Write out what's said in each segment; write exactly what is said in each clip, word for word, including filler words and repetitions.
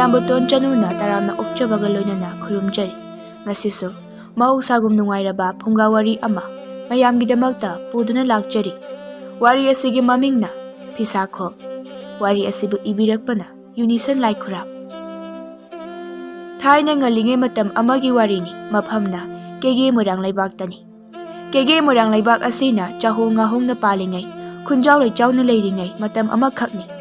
ꯅꯥꯕꯣꯇꯣꯟ ꯆꯅꯨꯅ ꯇꯔꯥꯝꯅ ꯑꯣꯛꯆꯕꯒ ꯂꯣꯏꯅꯅ ꯈꯨꯔꯨꯝꯖꯔꯤ꯫ ꯉꯁꯤꯁꯨ ꯃꯍꯧꯁꯥꯒꯨꯝ ꯅꯨꯡꯉꯥꯏꯔꯕ ꯐꯨꯡꯒꯥ ꯋꯥꯔꯤ ꯑꯃ ꯃꯌꯥꯝꯒꯤꯗꯃꯛꯇ ꯄꯨꯗꯨꯅ ꯂꯥꯛꯆꯔꯤ꯫ ꯋꯥꯔꯤ ꯑꯁꯤꯒꯤ ꯃꯃꯤꯡꯅ ꯐꯤꯁꯥꯈꯣꯛ꯫ ꯋꯥꯔꯤ ꯑꯁꯤꯕꯨ ꯏꯕꯤꯔꯛꯄꯅ ꯌꯨꯅꯤꯁꯟ ꯂꯥꯏꯈꯨꯔꯥꯞ꯫ ꯊꯥꯏꯅ ꯉꯜꯂꯤꯉꯩ ꯃꯇꯝ ꯑꯃꯒꯤ ꯋꯥꯔꯤꯅꯤ꯫ ꯃꯐꯝꯅ ꯀꯦꯒꯦ ꯃꯣꯏꯔꯥꯡ ꯂꯩꯕꯥꯛꯇꯅꯤ꯫ ꯀꯦꯒꯦ ꯃꯣꯏꯔꯥꯡ ꯂꯩꯕꯥꯛ ꯑꯁꯤꯅ ꯆꯥꯍꯣꯡ ꯉꯥꯍꯣꯡꯅ ꯄꯥꯜꯂꯤꯉꯩ, ꯈꯨꯟꯖꯥꯎ ꯂꯩꯆꯥꯎꯅ ꯂꯩꯔꯤꯉꯩ ꯃꯇꯝ ꯑꯃꯈꯛꯅꯤ꯫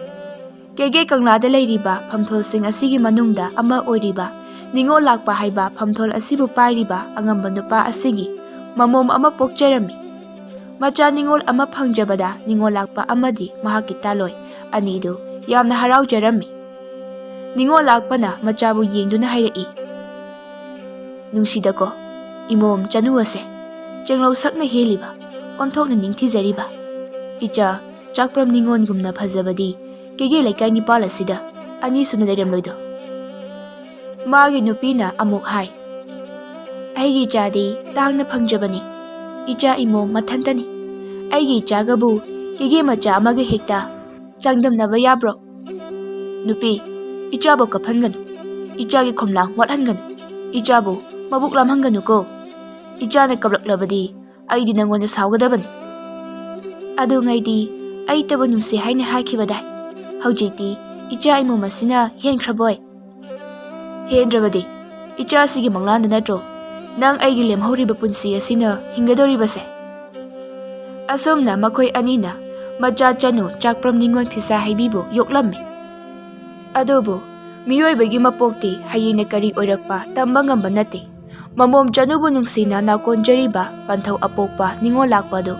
ꯀꯦꯒꯦ ꯀꯪꯂꯥꯗ ꯂꯩꯔꯤꯕ ꯐꯝꯊꯣꯜꯁꯤꯡ ꯑꯁꯤꯒꯤ ꯃꯅꯨꯡꯗ ꯑꯃ ꯑꯣꯏꯔꯤꯕ ꯅꯤꯉꯣꯜ ꯂꯥꯛꯄ ꯍꯥꯏꯕ ꯐꯝꯊꯣꯜ ꯑꯁꯤꯕꯨ ꯄꯥꯏꯔꯤꯕ ꯑꯉꯝꯕ ꯅꯨꯄꯥ ꯑꯁꯤꯒꯤ ꯃꯃꯣꯝ ꯑꯃ ꯄꯣꯛꯆꯔꯝꯃꯤ꯫ ꯃꯆꯥ ꯅꯤꯉꯣꯜ ꯑꯃ ꯐꯪꯖꯕꯗ ꯅꯤꯉꯣꯜ ꯂꯥꯛꯄ ꯑꯃꯗꯤ ꯃꯍꯥꯛꯀꯤ ꯇꯥꯂꯣꯏ ꯑꯅꯤꯗꯨ ꯌꯥꯝꯅ ꯍꯔꯥꯎꯖꯔꯝꯃꯤ꯫ ꯅꯤꯉꯣꯜ ꯂꯥꯛꯄꯅ ꯃꯆꯥꯕꯨ ꯌꯦꯡꯗꯨꯅ ꯍꯥꯏꯔꯛꯏ, "ꯅꯨꯡꯁꯤꯗꯀꯣ, ꯏꯃꯣꯝ ꯆꯅꯨ ꯑꯁꯦ, ꯆꯦꯡꯂꯧ ꯁꯛꯅ ꯍꯦꯜꯂꯤꯕ, ꯑꯣꯟꯊꯣꯛꯅ ꯅꯤꯡꯊꯤꯖꯔꯤꯕ꯫ ꯏꯆꯥ ꯆꯥꯛꯄ꯭ꯔꯝ ꯅꯤꯉꯣꯜꯒꯨꯝꯅ ꯐꯖꯕꯗꯤ ꯀꯦꯒꯦ ꯂꯩꯀꯥꯏ ꯅꯤꯄꯥꯜ ꯑꯁꯤꯗ ꯑꯅꯤꯁꯨꯅ ꯂꯩꯔꯝꯂꯣꯏꯗꯣ?" ꯃꯥꯒꯤ ꯅꯨꯄꯤꯅ ꯑꯃꯨꯛ ꯍꯥꯏ, "ꯑꯩꯒꯤ ꯏꯆꯥꯗꯤ ꯇꯥꯡꯅ ꯐꯪꯖꯕꯅꯤ꯫ ꯏꯆꯥ ꯏꯃꯣꯝ ꯃꯊꯟꯇꯅꯤ꯫ ꯑꯩꯒꯤ ꯏꯆꯥꯒꯕꯨ ꯀꯦꯒꯦ ꯃꯆꯥ ꯑꯃꯒ ꯍꯦꯛꯇ ꯆꯥꯡꯗꯝꯅꯕ ꯌꯥꯕ꯭ꯔꯣ? ꯅꯨꯄꯤ, ꯏꯆꯥꯕꯨ ꯀꯞꯍꯟꯒꯅꯨ꯫ ꯏꯆꯥꯒꯤ ꯈꯣꯝꯂꯥꯡ ꯋꯥꯠꯍꯟꯒꯅꯨ꯫ ꯏꯆꯥꯕꯨ ꯃꯕꯨꯛ ꯂꯥꯝꯍꯟꯒꯅꯨꯀꯣ꯫ ꯏꯆꯥꯅ ꯀꯞꯂꯛꯂꯕꯗꯤ ꯑꯩꯗꯤ ꯅꯪꯉꯣꯟꯗ ꯁꯥꯎꯒꯗꯕꯅꯤ꯫ ꯑꯗꯨꯉꯩꯗꯤ ꯑꯩꯇꯕꯨ ꯅꯨꯡꯁꯤ ꯍꯥꯏꯅ ꯍꯥꯏꯈꯤꯕꯗꯥꯏ? ꯍꯧꯖꯤꯛꯇꯤ ꯏꯆꯥ ꯏꯃꯣꯝ ꯑꯁꯤꯅ ꯍꯦꯟꯈ꯭ꯔꯕꯣꯏ?" "ꯍꯦꯟꯗ꯭ꯔꯕꯗꯤ ꯏꯆꯥꯁꯤꯒꯤ ꯃꯪꯂꯥꯟꯗ ꯅꯠꯇ꯭ꯔꯣ ꯅꯪ ꯑꯩꯒꯤ ꯂꯦꯝꯍꯧꯔꯤꯕ ꯄꯨꯟꯁꯤ ꯑꯁꯤꯅ ꯍꯤꯡꯒꯗꯧꯔꯤꯕꯁꯦ?" ꯑꯁꯨꯝꯅ ꯃꯈꯣꯏ ꯑꯅꯤꯅ ꯃꯆꯥ ꯆꯅꯨ ꯆꯥꯛꯄ꯭ꯔꯝ ꯅꯤꯉꯣꯜ ꯐꯤꯁꯥ ꯍꯩꯕꯤꯕꯨ ꯌꯣꯛꯂꯝꯃꯤ꯫ ꯑꯗꯨꯕꯨ ꯃꯤꯑꯣꯏꯕꯒꯤ ꯃꯄꯣꯛꯇꯤ ꯍꯌꯦꯡꯅ ꯀꯔꯤ ꯑꯣꯏꯔꯛꯄ ꯇꯝꯕ ꯉꯝꯕ ꯅꯠꯇꯦ꯫ ꯃꯃꯣꯝ ꯆꯅꯨꯕꯨ ꯅꯨꯡꯁꯤꯅ ꯅꯥꯀꯣꯟꯖꯔꯤꯕ ꯄꯟꯊꯧ ꯑꯄꯣꯛꯄ ꯅꯤꯉꯣꯜ ꯂꯥꯛꯄ ꯑꯗꯨ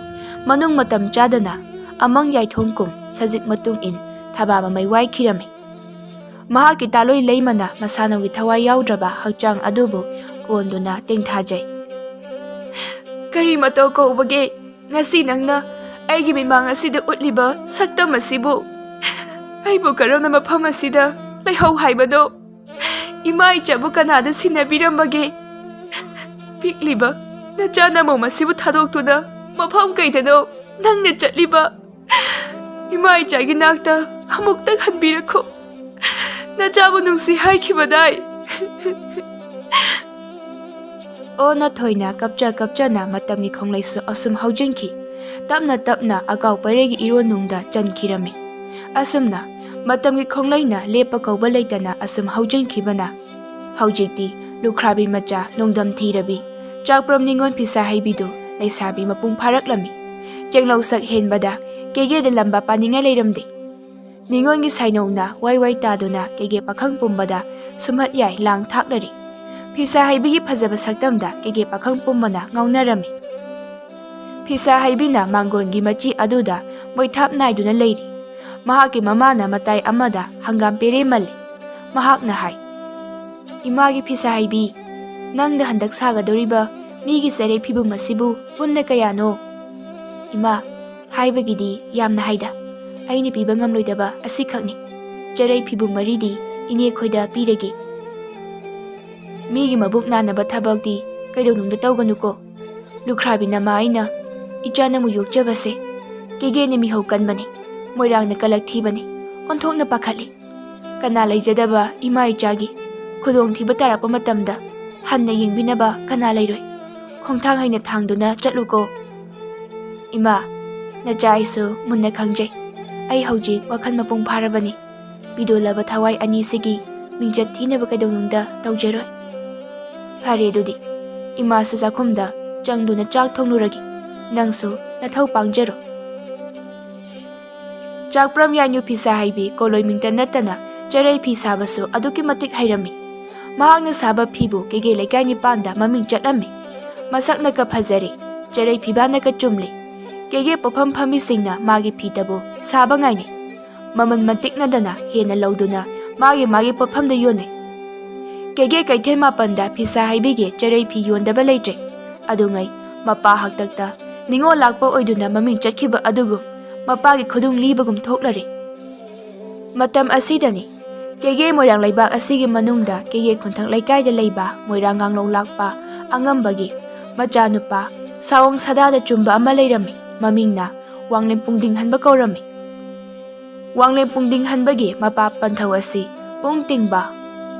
ꯃꯅꯨꯡ ꯃꯇꯝ ꯆꯥꯗꯅ ꯑꯃꯪ ꯌꯥꯏꯊꯣꯡ ꯀꯨꯝ ꯁꯖꯤꯛ ꯃꯇꯨꯡ ꯏꯟ ꯊꯕꯥ ꯃꯃꯩ ꯋꯥꯏꯈꯤꯔꯝꯃꯤ꯫ ꯃꯍꯥꯛꯀꯤ ꯇꯥꯂꯣꯏ ꯂꯩꯃꯅ ꯃꯁꯥꯅꯧꯒꯤ ꯊꯋꯥꯏ ꯌꯥꯎꯗ꯭ꯔꯕ ꯍꯛꯆꯥꯡ ꯑꯗꯨꯕꯨ ꯀꯣꯟꯗꯨꯅ ꯇꯦꯡꯊꯥꯖꯩ꯫ "ꯀꯔꯤ ꯃꯇꯧ ꯀꯧꯕꯒꯦ ꯉꯁꯤ ꯅꯪꯅ ꯑꯩꯒꯤ ꯃꯤꯃꯥꯡ ꯑꯁꯤꯗ ꯎꯠꯂꯤꯕ ꯁꯛꯇꯝ ꯑꯁꯤꯕꯨ? ꯑꯩꯕꯨ ꯀꯔꯝꯅ ꯃꯐꯝ ꯑꯁꯤꯗ ꯂꯩꯍꯧ ꯍꯥꯏꯕꯅꯣ? ꯏꯃꯥ ꯏꯆꯥꯕꯨ ꯀꯅꯥꯗ ꯁꯤꯟꯅꯕꯤꯔꯝꯕꯒꯦ? ꯄꯤꯛꯂꯤꯕ ꯅꯆꯥ ꯅꯃꯧ ꯑꯁꯤꯕꯨ ꯊꯥꯗꯣꯛꯇꯨꯅ ꯃꯐꯝ ꯀꯩꯗꯅꯣ ꯅꯪꯅ ꯆꯠꯂꯤꯕ? ꯏꯃꯥ ꯏꯆꯥꯒꯤ ꯅꯥꯛꯇ ꯑꯃꯨꯛꯇꯪ ꯍꯟꯕꯤꯔꯛꯈꯣ꯫ ꯅꯆꯥꯕꯨ ꯅꯨꯡꯁꯤ ꯍꯥꯏꯈꯤꯕꯗꯥꯏ? ꯑꯣ ꯅꯊꯣꯏꯅ ꯀꯞꯆ ꯀꯞꯆꯅ ꯃꯇꯝꯒꯤ ꯈꯣꯡꯂꯩꯁꯨ ꯑꯁꯨꯝ ꯍꯧꯖꯤꯟꯈꯤ꯫ ꯇꯞꯅ ꯇꯞꯅ ꯑꯀꯥꯎ ꯄꯩꯔꯩꯒꯤ ꯏꯔꯣꯟꯅꯨꯡꯗ ꯆꯟꯈꯤꯔꯝꯃꯤ꯫ ꯑꯁꯨꯝꯅ ꯃꯇꯝꯒꯤ ꯈꯣꯡꯂꯩꯅ ꯂꯦꯞꯄ ꯀꯧꯕ ꯂꯩꯇꯅ ꯑꯁꯨꯝ ꯍꯧꯖꯤꯟꯈꯤꯕꯅ ꯍꯧꯖꯤꯛꯇꯤ ꯂꯨꯈ꯭ꯔꯥꯕꯤ ꯃꯆꯥ ꯅꯣꯡꯗꯝ ꯊꯤꯔꯕꯤ ꯆꯥꯛꯄ꯭ꯔꯝ ꯅꯤꯉꯣꯜ ꯐꯤꯁꯥ ꯍꯩꯕꯤꯗꯨ ꯂꯩꯁꯥꯕꯤ ꯃꯄꯨꯡ ꯐꯥꯔꯛꯂꯝꯃꯤ꯫ ꯆꯦꯡꯂꯧ ꯁꯛ ꯍꯦꯟꯕꯗ ꯀꯦꯒꯦꯗ ꯂꯝꯕꯥ ꯄꯥꯅꯤꯡꯉꯥꯏ ꯂꯩꯔꯝꯗꯦ꯫ ꯅꯤꯉꯣꯜꯒꯤ ꯁꯥꯏꯅꯧꯅ ꯋꯥꯏ ꯋꯥꯏ ꯇꯥꯗꯨꯅ ꯀꯦꯒꯦ ꯄꯥꯈꯪ ꯄꯨꯝꯕꯗ ꯁꯨꯝꯍꯠ ꯌꯥꯏ ꯂꯥꯡ ꯊꯥꯛꯂꯔꯤ꯫ ꯐꯤꯁꯥ ꯍꯩꯕꯤꯒꯤ ꯐꯖꯕ ꯁꯛꯇꯝꯗ ꯀꯦꯒꯦ ꯄꯥꯈꯪ ꯄꯨꯝꯕꯅ ꯉꯥꯎꯅꯔꯝꯃꯤ꯫ ꯐꯤꯁꯥ ꯍꯩꯕꯤꯅ ꯃꯥꯡꯒꯣꯟꯒꯤ ꯃꯆꯤ ꯑꯗꯨꯗ ꯃꯣꯏꯊꯥꯞ ꯅꯥꯏꯗꯨꯅ ꯂꯩꯔꯤ꯫ ꯃꯍꯥꯛꯀꯤ ꯃꯃꯥꯅ ꯃꯇꯥꯏ ꯑꯃꯗ ꯍꯪꯒꯥꯝ ꯄꯦꯔꯦ ꯃꯜꯂꯤ꯫ ꯃꯍꯥꯛꯅ ꯍꯥꯏ, "ꯏꯃꯥꯒꯤ ꯐꯤꯁꯥ ꯍꯩꯕꯤ, ꯅꯪꯗ ꯍꯟꯗꯛ ꯁꯥꯒꯗꯧꯔꯤꯕ ꯃꯤꯒꯤ ꯆꯔꯩ ꯐꯤꯕꯨꯝ ꯑꯁꯤꯕꯨ ꯄꯨꯟꯅ ꯀꯌꯥꯅꯣ?" "ꯏꯃꯥ, ꯍꯥꯏꯕꯒꯤꯗꯤ ꯌꯥꯝꯅ ꯍꯥꯏꯗ, ꯑꯩꯅ ꯄꯤꯕ ꯉꯝꯂꯣꯏꯗꯕ ꯑꯁꯤꯈꯛꯅꯤ꯫ ꯆꯔꯩ ꯐꯤꯕꯨꯝ ꯃꯔꯤꯗꯤ ꯏꯅꯦ ꯈꯣꯏꯗ ꯄꯤꯔꯒꯦ꯫ ꯃꯤꯒꯤ ꯃꯕꯨꯛ ꯅꯥꯅꯕ ꯊꯕꯛꯇꯤ ꯀꯩꯗꯧꯅꯨꯡꯗ ꯇꯧꯒꯅꯨꯀꯣ꯫ ꯂꯨꯈ꯭ꯔꯥꯕꯤ ꯅꯃꯥ ꯑꯩꯅ ꯏꯆꯥ ꯅꯪꯕꯨ ꯌꯣꯛꯆꯕꯁꯦ ꯀꯦꯒꯦꯅ ꯃꯤꯍꯧ ꯀꯟꯕꯅꯤ, ꯃꯣꯏꯔꯥꯡꯅ ꯀꯂꯛ ꯊꯤꯕꯅꯤ, ꯑꯣꯟꯊꯣꯛꯅ ꯄꯥꯈꯠꯂꯤ꯫ ꯀꯅꯥ ꯂꯩꯖꯗꯕ ꯏꯃꯥ ꯏꯆꯥꯒꯤ ꯈꯨꯗꯣꯡꯊꯤꯕ ꯇꯥꯔꯛꯄ ꯃꯇꯝꯗ ꯍꯟꯅ ꯌꯦꯡꯕꯤꯅꯕ ꯀꯅꯥ ꯂꯩꯔꯣꯏ? ꯈꯣꯡꯊꯥꯡ ꯍꯩꯅ ꯊꯥꯡꯗꯨꯅ ꯆꯠꯂꯨꯀꯣ꯫ ꯏꯃꯥ, ꯅꯆꯥ ꯑꯩꯁꯨ ꯃꯨꯟꯅ ꯈꯪꯖꯩ꯫ ꯑꯩ ꯍꯧꯖꯤꯛ ꯋꯥꯈꯜ ꯃꯄꯨꯡ ꯐꯥꯔꯕꯅꯤ꯫ ꯄꯤꯗꯣꯜꯂꯕ ꯊꯋꯥꯏ ꯑꯅꯤꯁꯤꯒꯤ ꯃꯤꯡꯆꯠ ꯊꯤꯅꯕ ꯀꯩꯗꯧꯅꯨꯡꯗ ꯇꯧꯖꯔꯣꯏ꯫ ꯐꯔꯦ ꯑꯗꯨꯗꯤ, ꯏꯃꯥꯁꯨ ꯆꯥꯛꯈꯨꯝꯗ ꯆꯪꯗꯨꯅ ꯆꯥꯛ ꯊꯣꯡꯂꯨꯔꯒꯦ꯫ ꯅꯪꯁꯨ ꯅꯊꯧ ꯄꯥꯡꯖꯔꯣ꯫" ꯆꯥꯛꯄ꯭ꯔꯝ ꯌꯥꯏꯅꯨ ꯐꯤꯁꯥ ꯍꯩꯕꯤ ꯀꯣꯂꯣꯏ ꯃꯤꯡꯇ ꯅꯠꯇꯅ ꯆꯔꯩ ꯐꯤ ꯁꯥꯕꯁꯨ ꯑꯗꯨꯛꯀꯤ ꯃꯇꯤꯛ ꯍꯩꯔꯝꯃꯤ꯫ ꯃꯍꯥꯛꯅ ꯁꯥꯕ ꯐꯤꯕꯨ ꯀꯦꯒꯦ ꯂꯩꯀꯥꯏ ꯅꯤꯄꯥꯟꯗ ꯃꯃꯤꯡ ꯆꯠꯂꯝꯃꯤ꯫ ꯃꯁꯛꯅꯒ ꯐꯖꯔꯦ, ꯆꯔꯩ ꯐꯤꯕꯥꯅꯒ ꯆꯨꯝꯂꯦ꯫ ꯀꯦꯒꯦ ꯄꯣꯠꯐꯝ ꯐꯝꯃꯤꯁꯤꯡꯅ ꯃꯥꯒꯤ ꯐꯤꯇꯕꯨ ꯁꯥꯕ ꯉꯥꯏꯅꯩ꯫ ꯃꯃꯜ ꯃꯟꯇꯤꯛꯅꯗꯅ ꯍꯦꯟꯅ ꯂꯧꯗꯨꯅ ꯃꯥꯒꯤ ꯃꯥꯒꯤ ꯄꯣꯠꯐꯝꯗ ꯌꯣꯟꯅꯩ꯫ ꯀꯦꯒꯦ ꯀꯩꯊꯦꯜ ꯃꯥꯄꯟꯗ ꯐꯤꯁꯥ ꯍꯩꯕꯤꯒꯦ ꯆꯔꯩ ꯐꯤ ꯌꯣꯟꯗꯕ ꯂꯩꯇ꯭ꯔꯦ꯫ ꯑꯗꯨꯉꯩ ꯃꯄꯥ ꯍꯥꯛꯇꯛꯇ ꯅꯤꯉꯣꯜ ꯂꯥꯛꯄ ꯑꯣꯏꯗꯨꯅ ꯃꯃꯤꯡ ꯆꯠꯈꯤꯕ ꯑꯗꯨꯒꯨꯝ ꯃꯄꯥꯒꯤ ꯈꯨꯗꯨꯡ ꯂꯤꯕꯒꯨꯝ ꯊꯣꯛꯂꯔꯦ꯫ ꯃꯇꯝ ꯑꯁꯤꯗꯅꯤ ꯀꯦꯒꯦ ꯃꯣꯏꯔꯥꯡ ꯂꯩꯕꯥꯛ ꯑꯁꯤꯒꯤ ꯃꯅꯨꯡꯗ ꯀꯦꯒꯦ ꯈꯨꯟꯊꯪ ꯂꯩꯀꯥꯏꯗ ꯂꯩꯕ ꯃꯣꯏꯔꯥꯡ ꯉꯥꯡꯂꯧ ꯂꯥꯛꯄ ꯑꯉꯝꯕꯒꯤ ꯃꯆꯥꯅꯨꯄꯥ ꯁꯥꯑꯣꯡ ꯁꯥꯗꯥꯗ ꯆꯨꯝꯕ ꯑꯃ ꯂꯩꯔꯝꯃꯤ꯫ ꯃꯃꯤꯡꯅ ꯋꯥꯡꯂꯦꯟ ꯄꯨꯡꯗꯤꯡꯍꯟꯕ ꯀꯧꯔꯝꯃꯤ꯫ ꯋꯥꯡꯂꯦꯟ ꯄꯨꯡꯗꯤꯡꯍꯟꯕꯒꯤ ꯃꯄꯥ ꯄꯟꯊꯧ ꯑꯁꯤ ꯄꯨꯡ ꯇꯤꯡꯕ꯫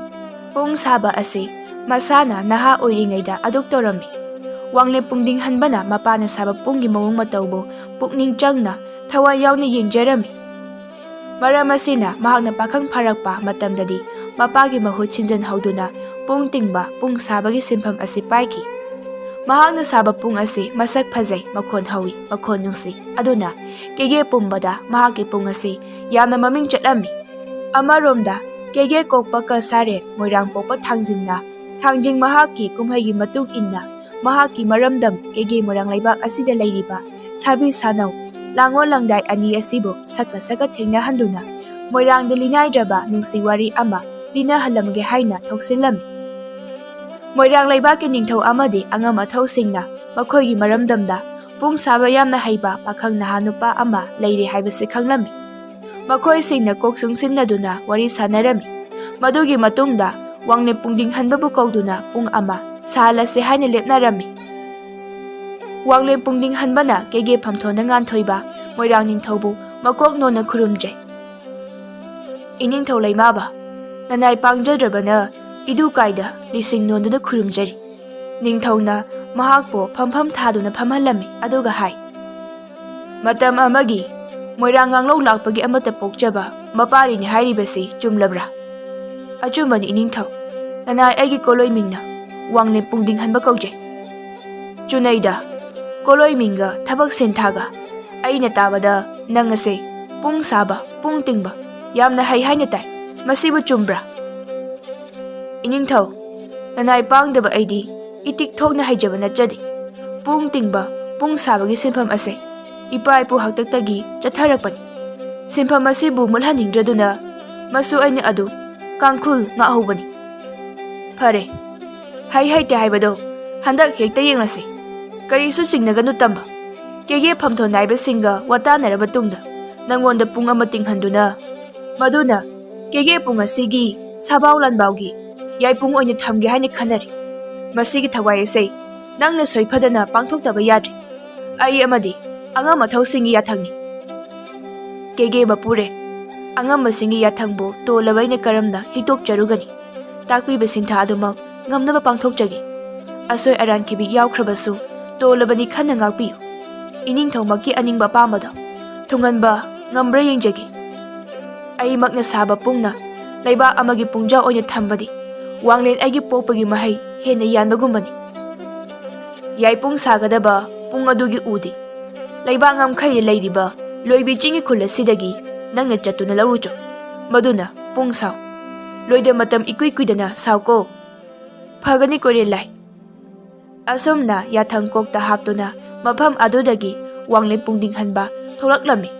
ꯄꯨꯡ ꯁꯥꯕ ꯑꯁꯤ ꯃꯁꯥꯅ ꯅꯍꯥ ꯑꯣꯏꯔꯤꯉꯩꯗ ꯑꯗꯨꯛ ꯇꯧꯔꯝꯃꯤ꯫ ꯋꯥꯡꯂꯦꯟ ꯄꯨꯡꯗꯤꯡꯍꯟꯕꯅ ꯃꯄꯥꯅ ꯁꯥꯕ ꯄꯨꯡꯒꯤ ꯃꯑꯣꯡ ꯃꯇꯧꯕꯨ ꯄꯨꯛꯅꯤꯡ ꯆꯪꯅ, ꯊꯋꯥꯏ ꯌꯥꯎꯅ ꯌꯦꯡꯖꯔꯝꯃꯤ꯫ ꯃꯔꯝ ꯑꯁꯤꯅ ꯃꯍꯥꯛꯅ ꯄꯥꯈꯪ ꯐꯥꯔꯛꯄ ꯃꯇꯝꯗꯗꯤ ꯃꯄꯥꯒꯤ ꯃꯍꯨꯠ ꯁꯤꯟꯖꯟꯍꯧꯗꯨꯅ ꯄꯨꯡ ꯇꯤꯡꯕ, ꯄꯨꯡ ꯁꯥꯕꯒꯤ ꯁꯤꯟꯐꯝ ꯑꯁꯤ ꯄꯥꯏꯈꯤ꯫ ꯃꯍꯥꯛꯅ ꯁꯥꯕ ꯄꯨꯡ ꯑꯁꯤ ꯃꯁꯛ ꯐꯖꯩ, ꯃꯈꯣꯟ ꯍꯧꯏ, ꯃꯈꯣꯟ ꯅꯨꯡꯁꯤ꯫ ꯑꯗꯨꯅ ꯀꯦꯒꯦ ꯄꯨꯝꯕꯗ ꯃꯍꯥꯛꯀꯤ ꯄꯨꯡ ꯑꯁꯤ ꯌꯥꯝꯅ ꯃꯃꯤꯡ ꯆꯠꯂꯝꯃꯤ꯫ ꯑꯃꯔꯣꯝꯗ ꯀꯦꯒꯦ ꯀꯣꯛꯄ ꯀꯁꯥꯔꯦ ꯃꯣꯏꯔꯥꯡ ꯄꯣꯛꯄ ꯊꯥꯡꯖꯤꯡꯅ, ꯊꯥꯡꯖꯤꯡ ꯃꯍꯥꯛꯀꯤ ꯀꯨꯝꯍꯩꯒꯤ ꯃꯇꯨꯡ ꯏꯟꯅ ꯃꯍꯥꯛꯀꯤ ꯃꯔꯝꯗꯝ ꯀꯦꯒꯦ ꯃꯣꯏꯔꯥꯡ ꯂꯩꯕꯥꯛ ꯑꯁꯤꯗ ꯂꯩꯔꯤꯕ ꯁꯥꯕꯤ ꯁꯥꯅꯧ, ꯂꯥꯡꯑꯣꯜ ꯂꯥꯡꯗꯥꯏ ꯑꯅꯤ ꯑꯁꯤꯕꯨ ꯁꯛꯀ ꯁꯛꯀ ꯊꯦꯡꯅꯍꯟꯗꯨꯅ ꯃꯣꯏꯔꯥꯡꯗ ꯂꯤꯅꯥꯏꯗ꯭ꯔꯕ ꯅꯨꯡꯁꯤ ꯋꯥꯔꯤ ꯑꯃ ꯂꯤꯅꯍꯜꯂꯝꯒꯦ ꯍꯥꯏꯅ ꯊꯣꯛꯁꯤꯜꯂꯝꯃꯤ꯫ ꯃꯣꯏꯔꯥꯡ ꯂꯩꯕꯥꯛꯀꯤ ꯅꯤꯡꯊꯧ ꯑꯃꯗꯤ ꯑꯉꯝ ꯑꯊꯧꯁꯤꯡꯅ ꯃꯈꯣꯏꯒꯤ ꯃꯔꯝꯗꯝꯗ ꯄꯨꯡ ꯁꯥꯕ ꯌꯥꯝꯅ ꯍꯩꯕ ꯄꯥꯈꯪ ꯅꯍꯥ ꯅꯨꯄꯥ ꯑꯃ ꯂꯩꯔꯦ ꯍꯥꯏꯕꯁꯤ ꯈꯪꯂꯝꯃꯤ꯫ ꯃꯈꯣꯏꯁꯤꯡꯅ ꯀꯣꯛ ꯆꯨꯡꯁꯤꯟꯅꯗꯨꯅ ꯋꯥꯔꯤ ꯁꯥꯟꯅꯔꯝꯃꯤ꯫ ꯃꯗꯨꯒꯤ ꯃꯇꯨꯡꯗ ꯋꯥꯡꯂꯦꯟ ꯄꯨꯡꯗꯤꯡꯍꯟꯕꯕꯨ ꯀꯧꯗꯨꯅ ꯄꯨꯡ ꯑꯃ ꯁꯥꯍꯜꯂꯁꯦ ꯍꯥꯏꯅ ꯂꯦꯞꯅꯔꯝꯃꯤ꯫ ꯋꯥꯡꯂꯦꯟ ꯄꯨꯡꯗꯤꯡꯍꯟꯕꯅ ꯀꯦꯒꯦ ꯐꯝꯊꯣꯟꯗ ꯉꯥꯟꯊꯣꯏꯕ ꯃꯣꯏꯔꯥꯡ ꯅꯤꯡꯊꯧꯕꯨ ꯃꯀꯣꯛ ꯅꯣꯟꯅ ꯈꯨꯔꯨꯝꯖꯩ꯫ "ꯏꯅꯤꯡꯊꯧ ꯂꯩꯃꯥꯕ, ꯅꯅꯥꯏ ꯄꯥꯡꯖꯗ꯭ꯔꯕꯅ ꯏꯗꯨ ꯀꯥꯏꯗ ꯂꯤꯁꯤꯡ ꯅꯣꯟꯗꯨꯅ ꯈꯨꯔꯨꯝꯖꯔꯤ꯫ ꯅꯤꯡꯊꯧꯅ ꯃꯍꯥꯛꯄꯨ ꯐꯝꯐꯝ ꯊꯥꯗꯨꯅ ꯐꯝꯍꯜꯂꯝꯃꯤ, ꯑꯗꯨꯒ ꯍꯥꯏ, ꯃꯇꯝ ꯑꯃꯒꯤ ꯃꯣꯏꯔꯥꯡ ꯉꯥꯡꯂꯧ ꯂꯥꯛꯄꯒꯤ ꯑꯃꯠꯇ ꯄꯣꯛꯆꯕ ꯃꯄꯥꯔꯤꯅꯤ ꯍꯥꯏꯔꯤꯕꯁꯤ ꯆꯨꯝꯂꯕ꯭ꯔꯥ?" "ꯑꯆꯨꯝꯕꯅꯤ ꯏꯅꯤꯡꯊꯧ, ꯅꯅꯥꯏ ꯑꯩꯒꯤ ꯀꯣꯂꯣꯏ ꯃꯤꯡꯅ ꯋꯥꯡꯂꯦꯟ ꯄꯨꯡꯗꯤꯡꯍꯟꯕ ꯀꯧꯖꯩ꯫ ꯆꯨꯅꯩꯗ, ꯀꯣꯂꯣꯏ ꯃꯤꯡꯒ ꯊꯕꯛ ꯁꯤꯟꯊꯥꯒ꯫ ꯑꯩꯅ ꯇꯥꯕꯗ ꯅꯪ ꯑꯁꯦ ꯄꯨꯡ ꯁꯥꯕ, ꯄꯨꯡ ꯇꯤꯡꯕ ꯌꯥꯝꯅ ꯍꯩ ꯍꯥꯏꯅ ꯇꯥꯏ꯫ ꯃꯁꯤꯕꯨ ꯆꯨꯝꯕ꯭ꯔꯥ?" "ꯏꯅꯤꯡꯊꯧ, ꯅꯅꯥꯏ ꯄꯥꯡꯗꯕ ꯑꯩꯗꯤ ꯏꯇꯤꯛ ꯊꯣꯛꯅ ꯍꯩꯖꯕ ꯅꯠꯆꯗꯦ꯫ ꯄꯨꯡ ꯇꯤꯡꯕ, ꯄꯨꯡ ꯁꯥꯕꯒꯤ ꯁꯤꯟꯐꯝ ꯑꯁꯦ ꯏꯄꯥ ꯏꯄꯨ ꯍꯥꯛꯇꯛꯇꯒꯤ ꯆꯠꯊꯔꯛꯄꯅꯤ꯫ ꯁꯤꯟꯐꯝ ꯑꯁꯤꯕꯨ ꯃꯨꯠꯍꯟꯅꯤꯡꯗ꯭ꯔꯗꯨꯅ ꯃꯁꯨ ꯑꯩꯅ ꯑꯗꯨ ꯀꯥꯡꯈꯨꯜ ꯉꯥꯛꯍꯧꯕꯅꯤ꯫" "ꯐꯔꯦ, ꯍꯩ ꯍꯩꯇꯦ ꯍꯥꯏꯕꯗꯣ ꯍꯟꯗꯛ ꯍꯦꯛꯇ ꯌꯦꯡꯂꯁꯤ꯫ ꯀꯔꯤꯁꯨ ꯆꯤꯡꯅꯒꯅꯨ ꯇꯝꯕ꯫ ꯀꯦꯒꯦ ꯐꯝꯊꯣꯟ ꯅꯥꯏꯕꯁꯤꯡꯒ ꯋꯥꯇꯥꯅꯔꯕ ꯇꯨꯡꯗ ꯅꯪꯉꯣꯟꯗ ꯄꯨꯡ ꯑꯃ ꯇꯤꯡꯍꯟꯗꯨꯅ ꯃꯗꯨꯅ ꯀꯦꯒꯦ ꯄꯨꯡ ꯑꯁꯤꯒꯤ ꯁꯥꯕꯥꯎ ꯂꯥꯟꯕꯥꯎꯒꯤ ꯌꯥꯏꯄꯨꯡ ꯑꯣꯏꯅ ꯊꯝꯒꯦ ꯍꯥꯏꯅ ꯈꯟꯅꯔꯤ꯫ ꯃꯁꯤꯒꯤ ꯊꯧꯋꯥꯏ ꯑꯁꯦ ꯅꯪꯅ ꯁꯣꯏꯐꯗꯅ ꯄꯥꯡꯊꯣꯛꯇꯕ ꯌꯥꯗ꯭ꯔꯤ꯫ ꯑꯩ ꯑꯃꯗꯤ ꯑꯉꯝ ꯑꯊꯧꯁꯤꯡꯒꯤ ꯌꯥꯊꯪꯅꯤ꯫" ꯀꯦꯒꯦ ꯃꯄꯨꯔꯦ, ꯑꯉꯝꯕꯁꯤꯡꯒꯤ ꯌꯥꯊꯪꯕꯨ ꯇꯣꯜꯂꯕ ꯑꯩꯅ ꯀꯔꯝꯅ ꯍꯤꯛꯇꯣꯛꯆꯔꯨꯒꯅꯤ? ꯇꯥꯛꯄꯤꯕ ꯁꯤꯟꯊꯥ ꯑꯗꯨꯃꯛ ꯉꯝꯅꯕ ꯄꯥꯡꯊꯣꯛꯆꯒꯦ꯫ ꯑꯁꯣꯏ ꯑꯔꯥꯟ ꯈꯤꯕꯤꯛ ꯌꯥꯎꯈ꯭ꯔꯕꯁꯨ ꯇꯣꯜꯂꯕꯅꯤ ꯈꯟꯅ ꯉꯥꯛꯄꯤꯌꯨ꯫ ꯏꯅꯤꯡꯊꯧꯃꯛꯀꯤ ꯑꯅꯤꯡꯕ ꯑꯄꯥꯝꯕꯗꯣ ꯊꯨꯡꯍꯟꯕ ꯉꯝꯕ꯭ꯔꯥ ꯌꯦꯡꯖꯒꯦ꯫ ꯑꯩꯃꯛꯅ ꯁꯥꯕ ꯄꯨꯡꯅ ꯂꯩꯕꯥꯛ ꯑꯃꯒꯤ ꯄꯨꯡꯖꯥ ꯑꯣꯏꯅ ꯊꯝꯕꯗꯤ ꯋꯥꯡꯂꯦꯟ ꯑꯩꯒꯤ ꯄꯣꯛꯄꯒꯤ ꯃꯍꯩ ꯍꯦꯟꯅ ꯌꯥꯟꯕꯒꯨꯝꯕꯅꯤ꯫ ꯌꯥꯏꯄꯨꯡ ꯁꯥꯒꯗꯕ ꯄꯨꯡ ꯑꯗꯨꯒꯤ ꯎꯗꯤ ꯂꯩꯕꯥꯛ ꯉꯝꯈꯩꯗ ꯂꯩꯔꯤꯕ ꯂꯣꯏꯕꯤ ꯆꯤꯡꯒꯤ ꯈꯨꯜ ꯑꯁꯤꯗꯒꯤ ꯅꯪꯅ ꯆꯠꯇꯨꯅ ꯂꯧꯔꯨꯆꯣ꯫ ꯃꯗꯨꯅ ꯄꯨꯡ ꯁꯥꯎ꯫ ꯂꯣꯏꯗ ꯃꯇꯝ ꯏꯀꯨꯏ ꯀꯨꯏꯗꯅ ꯁꯥꯎꯀꯣ꯫ ꯐꯒꯅꯤ ꯀꯣꯏꯔꯦꯜ ꯂꯥꯏ꯫ ꯑꯁꯨꯝꯅ ꯌꯥꯊꯪ ꯀꯣꯛꯇ ꯍꯥꯞꯇꯨꯅ ꯃꯐꯝ ꯑꯗꯨꯗꯒꯤ ꯋꯥꯡꯂꯦꯟ ꯄꯨꯡꯗꯤꯡꯍꯟꯕ ꯊꯣꯛꯂꯛꯂꯝꯃꯤ꯫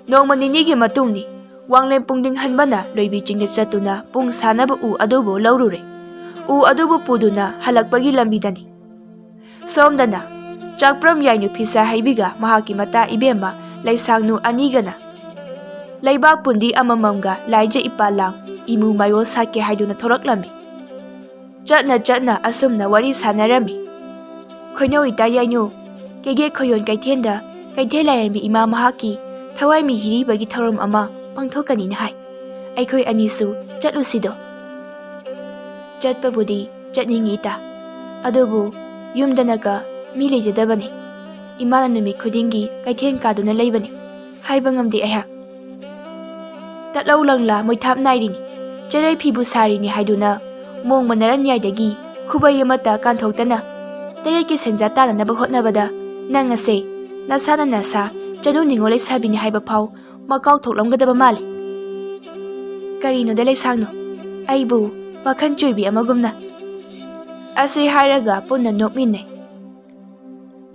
ꯅꯣꯡꯃ ꯅꯤꯅꯤꯒꯤ ꯃꯇꯨꯡꯅꯤ꯫ ꯋꯥꯡꯂꯦꯟ ꯄꯨꯡꯗꯤꯡꯍꯟꯕꯅ ꯂꯣꯏꯕꯤ ꯆꯤꯡꯗ ꯆꯠꯇꯨꯅ ꯄꯨꯡ ꯁꯥꯅꯕ ꯎ ꯑꯗꯨꯕꯨ ꯂꯧꯔꯨꯔꯦ꯫ ꯎ ꯑꯗꯨꯕꯨ ꯄꯨꯗꯨꯅ ꯍꯜꯂꯛꯄꯒꯤ ꯂꯝꯕꯤꯗꯅꯤ꯫ ꯁꯣꯝꯗꯅ ꯆꯥꯛꯄ꯭ꯔꯝ ꯌꯥꯏꯅꯨ ꯐꯤꯁꯥ ꯍꯩꯕꯤꯒ ꯃꯍꯥꯛꯀꯤ ꯃꯇꯥ ꯏꯕꯦꯝꯃ ꯂꯩꯁꯥꯡꯅꯨ ꯑꯅꯤꯒꯅ ꯂꯩꯕꯥꯛ ꯄꯨꯟꯗꯤ ꯑꯃꯃꯝꯒ ꯂꯥꯏꯖ ꯏꯄꯥ ꯂꯥꯡ ꯏꯃꯨ ꯃꯌꯣꯜ ꯁꯥꯠꯀꯦ ꯍꯥꯏꯗꯨꯅ ꯊꯣꯔꯛꯂꯝꯃꯤ꯫ ꯆꯠꯅ ꯆꯠꯅ ꯑꯁꯨꯝꯅ ꯋꯥꯔꯤ ꯁꯥꯟꯅꯔꯝꯃꯤ꯫ ꯈꯣꯏꯅꯧ ꯏꯇꯥ ꯌꯥꯏꯅꯨ, ꯀꯦꯒꯦ ꯈꯣꯏꯌꯣꯟ ꯀꯩꯊꯦꯜꯗ ꯀꯩꯊꯦꯜ ꯂꯥꯏꯔꯦꯝꯕꯤ ꯏꯃꯥ ꯃꯍꯥꯛꯀꯤ ꯊꯋꯥꯏ ꯃꯤ ꯍꯤꯔꯤꯕꯒꯤ ꯊꯧꯔꯝ ꯑꯃ ꯄꯥꯡꯊꯣꯛꯀꯅꯤꯅ ꯍꯥꯏ꯫ ꯑꯩꯈꯣꯏ ꯑꯅꯤꯁꯨ ꯆꯠꯂꯨꯁꯤꯗꯣ꯫ ꯆꯠꯄꯕꯨꯗꯤ ꯆꯠꯅꯤꯡꯉꯤ ꯏꯇꯥ, ꯑꯗꯨꯕꯨ ꯌꯨꯝꯗꯅꯒ ꯃꯤ ꯂꯩꯖꯗꯕꯅꯤ꯫ ꯏꯃꯥꯅ ꯅꯨꯃꯤꯠ ꯈꯨꯗꯤꯡꯒꯤ ꯀꯩꯊꯦꯜ ꯀꯥꯗꯨꯅ ꯂꯩꯕꯅꯤ꯫ ꯍꯥꯏꯕ ꯉꯝꯗꯦ ꯑꯩꯍꯥꯛ꯫ ꯇꯠꯂꯧ ꯂꯪꯂꯥ ꯃꯣꯏꯊꯥꯞ ꯅꯥꯏꯔꯤꯅꯤ, ꯆꯦꯔꯩ ꯐꯤꯕꯨ ꯁꯥꯔꯤꯅꯤ ꯍꯥꯏꯗꯨꯅ ꯃꯣꯡ ꯃꯅꯔꯟꯌꯥꯏꯗꯒꯤ ꯈꯨꯕꯩ ꯑꯃꯠꯇ ꯀꯥꯟꯊꯣꯛꯇꯅ ꯇꯔꯦꯠꯀꯤ ꯁꯦꯟꯖꯥ ꯇꯥꯅꯅꯕ ꯍꯣꯠꯅꯕꯗ ꯅꯪ ꯑꯁꯦ ꯅꯁꯥꯅ ꯅꯁꯥ ꯆꯅꯨ ꯅꯤꯉꯣꯜ ꯂꯩꯁꯥꯕꯤꯅꯤ ꯍꯥꯏꯕ ꯐꯥꯎ ꯃꯀꯥꯎ ꯊꯣꯛꯂꯝꯒꯗꯕ ꯃꯥꯜꯂꯤ꯫ ꯀꯔꯤꯅꯣꯗ ꯂꯩꯁꯥꯡꯅꯣ, ꯑꯩꯕꯨ ꯋꯥꯈꯜ ꯆꯣꯏꯕꯤ ꯑꯃꯒꯨꯝꯅ꯫ ꯑꯁꯤ ꯍꯥꯏꯔꯒ ꯄꯨꯟꯅ ꯅꯣꯛꯃꯤꯟꯅꯩ꯫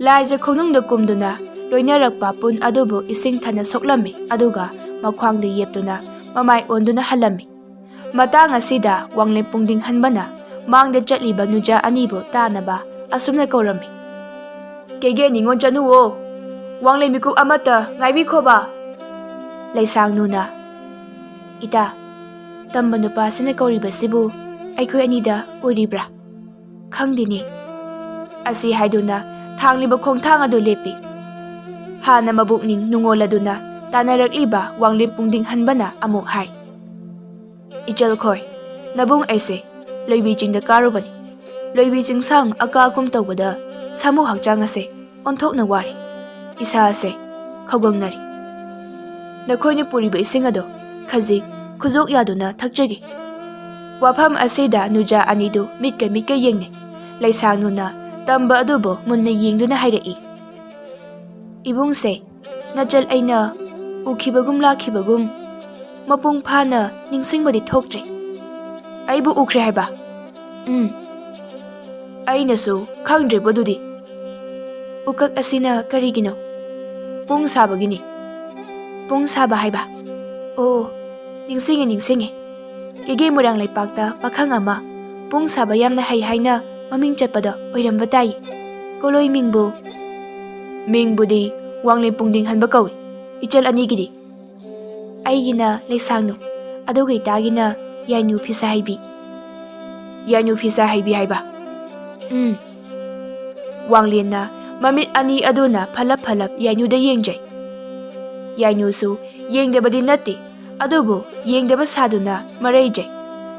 ꯂꯥꯏꯖ ꯈꯣꯡꯅꯨꯡꯗ ꯀꯨꯝꯗꯨꯅ ꯂꯣꯏꯅꯔꯛꯄ ꯄꯨꯟ ꯑꯗꯨꯕꯨ ꯏꯁꯤꯡ ꯊꯟꯅ ꯁꯣꯛꯂꯝꯃꯤ, ꯑꯗꯨꯒ ꯃꯈ꯭ꯋꯥꯡꯗ ꯌꯦꯞꯇꯨꯅ ꯃꯃꯥꯏ ꯑꯣꯟꯗꯨꯅ ꯍꯜꯂꯝꯃꯤ꯫ ꯃꯇꯥꯡ ꯑꯁꯤꯗ ꯋꯥꯡꯂꯦꯟ ꯄꯨꯡꯗꯤꯡꯍꯟꯕꯅ ꯃꯥꯡꯗ ꯆꯠꯂꯤꯕ ꯅꯨꯖꯥ ꯑꯅꯤꯕꯨ ꯇꯥꯅꯕ ꯑꯁꯨꯝꯅ ꯀꯧꯔꯝꯃꯤ, "ꯀꯦꯒꯦ ꯅꯤꯉꯣꯜ ꯆꯅꯨꯋꯣ, ꯋꯥꯡꯂꯦꯟ ꯃꯤꯀꯨꯞ ꯑꯃꯠꯇ ꯉꯥꯏꯕꯤꯈꯣꯕ!" ꯂꯩꯁꯥꯡꯅꯨꯅ, "ꯏꯇꯥ, ꯇꯝꯕ ꯅꯨꯄꯥꯁꯤꯅ ꯀꯧꯔꯤꯕꯁꯤꯕꯨ ꯑꯩꯈꯣꯏ ꯑꯅꯤꯗ ꯑꯣꯏꯔꯤꯕ꯭ꯔꯥ? ꯈꯪꯗꯦꯅꯦ"꯫ ꯑꯁꯤ ꯍꯥꯏꯗꯨꯅ ꯊꯥꯡꯂꯤꯕ ꯈꯣꯡꯊꯥꯡ ꯑꯗꯨ ꯂꯦꯞꯄꯤ꯫ ꯍꯥꯟꯅ ꯃꯕꯨꯛꯅꯤꯡ ꯅꯨꯡꯉꯣꯜꯂꯗꯨꯅ ꯇꯥꯟꯅꯔꯛꯂꯤꯕ ꯋꯥꯡꯂꯦꯟ ꯄꯨꯡꯗꯤꯡꯍꯟꯕꯅ ꯑꯃꯨꯛ ꯍꯥꯏ, "ꯏꯆꯜꯈꯣꯏ, ꯅꯕꯨꯡ ꯑꯩꯁꯦ ꯂꯣꯏꯕꯤ ꯆꯤꯡꯗ ꯀꯥꯔꯨꯕꯅꯤ꯫ ꯂꯣꯏꯕꯤ ꯆꯤꯡꯁꯥꯡ ꯑꯀꯥ ꯑꯀꯨꯝ ꯇꯧꯕꯗ ꯁꯥꯃꯨ ꯍꯛꯆꯥꯡ ꯑꯁꯦ ꯑꯣꯟꯊꯣꯛꯅ ꯋꯥꯔꯦ꯫ ꯏꯁꯥ ꯑꯁꯦ ꯈꯧꯒꯪꯅꯔꯤ꯫ ꯅꯈꯣꯏꯅ ꯄꯨꯔꯤꯕ ꯏꯁꯤꯡ ꯑꯗꯣ ꯈꯖꯤꯛ ꯈꯨꯖꯣꯛ ꯌꯥꯗꯨꯅ ꯊꯛꯆꯒꯦ꯫" ꯋꯥꯐꯝ ꯑꯁꯤꯗ ꯅꯨꯖꯥ ꯑꯅꯤꯗꯨ ꯃꯤꯠꯀ ꯃꯤꯠꯀ ꯌꯦꯡꯅꯩ꯫ ꯂꯩꯁꯥꯡꯅꯨꯅ ꯇꯝꯕ ꯑꯗꯨꯕꯨ ꯃꯨꯟꯅ ꯌꯦꯡꯗꯨꯅ ꯍꯥꯏꯔꯛꯏ, "ꯏꯕꯨꯡꯁꯦ, ꯅꯆꯜ ꯑꯩꯅ ꯎꯈꯤꯕꯒꯨꯝ ꯂꯥꯛꯈꯤꯕꯒꯨꯝ ꯃꯄꯨꯡ ꯐꯥꯅ ꯅꯤꯡꯁꯤꯡꯕꯗꯤ ꯊꯣꯛꯇ꯭ꯔꯦ꯫" "ꯑꯩꯕꯨ ꯎꯈ꯭ꯔꯦ ꯍꯥꯏꯕ?" "ꯎꯝ꯫ ꯑꯩꯅꯁꯨ ꯈꯪꯗ꯭ꯔꯦꯕꯨ ꯑꯗꯨꯗꯤ꯫" "ꯎꯀꯛ ꯑꯁꯤꯅ ꯀꯔꯤꯒꯤꯅꯣ?" "ꯄꯨꯡ ꯁꯥꯕꯒꯤꯅꯤ꯫" "ꯄꯨꯡ ꯁꯥꯕ ꯍꯥꯏꯕ? ꯑꯣ, ꯅꯤꯡꯁꯤꯡꯉꯦ, ꯅꯤꯡꯁꯤꯡꯉꯦ꯫ ꯀꯦꯒꯦ ꯃꯣꯏꯔꯥꯡ ꯂꯩꯄꯥꯛꯇ ꯄꯥꯈꯪ ꯑꯃ ꯄꯨꯡ ꯁꯥꯕ ꯌꯥꯝꯅ ꯍꯩ ꯍꯥꯏꯅ ꯃꯃꯤꯡ ꯆꯠꯄꯗꯣ ꯑꯣꯏꯔꯝꯕ ꯇꯥꯏ꯫ ꯀꯣꯂꯣꯏ ꯃꯤꯡꯕꯨ?" "ꯃꯤꯡꯕꯨꯗꯤ ꯋꯥꯡꯂꯦꯟ ꯄꯨꯡꯗꯤꯡꯍꯟꯕ ꯀꯧꯏ, ꯏꯆꯜ ꯑꯅꯤꯒꯤꯗꯤ꯫" "ꯑꯩꯒꯤꯅ ꯂꯩꯁꯥꯡꯅꯨ, ꯑꯗꯨꯒ ꯏꯇꯥꯒꯤꯅ ꯌꯥꯏꯅꯨ ꯐꯤꯁꯥ ꯍꯩꯕꯤ꯫" "ꯌꯥꯏꯅꯨ ꯐꯤꯁꯥ ꯍꯩꯕꯤ ꯍꯥꯏꯕ?" "ꯎꯝ꯫" ꯋꯥꯡꯂꯦꯟꯅ ꯃꯃꯤꯠ ꯑꯅꯤ ꯑꯗꯨꯅ ꯐꯂꯞ ꯐꯂꯞ ꯌꯥꯏꯅꯨꯗ ꯌꯦꯡꯖꯩ꯫ ꯌꯥꯏꯅꯨꯁꯨ ꯌꯦꯡꯗꯕꯗꯤ ꯅꯠꯇꯦ, ꯑꯗꯨꯕꯨ ꯌꯦꯡꯗꯕ ꯁꯥꯗꯨꯅ ꯃꯔꯩꯖꯩ꯫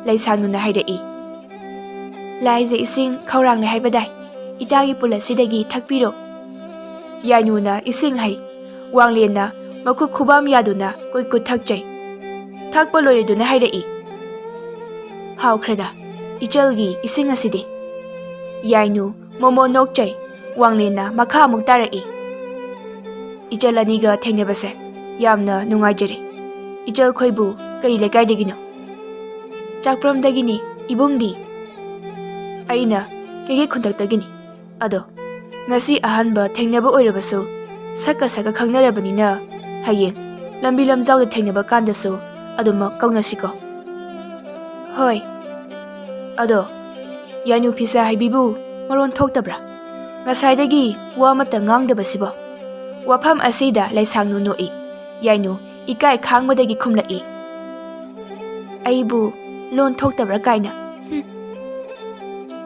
ꯂꯩꯁꯥꯡꯅꯨꯅ ꯍꯥꯏꯔꯛꯏ, "ꯂꯥꯏꯖ ꯏꯁꯤꯡ ꯈꯧꯔꯥꯡꯂꯦ ꯍꯥꯏꯕꯗꯥꯏ, ꯏꯇꯥꯒꯤ ꯄꯨꯜ ꯑꯁꯤꯗꯒꯤ ꯊꯛꯄꯤꯔꯣ꯫" ꯌꯥꯏꯅꯨꯅ ꯏꯁꯤꯡ ꯍꯩ꯫ ꯋꯥꯡꯂꯦꯟꯅ ꯃꯈꯨꯠ ꯈꯨꯕꯥꯝ ꯌꯥꯗꯨꯅ ꯀꯨꯠ ꯀꯨꯠ ꯊꯛꯆꯩ꯫ ꯊꯛꯄ ꯂꯣꯏꯔꯗꯨꯅ ꯍꯥꯏꯔꯛꯏ, "ꯍꯥꯎꯈ꯭ꯔꯦꯗ ꯏꯆꯜꯒꯤ ꯏꯁꯤꯡ ꯑꯁꯤꯗꯤ꯫" ꯌꯥꯏꯅꯨ ꯃꯣꯃꯣ ꯅꯣꯛꯆꯩ꯫ ꯋꯥꯡꯂꯦꯟꯅ ꯃꯈꯥ ꯑꯃꯨꯛ ꯇꯥꯔꯛꯏ, "ꯏꯆꯜ ꯑꯅꯤꯒ ꯊꯦꯡꯅꯕꯁꯦ ꯌꯥꯝꯅ ꯅꯨꯡꯉꯥꯏꯖꯔꯦ꯫ ꯏꯆꯜ ꯈꯣꯏꯕꯨ ꯀꯔꯤ ꯂꯩꯀꯥꯏꯗꯒꯤꯅꯣ?" "ꯆꯥꯛꯄ꯭ꯔꯝꯗꯒꯤꯅꯤ, ꯏꯕꯨꯡꯗꯤ?" "ꯑꯩꯅ ꯀꯦꯒꯦ ꯈꯨꯟꯗꯛꯇꯒꯤꯅꯤ꯫ ꯑꯗꯣ ꯉꯁꯤ ꯑꯍꯥꯟꯕ ꯊꯦꯡꯅꯕ ꯑꯣꯏꯔꯕꯁꯨ ꯁꯛꯀ ꯁꯛꯀ ꯈꯪꯅꯔꯕꯅꯤꯅ ꯍꯌꯦꯡ ꯂꯝꯕꯤ ꯂꯝꯖꯥꯎꯗ ꯊꯦꯡꯅꯕ ꯀꯥꯟꯗꯁꯨ ꯑꯗꯨꯃꯛ ꯀꯧꯅꯁꯤꯀꯣ꯫" "ꯍꯣꯏ꯫ ꯑꯗꯣ ꯌꯥꯏꯅꯨ ꯐꯤꯁꯥ ꯍꯩꯕꯤꯕꯨ ꯃꯔꯣꯟ ꯊꯣꯛꯇꯕ꯭ꯔꯥ? ꯉꯁꯥꯏꯗꯒꯤ ꯋꯥ ꯑꯃꯠꯇ ꯉꯥꯡꯗꯕꯁꯤꯕꯣ?" ꯋꯥꯐꯝ ꯑꯁꯤꯗ ꯂꯩꯁꯥꯡꯅꯨ ꯅꯣꯛꯏ꯫ ꯌꯥꯏꯅꯨ ꯏꯀꯥꯏ ꯈꯥꯡꯕꯗꯒꯤ ꯈꯨꯝꯂꯛꯏ, "ꯑꯩꯕꯨ ꯂꯣꯟ ꯊꯣꯛꯇꯕ꯭ꯔꯥ ꯀꯥꯏꯅ? ꯍꯨꯝ꯫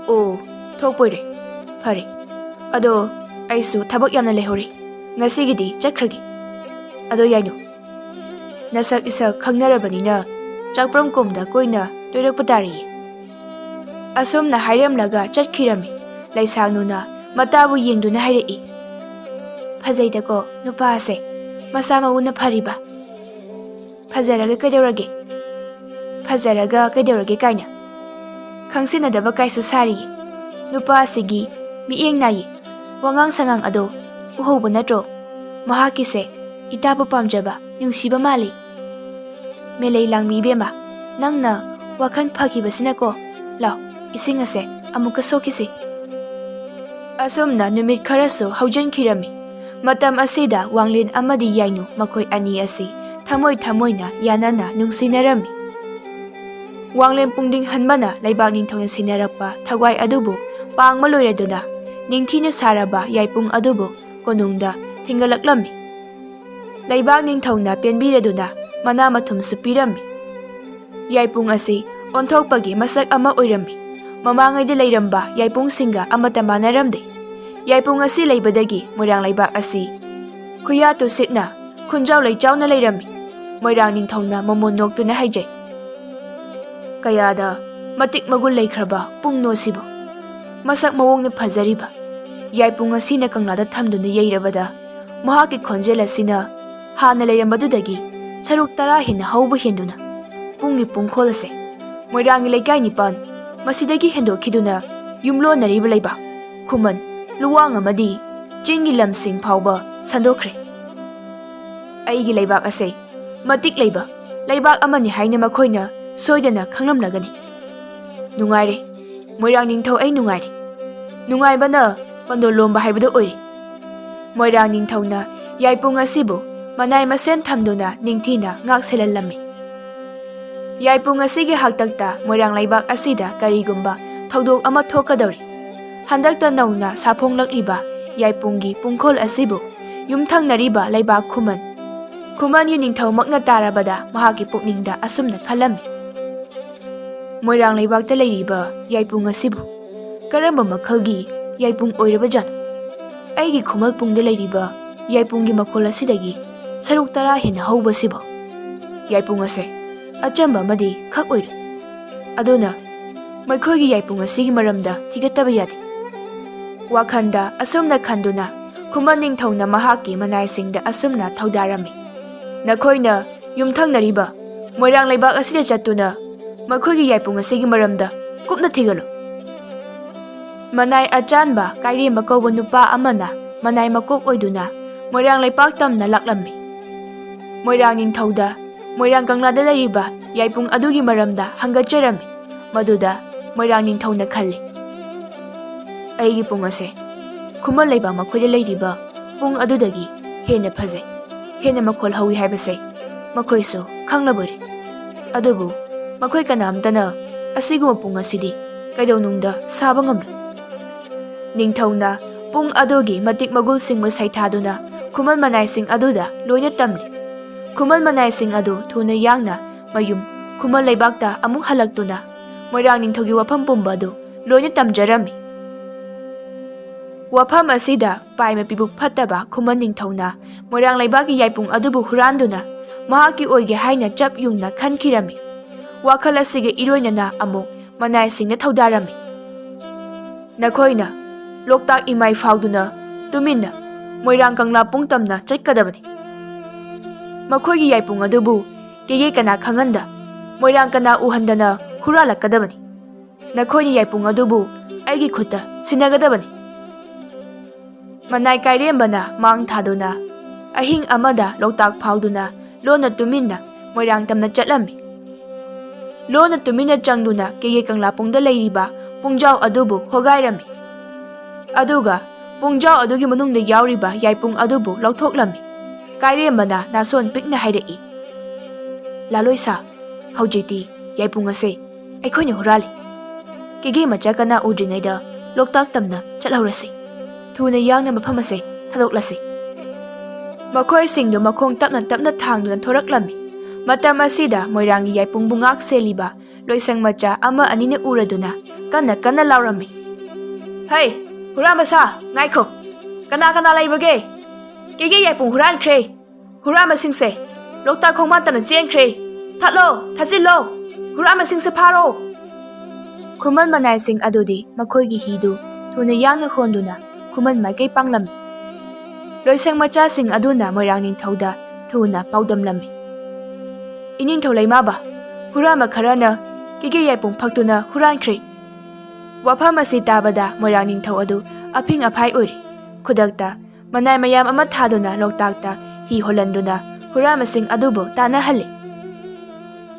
ꯑꯣ, ꯊꯣꯛꯄꯣꯏꯔꯦ꯫ ꯐꯔꯦ꯫ ꯑꯗꯣ ꯑꯩꯁꯨ ꯊꯕꯛ ꯌꯥꯝꯅ ꯂꯩꯍꯧꯔꯤ꯫ ꯉꯁꯤꯒꯤꯗꯤ ꯆꯠꯈ꯭ꯔꯒꯦ꯫" ꯑꯗꯣ ꯌꯥꯏꯅꯨ, ꯅꯁꯛ ꯏꯁꯛ ꯈꯪꯅꯔꯕꯅꯤꯅ ꯆꯥꯛꯄ꯭ꯔꯝ ꯀꯣꯝꯗ ꯀꯣꯏꯅ ꯂꯣꯏꯔꯛꯄ ꯇꯥꯔꯦ꯫ ꯑꯁꯨꯝꯅ ꯍꯥꯏꯔꯝꯂꯒ ꯆꯠꯈꯤꯔꯝꯃꯤ꯫ ꯂꯩꯁꯥꯡꯅꯨꯅ ꯃꯇꯥꯕꯨ ꯌꯦꯡꯗꯨꯅ ꯍꯥꯏꯔꯛꯏ, "ꯐꯖꯩꯗꯀꯣ ꯅꯨꯄꯥꯁꯦ, ꯃꯁꯥ ꯃꯎꯅ ꯐꯔꯤꯕ꯫ ꯐꯖꯔꯒ ꯀꯩꯗꯧꯔꯒꯦ? ꯐꯖꯔꯒ ꯀꯩꯗꯧꯔꯒꯦ ꯀꯥꯏꯅ ꯈꯪꯁꯤꯟꯅꯗꯕ ꯀꯥꯏꯁꯨ ꯁꯥꯔꯤꯌꯦ꯫ ꯅꯨꯄꯥ ꯑꯁꯤꯒꯤ ꯃꯤꯠꯌꯦꯡ ꯅꯥꯏꯌꯦ, ꯋꯥꯉꯥꯡ ꯁꯉꯥꯡ ꯑꯗꯣ ꯎꯍꯧꯕ ꯅꯠꯇ꯭ꯔꯣ? ꯃꯍꯥꯛꯀꯤꯁꯦ ꯏꯇꯥꯕꯨ ꯄꯥꯝꯖꯕ, ꯅꯨꯡꯁꯤꯕ ꯃꯥꯜꯂꯤ꯫ ꯃꯦꯂꯩ ꯂꯥꯡꯕꯤ ꯏꯕꯦꯝꯃ, ꯅꯪꯅ ꯋꯥꯈꯜ ꯐꯈꯤꯕꯁꯤꯅꯀꯣ꯫ ꯂꯥꯎ, ꯏꯁꯤꯡ ꯑꯁꯦ ꯑꯃꯨꯛꯀ ꯁꯣꯛꯈꯤꯁꯤ꯫" ꯑꯁꯨꯝꯅ ꯅꯨꯃꯤꯠ ꯈꯔꯁꯨ ꯍꯧꯖꯤꯟꯈꯤꯔꯝꯃꯤ꯫ ꯃꯇꯝ ꯑꯁꯤꯗ ꯋꯥꯡꯂꯦꯟ ꯑꯃꯗꯤ ꯌꯥꯏꯅꯨ ꯃꯈꯣꯏ ꯑꯅꯤ ꯑꯁꯤ ꯊꯃꯣꯏ ꯊꯃꯣꯏꯅ ꯌꯥꯅꯅ ꯅꯨꯡꯁꯤꯅꯔꯝꯃꯤ꯫ ꯋꯥꯡꯂꯦꯟ ꯄꯨꯡꯗꯤꯡ ꯍꯟꯕꯅ ꯂꯩꯕꯥꯛ ꯅꯤꯡꯊꯧꯅ ꯁꯤꯟꯅꯔꯛꯄ ꯊꯋꯥꯏ ꯑꯗꯨꯕꯨ ꯄꯥꯡꯕ ꯂꯣꯏꯔꯗꯨꯅ ꯅꯤꯡꯊꯤꯅ ꯁꯥꯔꯕ ꯌꯥꯏꯄꯨꯡ ꯑꯗꯨꯕꯨ ꯀꯣꯅꯨꯡꯗ ꯊꯤꯡꯒꯠꯂꯛꯂꯝꯃꯤ꯫ ꯂꯩꯕꯥꯛ ꯅꯤꯡꯊꯧꯅ ꯄꯦꯟꯕꯤꯔꯗꯨꯅ ꯃꯅꯥ ꯃꯊꯨꯝꯁꯨ ꯄꯤꯔꯝꯃꯤ꯫ ꯌꯥꯏꯄꯨꯡ ꯑꯁꯤ ꯑꯣꯟꯊꯣꯛꯄꯒꯤ ꯃꯁꯛ ꯑꯃ ꯑꯣꯏꯔꯝꯃꯤ꯫ ꯃꯃꯥꯡꯉꯩꯗ ꯂꯩꯔꯝꯕ ꯌꯥꯏꯄꯨꯡꯁꯤꯡꯒ ꯑꯃꯠꯇ ꯃꯥꯟꯅꯔꯝꯗꯦ꯫ ꯌꯥꯏꯄꯨꯡ ꯑꯁꯤ ꯂꯩꯕꯗꯒꯤ ꯃꯣꯏꯔꯥꯡ ꯂꯩꯕꯥꯛ ꯑꯁꯤ ꯈꯨꯌꯥ ꯇꯨꯁꯤꯠꯅ ꯈꯨꯟꯖꯥꯎ ꯂꯩꯆꯥꯎꯅ ꯂꯩꯔꯝꯃꯤ꯫ ꯃꯣꯏꯔꯥꯡ ꯅꯤꯡꯊꯧꯅ ꯃꯃꯣꯟ ꯅꯣꯛꯇꯨꯅ ꯍꯥꯏꯖꯩ, "ꯀꯌꯥꯗ ꯃꯇꯤꯛ ꯃꯒꯨꯟ ꯂꯩꯈ꯭ꯔꯕ ꯄꯨꯡꯅꯣ ꯁꯤꯕꯨ! ꯃꯁꯛ ꯃꯑꯣꯡꯅ ꯐꯖꯔꯤꯕ ꯌꯥꯏꯄꯨꯡ ꯑꯁꯤꯅ ꯀꯪꯂꯥꯗ ꯊꯝꯗꯨꯅ ꯌꯩꯔꯕꯗ ꯃꯍꯥꯛꯀꯤ ꯈꯣꯟꯖꯦꯜ ꯑꯁꯤꯅ ꯍꯥꯟꯅ ꯂꯩꯔꯝꯕꯗꯨꯗꯒꯤ ꯁꯔꯨꯛ ꯇꯔꯥ ꯍꯦꯟꯅ ꯍꯧꯕ ꯍꯦꯟꯗꯨꯅ ꯄꯨꯡꯒꯤ ꯄꯨꯡꯈꯣꯜ ꯑꯁꯦ ꯃꯣꯏꯔꯥꯡꯒꯤ ꯂꯩꯀꯥꯏ ꯅꯤꯄꯥꯟ, ꯃꯁꯤꯗꯒꯤ ꯍꯦꯟꯗꯣꯛꯈꯤꯗꯨꯅ ꯌꯨꯝꯂꯣꯟꯅꯔꯤꯕ ꯂꯩꯕꯥꯛ, ꯈꯨꯃꯟ, ꯂꯨꯋꯥꯡ ꯑꯃꯗꯤ ꯆꯤꯡꯒꯤ ꯂꯝꯁꯤꯡ ꯐꯥꯎꯕ ꯁꯟꯗꯣꯛꯈ꯭ꯔꯦ꯫ ꯑꯩꯒꯤ ꯂꯩꯕꯥꯛ ꯑꯁꯦ ꯃꯇꯤꯛ ꯂꯩꯕ ꯂꯩꯕꯥꯛ ꯑꯃꯅꯤ ꯍꯥꯏꯅ ꯃꯈꯣꯏꯅ ꯁꯣꯏꯗꯅ ꯈꯪꯂꯝꯂꯒꯅꯤ꯫ ꯅꯨꯡꯉꯥꯏꯔꯦ, ꯃꯣꯏꯔꯥꯡ ꯅꯤꯡꯊꯧ, ꯑꯩ ꯅꯨꯡꯉꯥꯏꯔꯦ꯫" ꯅꯨꯡꯉꯥꯏꯕꯅ ꯄꯟꯗꯣ ꯂꯣꯝꯕ ꯍꯥꯏꯕꯗꯨ ꯑꯣꯏꯔꯦ꯫ ꯃꯣꯏꯔꯥꯡ ꯅꯤꯡꯊꯧꯅ ꯌꯥꯏꯄꯨꯡ ꯑꯁꯤꯕꯨ ꯃꯅꯥꯏ ꯃꯁꯦꯟ ꯊꯝꯗꯨꯅ ꯅꯤꯡꯊꯤꯅ ꯉꯥꯛ ꯁꯦꯜꯍꯜꯂꯝꯃꯤ꯫ ꯌꯥꯏꯄꯨꯡ ꯑꯁꯤꯒꯤ ꯍꯥꯛꯇꯛꯇ ꯃꯣꯏꯔꯥꯡ ꯂꯩꯕꯥꯛ ꯑꯁꯤꯗ ꯀꯔꯤꯒꯨꯝꯕ ꯊꯧꯗꯣꯛ ꯑꯃ ꯊꯣꯛꯀꯗꯧꯔꯤ꯫ ꯍꯟꯗꯛꯇ ꯅꯧꯅ ꯁꯥꯐꯣꯡꯂꯛꯂꯤꯕ ꯌꯥꯏꯄꯨꯡꯒꯤ ꯄꯨꯡꯈꯣꯜ ꯑꯁꯤꯕꯨ ꯌꯨꯝꯊꯪꯅꯔꯤꯕ ꯂꯩꯕꯥꯛ ꯈꯨꯃꯟ, ꯈꯨꯃꯟꯒꯤ ꯅꯤꯡꯊꯧꯃꯛꯅ ꯇꯥꯔꯕꯗ ꯃꯍꯥꯛꯀꯤ ꯄꯨꯛꯅꯤꯡꯗ ꯑꯁꯨꯝꯅ ꯈꯜꯂꯝꯃꯤ, "ꯃꯣꯏꯔꯥꯡ ꯂꯩꯕꯥꯛꯇ ꯂꯩꯔꯤꯕ ꯌꯥꯏꯄꯨꯡ ꯑꯁꯤꯕꯨ ꯀꯔꯝꯕ ꯃꯈꯜꯒꯤ ꯌꯥꯏꯄꯨꯡ ꯑꯣꯏꯔꯕꯖꯥꯠꯅꯣ? ꯑꯩꯒꯤ ꯈꯨꯃꯜ ꯄꯨꯡꯗ ꯂꯩꯔꯤꯕ ꯌꯥꯏꯄꯨꯡꯒꯤ ꯃꯈꯣꯜ ꯑꯁꯤꯗꯒꯤ ꯁꯔꯨꯛ ꯇꯔꯥ ꯍꯦꯟꯅ ꯍꯧꯕꯁꯤꯕꯨ? ꯌꯥꯏꯄꯨꯡ ꯑꯁꯦ ꯑꯆꯝꯕ ꯑꯃꯗꯤ ꯈꯛ ꯑꯣꯏꯔꯣꯏ꯫ ꯑꯗꯨꯅ ꯃꯈꯣꯏꯒꯤ ꯌꯥꯏꯄꯨꯡ ꯑꯁꯤꯒꯤ ꯃꯔꯝꯗ ꯊꯤꯒꯠꯇꯕ ꯌꯥꯗꯦ꯫ ꯋꯥꯈꯜꯗ ꯑꯁꯨꯝꯅ ꯈꯟꯗꯨꯅ ꯈꯨꯃꯟ ꯅꯤꯡꯊꯧꯅ ꯃꯍꯥꯛꯀꯤ ꯃꯅꯥꯏꯁꯤꯡꯗ ꯑꯁꯨꯝꯅ ꯊꯧꯗꯥꯔꯝꯃꯤ, "ꯅꯈꯣꯏꯅ ꯌꯨꯝꯊꯪꯅꯔꯤꯕ ꯃꯣꯏꯔꯥꯡ ꯂꯩꯕꯥꯛ ꯑꯁꯤꯗ ꯆꯠꯇꯨꯅ ꯃꯈꯣꯏꯒꯤ ꯌꯥꯏꯄꯨꯡ ꯑꯁꯤꯒꯤ ꯃꯔꯝꯗ ꯀꯨꯞꯅ ꯊꯤꯒꯠꯂꯨ"꯫ ꯃꯅꯥꯏ ꯑꯆꯥꯟꯕ ꯀꯥꯏꯔꯦꯝꯕ ꯀꯧꯕ ꯅꯨꯄꯥ ꯑꯃꯅ ꯃꯅꯥꯏ ꯃꯀꯣꯛ ꯑꯣꯏꯗꯨꯅ ꯃꯣꯏꯔꯥꯡ ꯂꯩꯄꯥꯛ ꯇꯝꯅ ꯂꯥꯛꯂꯝꯃꯤ꯫ ꯃꯣꯏꯔꯥꯡ ꯅꯤꯡꯊꯧꯗ ꯃꯣꯏꯔꯥꯡ ꯀꯪꯂꯥꯗ ꯂꯩꯔꯤꯕ ꯌꯥꯏꯄꯨꯡ ꯑꯗꯨꯒꯤ ꯃꯔꯝꯗ ꯍꯪꯒꯠꯆꯔꯝꯃꯤ꯫ ꯃꯗꯨꯗ ꯃꯣꯏꯔꯥꯡ ꯅꯤꯡꯊꯧꯅ ꯈꯜꯂꯤ, "ꯑꯩꯒꯤ ꯄꯨꯡ ꯑꯁꯦ ꯈꯨꯃꯟ ꯂꯩꯕꯥꯛ ꯃꯈꯣꯏꯗ ꯂꯩꯔꯤꯕ ꯄꯨꯡ ꯑꯗꯨꯗꯒꯤ ꯍꯦꯟꯅ ꯐꯖꯩ, ꯍꯦꯟꯅ ꯃꯈꯣꯜ ꯍꯧꯏ ꯍꯥꯏꯕꯁꯦ ꯃꯈꯣꯏꯁꯨ ꯈꯪꯂꯕꯣꯏꯔꯦ꯫ ꯑꯗꯨꯕꯨ ꯃꯈꯣꯏ ꯀꯅꯥꯝꯇꯅ ꯑꯁꯤꯒꯨꯝꯕ ꯄꯨꯡ ꯑꯁꯤꯗꯤ ꯀꯩꯗꯧꯅꯨꯡꯗ ꯁꯥꯕ ꯉꯝꯂꯣꯏ"꯫ ꯅꯤꯡꯊꯧꯅ ꯄꯨꯡ ꯑꯗꯨꯒꯤ ꯃꯇꯤꯛ ꯃꯒꯨꯜꯁꯤꯡꯕꯨ ꯁꯩꯊꯥꯗꯨꯅ ꯈꯨꯃꯟ ꯃꯅꯥꯏꯁꯤꯡ ꯑꯗꯨꯗ ꯂꯣꯏꯅ ꯇꯝꯂꯤ꯫ ꯈꯨꯃꯟ ꯃꯅꯥꯏꯁꯤꯡ ꯑꯗꯨ ꯊꯨꯅ ꯌꯥꯡꯅ ꯃꯌꯨꯝ ꯈꯨꯃꯟ ꯂꯩꯕꯥꯛꯇ ꯑꯃꯨꯛ ꯍꯜꯂꯛꯇꯨꯅ ꯃꯣꯏꯔꯥꯡ ꯅꯤꯡꯊꯧꯒꯤ ꯋꯥꯐꯝ ꯄꯨꯝꯕ ꯑꯗꯨ ꯂꯣꯏꯅ ꯇꯝꯖꯔꯝꯃꯤ꯫ ꯋꯥꯐꯝ ꯑꯁꯤꯗ ꯄꯥꯏꯃ ꯄꯤꯕꯨ ꯐꯠꯇꯕ ꯈꯨꯃꯟ ꯅꯤꯡꯊꯧꯅ ꯃꯣꯏꯔꯥꯡ ꯂꯩꯕꯥꯛꯀꯤ ꯌꯥꯏꯄꯨꯡ ꯑꯗꯨꯕꯨ ꯍꯨꯔꯥꯟꯗꯨꯅ ꯃꯍꯥꯛꯀꯤ ꯑꯣꯏꯒꯦ ꯍꯥꯏꯅ ꯆꯞ ꯌꯨꯡꯅ ꯈꯟꯈꯤꯔꯝꯃꯤ꯫ ꯋꯥꯈꯜ ꯑꯁꯤꯒ ꯏꯔꯣꯏꯅꯅ ꯑꯃꯨꯛ ꯃꯅꯥꯏꯁꯤꯡꯗ ꯊꯧꯗꯥꯔꯝꯃꯤ, "ꯅꯈꯣꯏꯅ ꯂꯣꯛꯇꯥꯛ ꯏꯃꯥꯏ ꯐꯥꯎꯗꯨꯅ ꯇꯨꯃꯤꯟꯅ ꯃꯣꯏꯔꯥꯡ ꯀꯪꯂꯥ ꯄꯨꯡ ꯇꯝꯅ ꯆꯠꯀꯗꯕꯅꯤ꯫ ꯃꯈꯣꯏꯒꯤ ꯌꯥꯏꯄꯨꯡ ꯑꯗꯨꯕꯨ ꯀꯦꯒꯦ ꯀꯅꯥ ꯈꯪꯍꯟꯗ, ꯃꯣꯏꯔꯥꯡ ꯀꯅꯥ ꯎꯍꯟꯗꯅ ꯍꯨꯔꯥꯜꯂꯛꯀꯗꯕꯅꯤ꯫ ꯅꯈꯣꯏꯅ ꯌꯥꯏꯄꯨꯡ ꯑꯗꯨꯕꯨ ꯑꯩꯒꯤ ꯈꯨꯠꯇ ꯁꯤꯟꯅꯒꯗꯕꯅꯤ"꯫ ꯃꯅꯥꯏ ꯀꯥꯏꯔꯦꯝꯕꯅ ꯃꯥꯡ ꯊꯥꯗꯨꯅ ꯑꯍꯤꯡ ꯑꯃꯗ ꯂꯣꯛꯇꯥꯛ ꯐꯥꯎꯗꯨꯅ ꯂꯣꯟꯅ ꯇꯨꯃꯤꯟꯅ ꯃꯣꯏꯔꯥꯡ ꯇꯝꯅ ꯆꯠꯂꯝꯃꯤ꯫ ꯂꯣꯟꯅ ꯇꯨꯃꯤꯟꯅ ꯆꯪꯗꯨꯅ ꯀꯦꯒꯦ ꯀꯪꯂꯥꯄꯨꯡꯗ ꯂꯩꯔꯤꯕ ꯄꯨꯡꯖꯥꯎ ꯑꯗꯨꯕꯨ ꯍꯣꯒꯥꯏꯔꯝꯃꯤ꯫ ꯑꯗꯨꯒ ꯄꯨꯡꯖꯥꯎ ꯑꯗꯨꯒꯤ ꯃꯅꯨꯡꯗ ꯌꯥꯎꯔꯤꯕ ꯌꯥꯏꯄꯨꯡ ꯑꯗꯨꯕꯨ ꯂꯧꯊꯣꯛꯂꯝꯃꯤ꯫ ꯀꯥꯏꯔꯦꯝꯕꯅ ꯅꯥꯁꯣꯟ ꯄꯤꯛꯅ ꯍꯥꯏꯔꯛꯏ, "ꯂꯥꯂꯣꯏꯁꯥ, ꯍꯧꯖꯤꯛꯇꯤ ꯌꯥꯏꯄꯨꯡ ꯑꯁꯦ ꯑꯩꯈꯣꯏꯅ ꯍꯨꯔꯥꯜꯂꯤ꯫ ꯀꯦꯒꯦ ꯃꯆꯥ ꯀꯅꯥ ꯎꯗ꯭ꯔꯤꯉꯩꯗ ꯂꯣꯛꯇꯥꯛ ꯇꯝꯅ ꯆꯠꯍꯧꯔꯁꯤ꯫ ꯊꯨꯅ ꯌꯥꯡꯅ ꯃꯐꯝ ꯑꯁꯦ ꯊꯥꯗꯣꯛꯂꯁꯤ"꯫ ꯃꯈꯣꯏꯁꯤꯡꯗꯨ ꯃꯈꯣꯡ ꯇꯞꯅ ꯇꯞꯅ ꯊꯥꯡꯗꯨꯅ ꯊꯣꯔꯛꯂꯝꯃꯤ꯫ ꯃꯇꯝ ꯑꯁꯤꯗ ꯃꯣꯏꯔꯥꯡꯒꯤ ꯌꯥꯏꯄꯨꯡꯕꯨ ꯉꯥꯛ ꯁꯦꯜꯂꯤꯕ ꯂꯣꯏꯁꯪ ꯃꯆꯥ ꯑꯃ ꯑꯅꯤꯅ ꯎꯔꯗꯨꯅ ꯀꯟꯅ ꯀꯟꯅ ꯂꯥꯎꯔꯝꯃꯤ, "ꯍꯩ, ꯍꯨꯔꯥꯟꯕ ꯁꯥ, ꯉꯥꯏꯈꯣ! ꯀꯅꯥ ꯀꯅꯥ ꯂꯩꯕꯒꯦ? ꯀꯦꯒꯦ ꯌꯥꯏꯄꯨꯡ ꯍꯨꯔꯥꯟꯈ꯭ꯔꯦ! "ꯍꯨꯔꯥꯟꯕꯁꯤꯡꯁꯦ ꯂꯣꯛꯇꯥꯛ ꯈꯣꯡꯕꯥꯟ ꯇꯝꯅ ꯆꯦꯟꯈ꯭ꯔꯦ꯫ ꯊꯠꯂꯣ, ꯊꯠꯆꯤꯜꯂꯣ, ꯍꯨꯔꯥꯟꯕꯁꯤꯡꯁꯦ ꯐꯥꯔꯣ!" ꯈꯨꯃꯟ ꯃꯅꯥꯏꯁꯤꯡ ꯑꯗꯨꯗꯤ ꯃꯈꯣꯏꯒꯤ ꯍꯤꯗꯨ ꯊꯨꯅ ꯌꯥꯡꯅ ꯍꯣꯟꯗꯨꯅ ꯈꯨꯃꯟ ꯃꯥꯏꯀꯩ ꯄꯥꯡꯂꯝꯃꯤ꯫ ꯂꯣꯏꯁꯪ ꯃꯆꯥꯁꯤꯡ ꯑꯗꯨꯅ ꯃꯣꯏꯔꯥꯡ ꯅꯤꯡꯊꯧꯗ ꯊꯨꯅ ꯄꯥꯎꯗꯝꯂꯝꯃꯤ꯫ "ꯏꯅꯤꯡꯊꯧ ꯂꯩꯃꯥꯕ, ꯍꯨꯔꯥꯟꯕ ꯈꯔꯅ ꯀꯦꯒꯦ ꯌꯥꯏꯄꯨꯡ ꯐꯛꯇꯨꯅ ꯍꯨꯔꯥꯟꯈ꯭ꯔꯦ!" ꯋꯥꯐꯝ ꯑꯁꯤ ꯇꯥꯕꯗ ꯃꯣꯏꯔꯥꯡ ꯅꯤꯡꯊꯧ ꯑꯗꯨ ꯑꯐꯤꯡ ꯑꯐꯥꯏ ꯑꯣꯏꯔꯦ꯫ ꯈꯨꯗꯛꯇ ꯃꯅꯥꯏ ꯃꯌꯥꯝ ꯑꯃ ꯊꯥꯗꯨꯅ ꯂꯣꯛꯇꯥꯛꯇ ꯍꯤ ꯍꯣꯜꯍꯟꯗꯨꯅ ꯍꯨꯔꯥꯟꯕꯁꯤꯡ ꯑꯗꯨꯕꯨ ꯇꯥꯟꯅꯍꯜꯂꯤ꯫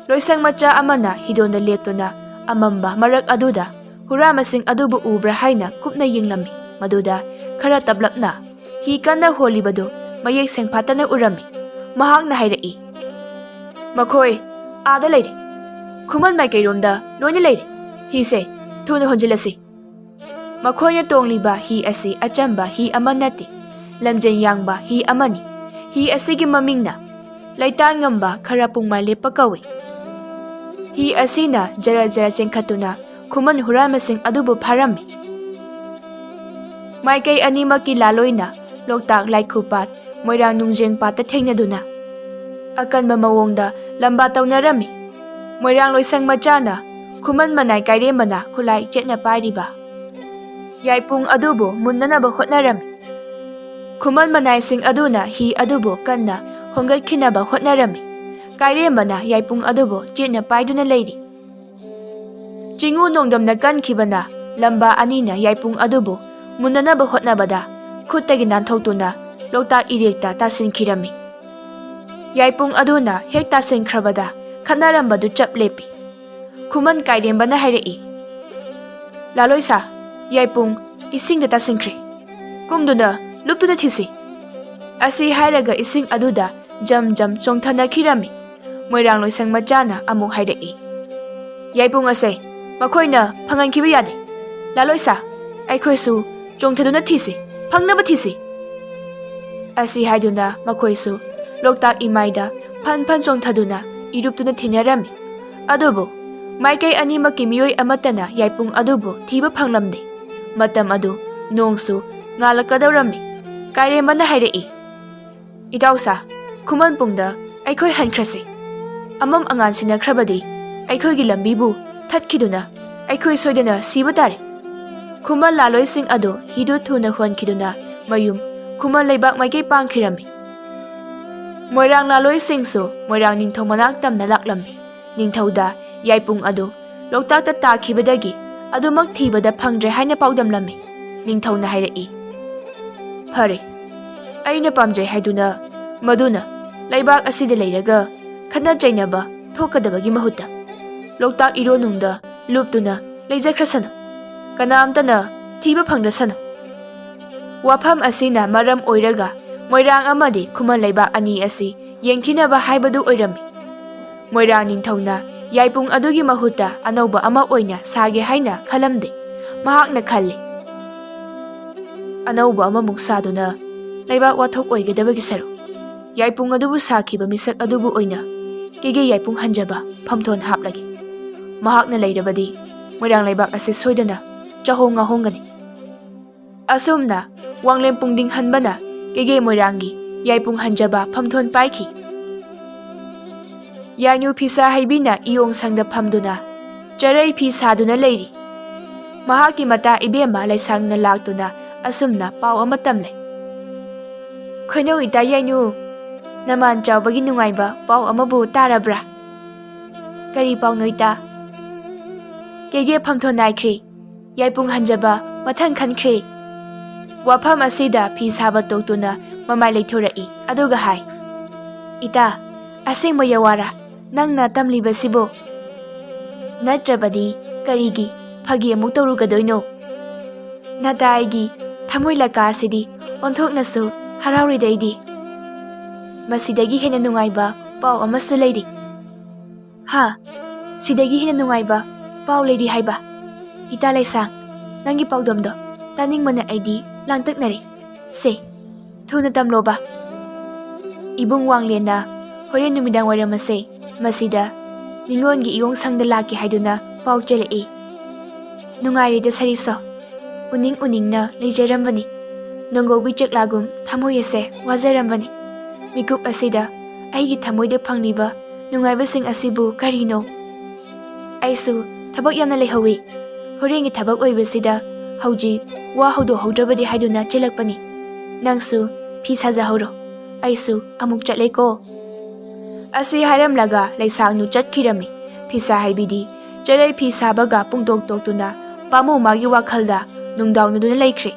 ꯂꯣꯏꯁꯪ ꯃꯆꯥ ꯑꯃꯅ ꯍꯤꯗꯣꯟꯗ ꯂꯦꯞꯇꯨꯅ ꯑꯃꯝꯕ ꯃꯔꯛ ꯑꯗꯨꯗ ꯍꯨꯔꯥꯟꯕꯁꯤꯡ ꯑꯗꯨꯕꯨ ꯎꯕ꯭ꯔꯥ ꯍꯥꯏꯅ ꯀꯨꯞꯅ ꯌꯦꯡꯂꯝꯃꯤ꯫ ꯃꯗꯨꯗ ꯈꯔ ꯇꯞꯂꯞꯅ ꯍꯤ ꯀꯟꯅ ꯍꯣꯜꯂꯤꯕꯗꯨ ꯃꯌꯦꯛ ꯁꯦꯡꯐꯥꯠꯇꯅ ꯎꯔꯝꯃꯤ꯫ ꯃꯍꯥꯛꯅ ꯍꯥꯏꯔꯛꯏ, "ꯃꯈꯣꯏ ꯑꯥꯗ ꯂꯩꯔꯦ꯫ ꯈꯨꯃꯟ ꯃꯥꯏꯀꯩꯔꯣꯝꯗ ꯂꯣꯏꯅ ꯂꯩꯔꯦ꯫ ꯍꯤꯁꯦ ꯊꯨꯅ ꯍꯣꯟꯖꯤꯜꯂꯁꯤ꯫" ꯃꯈꯣꯏꯅ ꯇꯣꯡꯂꯤꯕ ꯍꯤ ꯑꯁꯤ ꯑꯆꯝꯕ ꯍꯤ ꯑꯃ ꯅꯠꯇꯦ, ꯂꯝꯖꯦꯟ ꯌꯥꯡꯕ ꯍꯤ ꯑꯃꯅꯤ꯫ ꯍꯤ ꯑꯁꯤꯒꯤ ꯃꯃꯤꯡꯅ ꯂꯩꯇꯥꯟ ꯉꯝꯕ ꯈꯔ ꯄꯨꯡꯃꯥꯏ ꯂꯦꯞꯄ ꯀꯧꯏ꯫ ꯍꯤ ꯑꯁꯤꯅ ꯖꯔ ꯖꯔ ꯆꯦꯟꯈꯠꯇꯨꯅ ꯈꯨꯃꯟ ꯍꯨꯔꯥꯟꯕꯁꯤꯡ ꯑꯗꯨꯕꯨ ꯐꯥꯔꯝꯃꯤ꯫ ꯃꯥꯏꯀꯩ ꯑꯅꯤꯃꯛꯀꯤ ꯂꯥꯂꯣꯏꯅ ꯂꯣꯛꯇꯥꯛ ꯂꯥꯏꯈꯨ ꯄꯥꯠ, ꯃꯣꯏꯔꯥꯡ ꯅꯨꯡꯖꯦꯡ ꯄꯥꯠꯇ ꯊꯦꯡꯅꯗꯨꯅ ꯑꯀꯟꯕ ꯃꯑꯣꯡꯗ ꯂꯝꯕꯥ ꯇꯧꯅꯔꯝꯃꯤ꯫ ꯃꯣꯏꯔꯥꯡ ꯂꯣꯏꯁꯪ ꯃꯆꯥꯅ ꯈꯨꯃꯟ ꯃꯅꯥꯏ ꯀꯥꯏꯔꯦꯝꯕꯅ ꯈꯨꯠꯂꯥꯏ ꯆꯦꯠꯅ ꯄꯥꯏꯔꯤꯕ ꯌꯥꯏꯄꯨꯡ ꯑꯗꯨꯕꯨ ꯃꯨꯟꯅꯅꯕ ꯍꯣꯠꯅꯔꯝꯃꯤ꯫ ꯈꯨꯃꯟ ꯃꯅꯥꯏꯁꯤꯡ ꯑꯗꯨꯅ ꯍꯤ ꯑꯗꯨꯕꯨ ꯀꯟꯅ ꯍꯣꯟꯒꯠꯈꯤꯅꯕ ꯍꯣꯠꯅꯔꯝꯃꯤ꯫ ꯀꯥꯏꯔꯦꯝꯕꯅ ꯌꯥꯏꯄꯨꯡ ꯑꯗꯨꯕꯨ ꯆꯦꯠꯅ ꯄꯥꯏꯗꯨꯅ ꯂꯩꯔꯤ꯫ ꯆꯤꯡꯎ ꯅꯣꯡꯗꯝꯅ ꯀꯟꯈꯤꯕꯅ ꯂꯝꯕꯥ ꯑꯅꯤꯅ ꯌꯥꯏꯄꯨꯡ ꯑꯗꯨꯕꯨ ꯃꯨꯟꯅꯅꯕ ꯍꯣꯠꯅꯕꯗ ꯈꯨꯠꯇꯒꯤ ꯅꯥꯟꯊꯣꯛꯇꯨꯅ ꯂꯣꯛꯇꯥꯛ ꯏꯔꯦꯛꯇ ꯇꯥꯁꯤꯟꯈꯤꯔꯝꯃꯤ꯫ ꯌꯥꯏꯄꯨꯡ ꯑꯗꯨꯅ ꯍꯦꯛ ꯇꯥꯁꯤꯟꯈ꯭ꯔꯕꯗ ꯈꯠꯅꯔꯝꯕꯗꯨ ꯆꯞ ꯂꯦꯞꯄꯤ꯫ ꯈꯨꯃꯟ ꯀꯥꯏꯔꯦꯝꯕꯅ ꯍꯥꯏꯔꯛꯏ, "ꯂꯥꯂꯣꯏꯁꯥ, ꯌꯥꯏꯄꯨꯡ ꯏꯁꯤꯡꯗ ꯇꯥꯁꯤꯟꯈ꯭ꯔꯦ꯫ ꯀꯨꯝꯗꯨꯅ ꯂꯨꯞꯇꯨꯅ ꯊꯤꯁꯤ꯫" ꯑꯁꯤ ꯍꯥꯏꯔꯒ ꯏꯁꯤꯡ ꯑꯗꯨꯗ ꯖꯝ ꯖꯝ ꯆꯣꯡꯊꯅꯈꯤꯔꯝꯃꯤ꯫ ꯃꯣꯏꯔꯥꯡ ꯂꯣꯏꯁꯪ ꯃꯆꯥꯅ ꯑꯃꯨꯛ ꯍꯥꯏꯔꯛꯏ, "ꯌꯥꯏꯄꯨꯡ ꯑꯁꯦ ꯃꯈꯣꯏꯅ ꯐꯪꯍꯟꯈꯤꯕ ꯌꯥꯗꯦ꯫ ꯂꯥꯂꯣꯏꯁꯥ, ꯑꯩꯈꯣꯏꯁꯨ ꯆꯣꯡꯊꯗꯨꯅ ꯊꯤꯁꯤ, ꯐꯪꯅꯕ ꯊꯤꯁꯤ꯫" ꯑꯁꯤ ꯍꯥꯏꯗꯨꯅ ꯃꯈꯣꯏꯁꯨ ꯂꯣꯛꯇꯥꯛ ꯏꯃꯥꯏꯗ ꯐꯟ ꯐꯟ ꯆꯣꯡꯊꯗꯨꯅ ꯏꯔꯨꯞꯇꯨꯅ ꯊꯤꯅꯔꯝꯃꯤ꯫ ꯑꯗꯨꯕꯨ ꯃꯥꯏꯀꯩ ꯑꯅꯤꯃꯛꯀꯤ ꯃꯤꯑꯣꯏ ꯑꯃꯠꯇꯅ ꯌꯥꯏꯄꯨꯡ ꯑꯗꯨꯕꯨ ꯊꯤꯕ ꯐꯪꯂꯝꯗꯦ꯫ ꯃꯇꯝ ꯑꯗꯨ ꯅꯣꯡꯁꯨ ꯉꯥꯜꯂꯛꯀꯗꯧꯔꯝꯃꯤ꯫ ꯀꯥꯏꯔꯦꯝꯕꯅ ꯍꯥꯏꯔꯛꯏ, "ꯏꯇꯥꯎꯁꯥ, ꯈꯨꯃꯟ ꯄꯨꯡꯗ ꯑꯩꯈꯣꯏ ꯍꯟꯈ꯭ꯔꯁꯤ꯫ ꯑꯃꯝ ꯑꯉꯥꯟ ꯁꯤꯟꯅꯈ꯭ꯔꯕꯗꯤ ꯑꯩꯈꯣꯏꯒꯤ ꯂꯝꯕꯤꯕꯨ ꯊꯠꯈꯤꯗꯨꯅ ꯑꯩꯈꯣꯏ ꯁꯣꯏꯗꯅ ꯁꯤꯕ ꯇꯥꯔꯦ꯫ ꯈꯨꯃꯟ ꯂꯥꯂꯣꯏꯁꯤꯡ ꯑꯗꯨ ꯍꯤꯗꯨ ꯊꯨꯅ ꯍꯣꯟꯈꯤꯗꯨꯅ ꯃꯌꯨꯝ ꯈꯨꯃꯟ ꯂꯩꯕꯥꯛ ꯃꯥꯏꯀꯩ ꯄꯥꯡꯈꯤꯔꯝꯃꯤ꯫ ꯃꯣꯏꯔꯥꯡ ꯂꯥꯂꯣꯏꯁꯤꯡꯁꯨ ꯃꯣꯏꯔꯥꯡ ꯅꯤꯡꯊꯧ ꯃꯅꯥꯛ ꯇꯝꯅ ꯂꯥꯛꯂꯝꯃꯤ꯫ ꯅꯤꯡꯊꯧꯗ ꯌꯥꯏꯄꯨꯡ ꯑꯗꯨ ꯂꯣꯛꯇꯥꯛꯇ ꯇꯥꯈꯤꯕꯗꯒꯤ ꯑꯗꯨꯃꯛ ꯊꯤꯕꯗ ꯐꯪꯗ꯭ꯔꯦ ꯍꯥꯏꯅ ꯄꯥꯎꯗꯝꯂꯝꯃꯤ꯫ ꯅꯤꯡꯊꯧꯅ ꯍꯥꯏꯔꯛꯏ, "ꯐꯔꯦ, ꯑꯩꯅ ꯄꯥꯝꯖꯩ ꯍꯥꯏꯗꯨꯅ ꯃꯗꯨꯅ ꯂꯩꯕꯥꯛ ꯑꯁꯤꯗ ꯂꯩꯔꯒ ꯈꯠꯅ ꯆꯩꯅꯕ ꯊꯣꯛꯀꯗꯕꯒꯤ ꯃꯍꯨꯠꯇ ꯂꯣꯛꯇꯥꯛ ꯏꯔꯣꯟꯅꯨꯡꯗ ꯂꯨꯞꯇꯨꯅ ꯂꯩꯖꯈ꯭ꯔꯁꯅꯨ꯫ ꯀꯅꯥꯝꯇꯅ ꯊꯤꯕ ꯐꯪꯗ꯭ꯔꯁꯅꯨ"꯫ ꯋꯥꯐꯝ ꯑꯁꯤꯅ ꯃꯔꯝ ꯑꯣꯏꯔꯒ ꯃꯣꯏꯔꯥꯡ ꯑꯃꯗꯤ ꯈꯨꯃꯟ ꯂꯩꯕꯥꯛ ꯑꯅꯤ ꯑꯁꯤ ꯌꯦꯡꯊꯤꯅꯕ ꯍꯥꯏꯕꯗꯨ ꯑꯣꯏꯔꯝꯃꯤ꯫ ꯃꯣꯏꯔꯥꯡ ꯅꯤꯡꯊꯧꯅ ꯌꯥꯏꯄꯨꯡ ꯑꯗꯨꯒꯤ ꯃꯍꯨꯠꯇ ꯑꯅꯧꯕ ꯑꯃ ꯑꯣꯏꯅ ꯁꯥꯒꯦ ꯍꯥꯏꯅ ꯈꯜꯂꯝꯗꯦ꯫ ꯃꯍꯥꯛꯅ ꯈꯜꯂꯤ, "ꯑꯅꯧꯕ ꯑꯃꯃꯨꯛ ꯁꯥꯗꯨꯅ ꯂꯩꯕꯥꯛ ꯋꯥꯊꯣꯛ ꯑꯣꯏꯒꯗꯕꯒꯤ ꯁꯔꯨꯛ, ꯌꯥꯏꯄꯨꯡ ꯑꯗꯨꯕꯨ ꯁꯥꯈꯤꯕ ꯃꯤꯁꯛ ꯑꯗꯨꯕꯨ ꯑꯣꯏꯅ ꯀꯦꯒꯦ ꯌꯥꯏꯄꯨꯡ ꯍꯟꯖꯕ ꯐꯝꯊꯣꯟ ꯍꯥꯞꯂꯒꯦ꯫ ꯃꯍꯥꯛꯅ ꯂꯩꯔꯕꯗꯤ ꯃꯣꯏꯔꯥꯡ ꯂꯩꯕꯥꯛ ꯑꯁꯤ ꯁꯣꯏꯗꯅ ꯆꯥꯍꯣꯡ ꯉꯥꯍꯣꯡꯒꯅꯤ"꯫ ꯑꯁꯨꯝꯅ ꯋꯥꯡꯂꯦꯟ ꯄꯨꯡꯗꯤꯡ ꯍꯟꯕꯅ ꯀꯦꯒꯦ ꯃꯣꯏꯔꯥꯡꯒꯤ ꯌꯥꯏꯄꯨꯡ ꯍꯟꯖꯕ ꯐꯝꯊꯣꯟ ꯄꯥꯏꯈꯤ꯫ ꯌꯥꯏꯅꯨ ꯐꯤꯁꯥ ꯍꯩꯕꯤꯅ ꯏꯌꯣꯡ ꯁꯪꯗ ꯐꯝꯗꯨꯅ ꯆꯔꯩ ꯐꯤ ꯁꯥꯗꯨꯅ ꯂꯩꯔꯤ꯫ ꯃꯍꯥꯛꯀꯤ ꯃꯇꯥ ꯏꯕꯦꯝꯃ ꯂꯩꯁꯥꯡꯅ ꯂꯥꯛꯇꯨꯅ ꯑꯁꯨꯝꯅ ꯄꯥꯎ ꯑꯃ ꯇꯝꯂꯦ꯫ "ꯈꯣꯏꯅꯧ ꯏꯇꯥ ꯌꯥꯏꯅꯨ, ꯅꯃꯥꯟ ꯆꯥꯎꯕꯒꯤ ꯅꯨꯡꯉꯥꯏꯕ ꯄꯥꯎ ꯑꯃꯕꯨ ꯇꯥꯔꯕ꯭ꯔꯥ?" "ꯀꯔꯤ ꯄꯥꯎꯅꯣ ꯏꯇꯥ?" "ꯀꯦꯒꯦ ꯐꯝꯊꯣꯟ ꯅꯥꯏꯈ꯭ꯔꯦ꯫ ꯌꯥꯏꯄꯨꯡ ꯍꯟꯖꯕ ꯃꯊꯪ ꯈꯟꯈ꯭ꯔꯦ"꯫ ꯋꯥꯐꯝ ꯑꯁꯤꯗ ꯐꯤ ꯁꯥꯕ ꯇꯣꯛꯇꯨꯅ ꯃꯃꯥꯏ ꯂꯩꯊꯣꯔꯛꯏ, ꯑꯗꯨꯒ ꯍꯥꯏ, "ꯏꯇꯥ, ꯑꯁꯦꯡꯕ ꯌꯥꯋꯥꯔꯥ ꯅꯪꯅ ꯇꯝꯂꯤꯕꯁꯤꯕꯨ? ꯅꯠꯇ꯭ꯔꯕꯗꯤ ꯀꯔꯤꯒꯤ ꯐꯥꯒꯤ ꯑꯃꯨꯛ ꯇꯧꯔꯨꯒꯗꯣꯏꯅꯣ? ꯅꯇꯥ ꯑꯩꯒꯤ ꯊꯃꯣꯏ ꯂꯀꯥ ꯑꯁꯤꯗꯤ ꯑꯣꯟꯊꯣꯛꯅꯁꯨ ꯍꯔꯥꯎꯔꯤꯗ ꯑꯩꯗꯤ꯫ ꯃꯁꯤꯗꯒꯤ ꯍꯦꯟꯅ ꯅꯨꯡꯉꯥꯏꯕ ꯄꯥꯎ ꯑꯃꯁꯨ ꯂꯩꯔꯤ"꯫ "ꯍꯥ? ꯁꯤꯗꯒꯤ ꯍꯦꯟꯅ ꯅꯨꯡꯉꯥꯏꯕ ꯄꯥꯎ ꯂꯩꯔꯤ ꯍꯥꯏꯕ? ꯏꯇꯥ ꯂꯩꯁꯥꯡ, ꯅꯪꯒꯤ ꯄꯥꯎꯗꯝꯗꯣ ꯇꯥꯅꯤꯡꯕꯅ ꯑꯩꯗꯤ ꯂꯥꯡꯇꯛꯅꯔꯦ꯫ ꯁꯦ, ꯊꯨꯅ ꯇꯝꯂꯣꯕ꯫ ꯏꯕꯨꯡ ꯋꯥꯡꯂꯦꯟꯅ ꯍꯣꯔꯦꯟ ꯅꯨꯃꯤꯗꯥꯡ ꯋꯥꯏꯔꯝ ꯑꯁꯦ ꯃꯁꯤꯗ ꯅꯤꯉꯣꯜꯒꯤ ꯏꯌꯣꯡ ꯁꯪꯗ ꯂꯥꯛꯀꯦ ꯍꯥꯏꯗꯨꯅ ꯄꯥꯎ ꯆꯦꯜꯂꯛꯏ꯫ ꯅꯨꯡꯉꯥꯏꯔꯦꯗ ꯁꯔꯤꯁꯣ, ꯎꯅꯤꯡ ꯎꯅꯤꯡꯅ ꯂꯩꯖꯔꯝꯕꯅꯤ꯫ ꯅꯣꯡꯒꯧꯕꯤ ꯆꯦꯛꯂꯥꯒꯨꯝ ꯊꯃꯣꯏ ꯑꯁꯦ ꯋꯥꯖꯔꯝꯕꯅꯤ"꯫ ꯃꯤꯀꯨꯞ ꯑꯁꯤꯗ ꯑꯩꯒꯤ ꯊꯃꯣꯏꯗ ꯐꯪꯂꯤꯕ ꯅꯨꯡꯉꯥꯏꯕꯁꯤꯡ ꯑꯁꯤꯕꯨ ꯀꯔꯤꯅꯣ? ꯑꯩꯁꯨ ꯊꯕꯛ ꯌꯥꯝꯅ ꯂꯩꯍꯧꯋꯤ꯫ ꯍꯣꯔꯦꯟꯒꯤ ꯊꯕꯛ ꯑꯣꯏꯕꯁꯤꯗ ꯍꯧꯖꯤꯛ ꯋꯥ ꯍꯧꯗꯣꯛꯍꯧꯗ꯭ꯔꯕꯗꯤ ꯍꯥꯏꯗꯨꯅ ꯆꯦꯜꯂꯛꯄꯅꯤ꯫ ꯅꯪꯁꯨ ꯐꯤ ꯁꯥꯖꯍꯧꯔꯣ꯫ ꯑꯩꯁꯨ ꯑꯃꯨꯛ ꯆꯠꯂꯦꯀꯣ꯫ ꯑꯁꯤ ꯍꯥꯏꯔꯝꯂꯒ ꯂꯩꯁꯥꯡꯅꯨ ꯆꯠꯈꯤꯔꯝꯃꯤ꯫ ꯐꯤꯁꯥ ꯍꯥꯏꯕꯤꯗꯤ ꯆꯔꯩ ꯐꯤ ꯁꯥꯕꯒ ꯄꯨꯡꯇꯣꯛ ꯇꯣꯛꯇꯨꯅ ꯄꯥꯃꯨ ꯃꯥꯒꯤ ꯋꯥꯈꯜꯗ ꯅꯨꯡꯗꯥꯎꯅꯗꯨꯅ ꯂꯩꯈ꯭ꯔꯦ꯫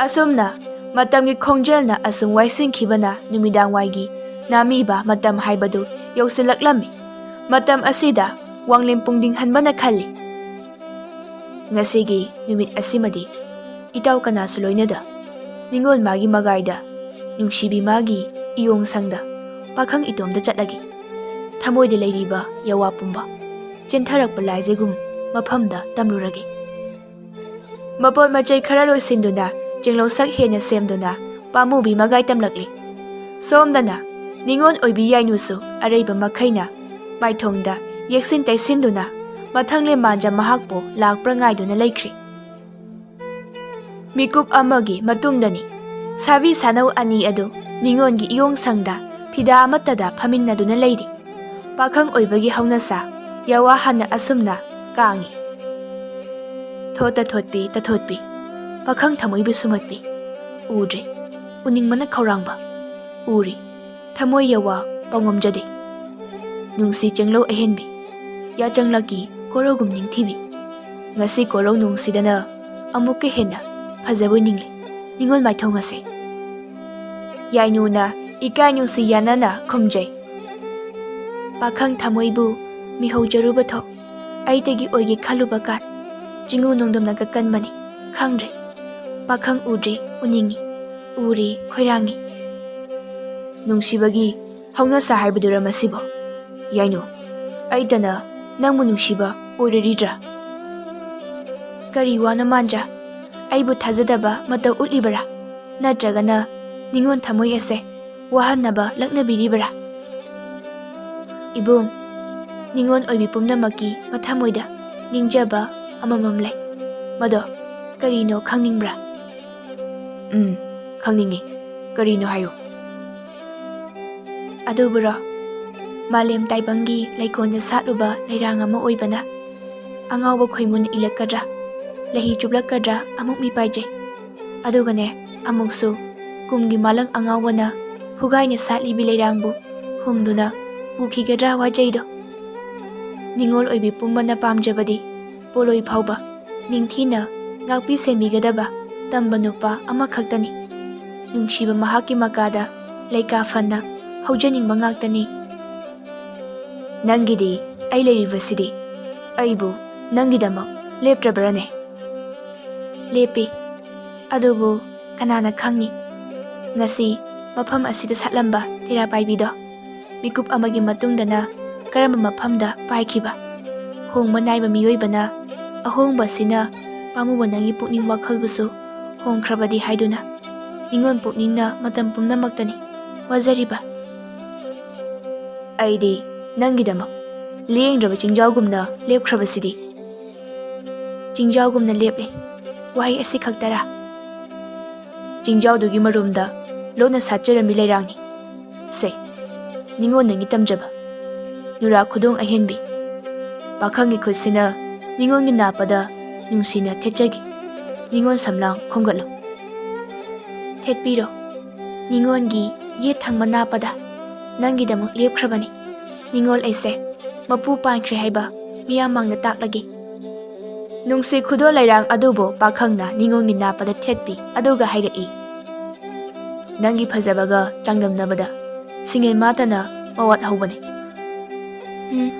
ꯑꯁꯨꯝꯅ ꯃꯇꯝꯒꯤ ꯈꯣꯡꯖꯦꯜꯅ ꯑꯁꯨꯝ ꯋꯥꯏꯁꯤꯟꯈꯤꯕꯅ ꯅꯨꯃꯤꯗꯥꯡꯋꯥꯏꯒꯤ ꯅꯥꯃꯤꯕ ꯃꯇꯝ ꯍꯥꯏꯕꯗꯨ ꯌꯧꯁꯤꯜꯂꯛꯂꯝꯃꯤ꯫ ꯃꯇꯝ ꯑꯁꯤꯗ ꯋꯥꯡꯂꯦꯟ ꯄꯨꯡꯗꯤꯡꯍꯟꯕꯅ ꯈꯜꯂꯤ, "ꯉꯁꯤꯒꯤ ꯅꯨꯃꯤꯠ ꯑꯁꯤꯃꯗꯤ ꯏꯇꯥꯎ ꯀꯅꯥꯁꯨ ꯂꯣꯏꯅꯗ, ꯅꯤꯉꯣꯜ ꯃꯥꯒꯤ ꯃꯒꯥꯏꯗ, ꯅꯨꯡꯁꯤꯕꯤ ꯃꯥꯒꯤ ꯏꯌꯣꯡ ꯁꯪꯗ ꯄꯥꯈꯪ ꯏꯇꯣꯝꯇ ꯆꯠꯂꯒꯦ꯫ ꯊꯃꯣꯏꯗ ꯂꯩꯔꯤꯕ ꯌꯥꯋꯥ ꯄꯨꯝꯕ ꯆꯦꯟꯊꯔꯛꯄ ꯂꯥꯏꯖꯒꯨꯝ ꯃꯐꯝꯗ ꯇꯝꯂꯨꯔꯒꯦ"꯫ ꯃꯄꯣꯠ ꯃꯆꯩ ꯈꯔ ꯂꯣꯏꯁꯤꯟꯗꯨꯅ ꯆꯦꯡꯂꯧ ꯁꯛ ꯍꯦꯟꯅ ꯁꯦꯝꯗꯨꯅ ꯄꯥꯝꯃꯨꯕꯤ ꯃꯒꯥꯏ ꯇꯝꯂꯛꯂꯤ꯫ ꯁꯣꯝꯗꯅ ꯅꯤꯉꯣꯜ ꯑꯣꯏꯕꯤ ꯌꯥꯏꯅꯨꯁꯨ ꯑꯔꯩꯕ ꯃꯈꯩꯅ ꯃꯥꯏꯊꯣꯡꯗ ꯌꯦꯛꯁꯤꯟ ꯇꯩꯁꯤꯟꯗꯨꯅ ꯃꯊꯪꯂꯦꯟ ꯃꯥꯟꯖ ꯃꯍꯥꯛꯄꯨ ꯂꯥꯛꯄ꯭ꯔꯥ ꯉꯥꯏꯗꯨꯅ ꯂꯩꯈ꯭ꯔꯤ꯫ ꯃꯤꯀꯨꯞ ꯑꯃꯒꯤ ꯃꯇꯨꯡꯗꯅꯤ꯫ ꯁꯥꯕꯤ ꯁꯥꯅꯧ ꯑꯅꯤ ꯑꯗꯨ ꯅꯤꯉꯣꯜꯒꯤ ꯏꯌꯣꯡ ꯁꯪꯗ ꯐꯤꯗꯥ ꯑꯃꯠꯇꯗ ꯐꯝꯃꯤꯟꯅꯗꯨꯅ ꯂꯩꯔꯤ꯫ ꯄꯥꯈꯪ ꯑꯣꯏꯕꯒꯤ ꯍꯧꯅꯁꯥ ꯌꯥꯋꯥ ꯍꯥꯟꯅ ꯑꯁꯨꯝꯅ ꯀꯥꯡꯏ꯫ ꯊꯣꯠ ꯇꯊꯣꯠꯄꯤ ꯇꯊꯣꯠꯄꯤ, ꯄꯥꯈꯪ ꯊꯃꯣꯏꯕꯨ ꯁꯨꯝꯍꯠꯄꯤ꯫ ꯎꯗ꯭ꯔꯦ, ꯎꯅꯤꯡꯕꯅ ꯈꯧꯔꯥꯡꯕ꯫ ꯎꯔꯤ, ꯊꯃꯣꯏ ꯌꯥꯋꯥ ꯄꯥꯎꯉꯝꯖꯗꯦ꯫ ꯅꯨꯡꯁꯤ ꯆꯦꯡꯂꯧ ꯑꯍꯦꯟꯕꯤ, ꯌꯥꯆꯪꯂꯛꯀꯤ ꯀꯣꯔꯧꯒꯨꯝ ꯅꯤꯡꯊꯤꯕꯤ꯫ ꯉꯁꯤ ꯀꯣꯔꯧ ꯅꯨꯡꯁꯤꯗꯅ ꯑꯃꯨꯛꯀ ꯍꯦꯟꯅ ꯐꯖꯕꯣꯏ ꯅꯤꯡꯂꯦ ꯅꯤꯉꯣꯜ ꯃꯥꯏꯊꯣꯡ ꯑꯁꯦ꯫ ꯌꯥꯏꯅꯨꯅ ꯏꯀꯥꯏ ꯅꯨꯡꯁꯤ ꯌꯥꯅꯅ ꯈꯨꯝꯖꯩ꯫ ꯄꯥꯈꯪ ꯊꯃꯣꯏꯕꯨ ꯃꯤꯍꯧꯖꯔꯨꯕ ꯊꯣꯛ꯫ ꯑꯩꯗꯒꯤ ꯑꯣꯏꯒꯦ ꯈꯜꯂꯨꯕ ꯀꯥꯟ ꯆꯤꯡꯉꯨ ꯅꯣꯡꯗꯝꯅ ꯀꯛꯀꯟꯕꯅꯤ꯫ ꯈꯪꯗ꯭ꯔꯦ꯫ ꯄꯥꯈꯪ ꯎꯗ꯭ꯔꯦ ꯎꯅꯤꯡꯉꯤ, ꯎꯔꯦ ꯈꯣꯏꯔꯥꯡꯉꯤ꯫ ꯅꯨꯡꯁꯤꯕꯒꯤ ꯍꯧꯅꯁꯥ ꯍꯥꯏꯕꯗꯨꯔ ꯃꯁꯤꯕꯣ? ꯌꯥꯏꯅꯨ, ꯑꯩꯇꯅ ꯅꯪꯕꯨ ꯅꯨꯡꯁꯤꯕ ꯑꯣꯏꯔꯔꯤꯗ꯭ꯔꯥ? ꯀꯔꯤ ꯋꯥꯅ ꯃꯥꯟꯖ? ꯑꯩꯕꯨ ꯊꯥꯖꯗꯕ ꯃꯇꯧ ꯎꯠꯂꯤꯕꯔꯥ? ꯅꯠꯇ꯭ꯔꯒꯅ ꯅꯤꯉꯣꯜ ꯊꯃꯣꯏ ꯑꯁꯦ ꯋꯥꯍꯟꯅꯕ ꯂꯛꯅꯕꯤꯔꯤꯕꯔꯥ? ꯏꯕꯨꯡ, ꯅꯤꯉꯣꯜ ꯑꯣꯏꯕꯤ ꯄꯨꯝꯅꯃꯛꯀꯤ ꯃꯊꯃꯣꯏꯗ ꯅꯤꯡꯖꯕ ꯑꯃꯃꯝ ꯂꯩ꯫ ꯃꯗꯣ ꯀꯔꯤꯅꯣ ꯈꯪꯅꯤꯡꯕ꯭ꯔꯥ? ꯎꯝ, ꯈꯪꯅꯤꯡꯉꯤ꯫ ꯀꯔꯤꯅꯣ ꯍꯥꯏꯌꯨ꯫ ꯑꯗꯨꯕꯨꯔꯣ, ꯃꯥꯂꯦꯝ ꯇꯥꯏꯕꯪꯒꯤ ꯂꯩꯀꯣꯜꯗ ꯁꯥꯠꯂꯨꯕ ꯂꯩꯔꯥꯡ ꯑꯃ ꯑꯣꯏꯕꯅ ꯑꯉꯥꯎꯕ ꯈꯣꯏꯃꯨꯅ ꯏꯜꯂꯛꯀꯗ꯭ꯔꯥ, ꯂꯩꯍꯤ ꯆꯨꯞꯂꯛꯀꯗ꯭ꯔꯥ ꯑꯃꯨꯛ ꯃꯤꯄꯥꯏꯖꯩ꯫ ꯑꯗꯨꯒꯅꯦ, ꯑꯃꯨꯛꯁꯨ ꯀꯨꯝꯒꯤ ꯃꯥꯂꯪ ꯑꯉꯥꯎꯕꯅ ꯐꯨꯒꯥꯏꯅ ꯁꯥꯠꯂꯤꯕꯤ ꯂꯩꯔꯥꯡꯕꯨ ꯍꯨꯝꯗꯨꯅ ꯄꯨꯈꯤꯒꯗ꯭ꯔꯥ ꯋꯥꯖꯩꯗꯣ꯫ ꯅꯤꯉꯣꯜ ꯑꯣꯏꯕꯤ ꯄꯨꯝꯕꯅ ꯄꯥꯝꯖꯕꯗꯤ ꯄꯣꯂꯣꯏ ꯐꯥꯎꯕ ꯅꯤꯡꯊꯤꯅ ꯉꯥꯛꯄꯤ ꯁꯦꯟꯕꯤꯒꯗꯕ ꯇꯝꯕ ꯅꯨꯄꯥ ꯑꯃꯈꯛꯇꯅꯤ꯫ ꯅꯨꯡꯁꯤꯕ ꯃꯍꯥꯛꯀꯤ ꯃꯀꯥꯗ ꯂꯩꯀꯥ ꯐꯅ ꯍꯧꯖꯅꯤꯡꯕ ꯉꯥꯛꯇꯅꯤ꯫ ꯅꯪꯒꯤꯗꯤ ꯑꯩ ꯂꯩꯔꯤꯕꯁꯤꯗꯤ꯫ ꯑꯩꯕꯨ ꯅꯪꯒꯤꯗꯃꯛ ꯂꯦꯞꯇ꯭ꯔꯕ꯭ꯔꯅꯦ? ꯂꯦꯞꯄꯤ꯫ ꯑꯗꯨꯕꯨ ꯀꯅꯥꯅ ꯈꯪꯅꯤ? ꯉꯁꯤ ꯃꯐꯝ ꯑꯁꯤꯗ ꯁꯥꯠꯂꯝꯕ ꯇꯦꯔꯥ ꯄꯥꯏꯕꯤꯗꯣ ꯃꯤꯀꯨꯞ ꯑꯃꯒꯤ ꯃꯇꯨꯡꯗꯅ ꯀꯔꯝꯕ ꯃꯐꯝꯗ ꯄꯥꯏꯈꯤꯕ? ꯍꯣꯡꯕ ꯅꯥꯏꯕ ꯃꯤꯑꯣꯏꯕꯅ ꯑꯍꯣꯡꯕ ꯑꯁꯤꯅ ꯄꯥꯝꯃꯨꯕ ꯅꯪꯒꯤ ꯄꯨꯛꯅꯤꯡ ꯋꯥꯈꯜꯕꯨꯁꯨ ꯍꯣꯡꯈ꯭ꯔꯕꯗꯤ ꯍꯥꯏꯗꯨꯅ ꯅꯤꯉꯣꯜ ꯄꯨꯛꯅꯤꯡꯅ ꯃꯇꯝ ꯄꯨꯝꯅꯃꯛꯇꯅꯤ ꯋꯥꯖꯔꯤꯕ꯫ ꯑꯩꯗꯤ ꯅꯪꯒꯤꯗꯃꯛ ꯂꯦꯡꯗ꯭ꯔꯕ ꯆꯤꯡꯖꯥꯎꯒꯨꯝꯅ ꯂꯦꯞꯈ꯭ꯔꯕꯁꯤꯗꯤ꯫ ꯆꯤꯡꯖꯥꯎꯒꯨꯝꯅ ꯂꯦꯞꯂꯦ꯫ ꯋꯥꯍꯩ ꯑꯁꯤ ꯈꯛꯇꯔꯥ? ꯆꯤꯡꯖꯥꯎꯗꯨꯒꯤ ꯃꯔꯨꯝꯗ ꯂꯣꯟꯅ ꯁꯥꯠꯆꯔꯝꯃꯤ ꯂꯩꯔꯥꯡꯅꯤ꯫ ꯁꯦ, ꯅꯤꯉꯣꯜ ꯅꯪꯒꯤ ꯇꯝꯖꯕ꯫ ꯅꯨꯔꯥ ꯈꯨꯗꯣꯡ ꯑꯍꯦꯟꯕꯤ꯫ ꯄꯥꯈꯪꯒꯤ ꯈꯨꯠꯁꯤꯅ ꯅꯤꯉꯣꯜꯒꯤ ꯅꯥꯞꯄꯗ ꯅꯨꯡꯁꯤꯅ ꯊꯦꯠꯆꯒꯦ꯫ ꯅꯤꯉꯣꯜ ꯁꯝꯂꯥꯡ ꯈꯣꯝꯒꯠꯂꯨ꯫ ꯊꯦꯠꯄꯤꯔꯣ꯫ ꯅꯤꯉꯣꯜꯒꯤ ꯌꯦꯠ ꯊꯪꯕ ꯅꯥꯞꯄꯗ ꯅꯪꯒꯤꯗꯃꯛ ꯂꯦꯞꯈ꯭ꯔꯕꯅꯤ꯫ ꯅꯤꯉꯣꯜ ꯑꯩꯁꯦ ꯃꯄꯨ ꯄꯥꯟꯈ꯭ꯔꯦ ꯍꯥꯏꯕ ꯃꯤꯌꯥꯝ ꯃꯥꯡꯗ ꯇꯥꯛꯂꯒꯦ꯫ ꯅꯨꯡꯁꯤ ꯈꯨꯗꯣꯜ ꯂꯩꯔꯥꯡ ꯑꯗꯨꯕꯨ ꯄꯥꯈꯪꯅ ꯅꯤꯉꯣꯜꯒꯤ ꯅꯥꯞꯄꯗ ꯊꯦꯠꯄꯤ, ꯑꯗꯨꯒ ꯍꯥꯏꯔꯛꯏ, "ꯅꯪꯒꯤ ꯐꯖꯕꯒ ꯆꯥꯡꯗꯝꯅꯕꯗ ꯁꯤꯡꯉꯦꯟ ꯃꯥꯇꯅ ꯃꯋꯥꯠ ꯍꯧꯕꯅꯤ꯫ ꯎꯝ,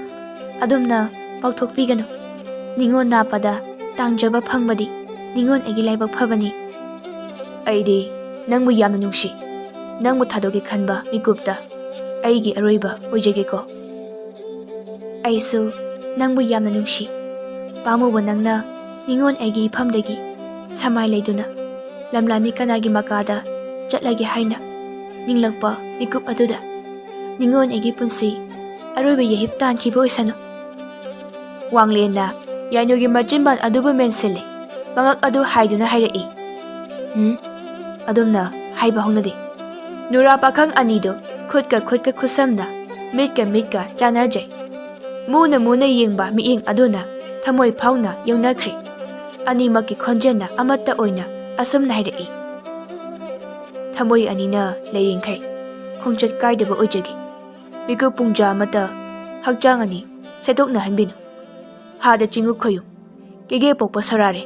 ꯑꯗꯨꯝꯅ ꯄꯥꯎꯊꯣꯛꯄꯤꯒꯅꯨ꯫ ꯅꯤꯉꯣꯜ ꯅꯥꯞꯄꯗ ꯇꯥꯡꯖꯕ ꯐꯪꯕꯗꯤ ꯅꯤꯉꯣꯜ ꯑꯩꯒꯤ ꯂꯥꯏꯕꯛ ꯐꯕꯅꯤ꯫ ꯑꯩꯗꯤ ꯅꯪꯕꯨ ꯌꯥꯝꯅ ꯅꯨꯡꯁꯤ꯫ ꯅꯪꯕꯨ ꯊꯥꯗꯣꯛꯀꯦ ꯈꯟꯕ ꯃꯤꯀꯨꯞꯇ ꯑꯩꯒꯤ ꯑꯔꯣꯏꯕ ꯑꯣꯏꯖꯒꯦꯀꯣ꯫ ꯑꯩꯁꯨ ꯅꯪꯕꯨ ꯌꯥꯝꯅ ꯅꯨꯡꯁꯤ꯫ ꯄꯥꯝꯃꯨꯕ ꯅꯪꯅ ꯅꯤꯉꯣꯜ ꯑꯩꯒꯤ ꯏꯐꯝꯗꯒꯤ ꯁꯃꯥꯏ ꯂꯩꯗꯨꯅ ꯂꯝꯂꯥꯟꯕꯤ ꯀꯅꯥꯒꯤ ꯃꯀꯥꯗ ꯆꯠꯂꯒꯦ ꯍꯥꯏꯅ ꯅꯤꯡꯂꯛꯄ ꯃꯤꯀꯨꯞ ꯑꯗꯨꯗ ꯅꯤꯉꯣꯜ ꯑꯩꯒꯤ ꯄꯨꯟꯁꯤ ꯑꯔꯣꯏꯕ ꯌꯩꯍꯤꯞ ꯇꯥꯟꯈꯤꯕ ꯑꯣꯏꯁꯅꯨ꯫" ꯋꯥꯡꯂꯦꯟꯅ ꯌꯥꯏꯅꯨꯒꯤ ꯃꯆꯤꯟꯕꯥꯟ ꯑꯗꯨꯕꯨ ꯃꯦꯟꯁꯤꯜꯂꯤ꯫ ꯃꯉꯛ ꯑꯗꯨ ꯍꯥꯏꯗꯨꯅ ꯍꯥꯏꯔꯛꯏ, "ꯎꯝ, ꯑꯗꯨꯝꯅ ꯍꯥꯏꯕ ꯍꯧꯅꯗꯦ꯫" ꯅꯨꯔꯥ ꯄꯥꯈꯪ ꯑꯅꯤꯗꯨ ꯈꯨꯠꯀ ꯈꯨꯠꯀ ꯈꯨꯠꯁꯝꯅ, ꯃꯤꯠꯀ ꯃꯤꯠꯀ ꯆꯥꯟꯅꯖꯩ꯫ ꯃꯨꯅ ꯃꯨꯅ ꯌꯦꯡꯕ ꯃꯤꯠꯌꯦꯡ ꯑꯗꯨꯅ ꯊꯃꯣꯏ ꯐꯥꯎꯅ ꯌꯧꯅꯈ꯭ꯔꯦ꯫ ꯑꯅꯤꯃꯛꯀꯤ ꯈꯣꯟꯖꯦꯜꯅ ꯑꯃꯠꯇ ꯑꯣꯏꯅ ꯑꯁꯨꯝꯅ ꯍꯥꯏꯔꯛꯏ, "ꯊꯃꯣꯏ ꯑꯅꯤꯅ ꯂꯩꯔꯤꯡꯈꯩ ꯈꯣꯡꯆꯠ ꯀꯥꯏꯗꯕ ꯑꯣꯏꯖꯒꯦ꯫ ꯃꯤꯀꯨꯞ ꯄꯨꯡꯖꯥ ꯑꯃꯇ ꯍꯛꯆꯥꯡ ꯑꯅꯤ ꯁꯦꯠꯇꯣꯛꯅꯍꯟꯕꯤꯅꯨ꯫ ꯍꯥꯗ ꯆꯤꯡꯉꯨ ꯈꯣꯏꯌꯨꯝ, ꯀꯦꯒꯦ ꯄꯣꯛꯄ ꯁꯣꯔꯥꯔꯦ,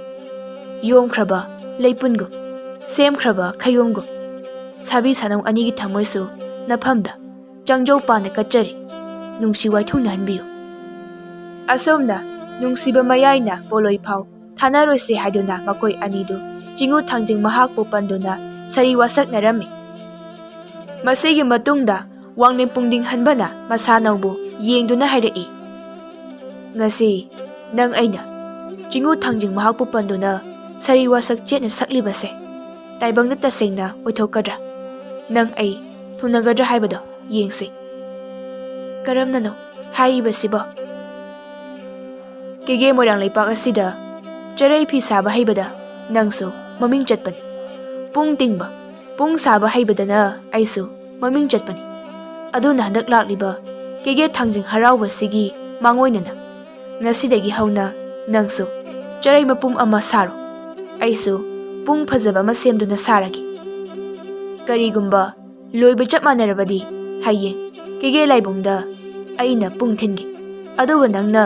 ꯌꯣꯝꯈ꯭ꯔꯕ ꯂꯩꯄꯨꯟꯒꯨꯝ, ꯁꯦꯝꯈ꯭ꯔꯕ ꯈꯌꯣꯝꯒꯨꯝ, ꯁꯥꯕꯤ ꯁꯥꯅꯧ ꯑꯅꯤꯒꯤ ꯊꯃꯣꯏꯁꯨ ꯅꯐꯝꯗ ꯆꯥꯡꯖꯧ ꯄꯥꯟꯅ ꯀꯠꯆꯔꯤ꯫ ꯅꯨꯡꯁꯤ ꯋꯥꯏꯊꯨꯡꯅꯍꯟꯕꯤꯌꯨ"꯫ ꯑꯁꯣꯝꯅ ꯅꯨꯡꯁꯤꯕ ꯃꯌꯥꯏꯅ ꯄꯣꯂꯣꯏ ꯐꯥꯎ ꯊꯥꯅꯔꯣꯏꯁꯦ ꯍꯥꯏꯗꯨꯅ ꯃꯈꯣꯏ ꯑꯅꯤꯗꯨ ꯆꯤꯡꯉꯨ ꯊꯥꯡꯖꯤꯡ ꯃꯍꯥꯛꯄꯨ ꯄꯟꯗꯨꯅ ꯁꯥꯔꯤ ꯋꯥꯁꯛꯅꯔꯝꯃꯤ꯫ ꯃꯁꯤꯒꯤ ꯃꯇꯨꯡꯗ ꯋꯥꯡꯂꯦꯟ ꯄꯨꯡꯗꯤꯡ ꯍꯟꯕꯅ ꯃꯁꯥꯅꯧꯕꯨ ꯌꯦꯡꯗꯨꯅ ꯍꯥꯏꯔꯛꯏ, "ꯉꯁꯤ ꯅꯪ ꯑꯩꯅ ꯆꯤꯡꯉꯨ ꯊꯥꯡꯖꯤꯡ ꯃꯍꯥꯛꯄꯨ ꯄꯟꯗꯨꯅ ꯁꯥꯔꯤ ꯋꯥꯁꯛ ꯆꯦꯠꯅ ꯁꯛꯂꯤꯕꯁꯦ ꯇꯥꯏꯕꯪꯗ ꯇꯁꯦꯡꯅ ꯑꯣꯏꯊꯣꯛꯀꯗ꯭ꯔꯥ? ꯅꯪ ꯑꯩ ꯊꯨꯡꯅꯒꯗ꯭ꯔꯥ ꯍꯥꯏꯕꯗꯣ ꯌꯦꯡꯁꯤ"꯫ "ꯀꯔꯝꯅꯅꯣ ꯍꯥꯏꯔꯤꯕꯁꯤꯕꯣ?" "ꯀꯦꯒꯦ ꯃꯣꯏꯔꯥꯡ ꯂꯩꯄꯥꯛ ꯑꯁꯤꯗ ꯆꯔꯩ ꯐꯤ ꯁꯥꯕ ꯍꯩꯕꯗ ꯅꯪꯁꯨ ꯃꯃꯤꯡ ꯆꯠꯄꯅꯤ꯫ ꯄꯨꯡ ꯇꯤꯡꯕ, ꯄꯨꯡ ꯁꯥꯕ ꯍꯩꯕꯗꯅ ꯑꯩꯁꯨ ꯃꯃꯤꯡ ꯆꯠꯄꯅꯤ꯫ ꯑꯗꯨꯅ ꯍꯟꯗꯛ ꯂꯥꯛꯂꯤꯕ ꯀꯦꯒꯦ ꯊꯥꯡꯖꯤꯡ ꯍꯔꯥꯎꯕꯁꯤꯒꯤ ꯃꯥꯡꯑꯣꯏꯅꯅ ꯉꯁꯤꯗꯒꯤ ꯍꯧꯅ ꯅꯪꯁꯨ ꯆꯔꯩ ꯃꯄꯨꯝ ꯑꯃ ꯁꯥꯔꯣ꯫ ꯑꯩꯁꯨ ꯄꯨꯡ ꯐꯖꯕ ꯑꯃ ꯁꯦꯝꯗꯨꯅ ꯁꯥꯔꯒꯦ꯫ ꯀꯔꯤꯒꯨꯝꯕ ꯂꯣꯏꯕ ꯆꯞ ꯃꯥꯟꯅꯔꯕꯗꯤ ꯍꯌꯦꯡ ꯀꯦꯒꯦ ꯂꯥꯏꯕꯨꯡꯗ ꯑꯩꯅ ꯄꯨꯡ ꯊꯤꯟꯒꯦ꯫ ꯑꯗꯨꯒ ꯅꯪꯅ,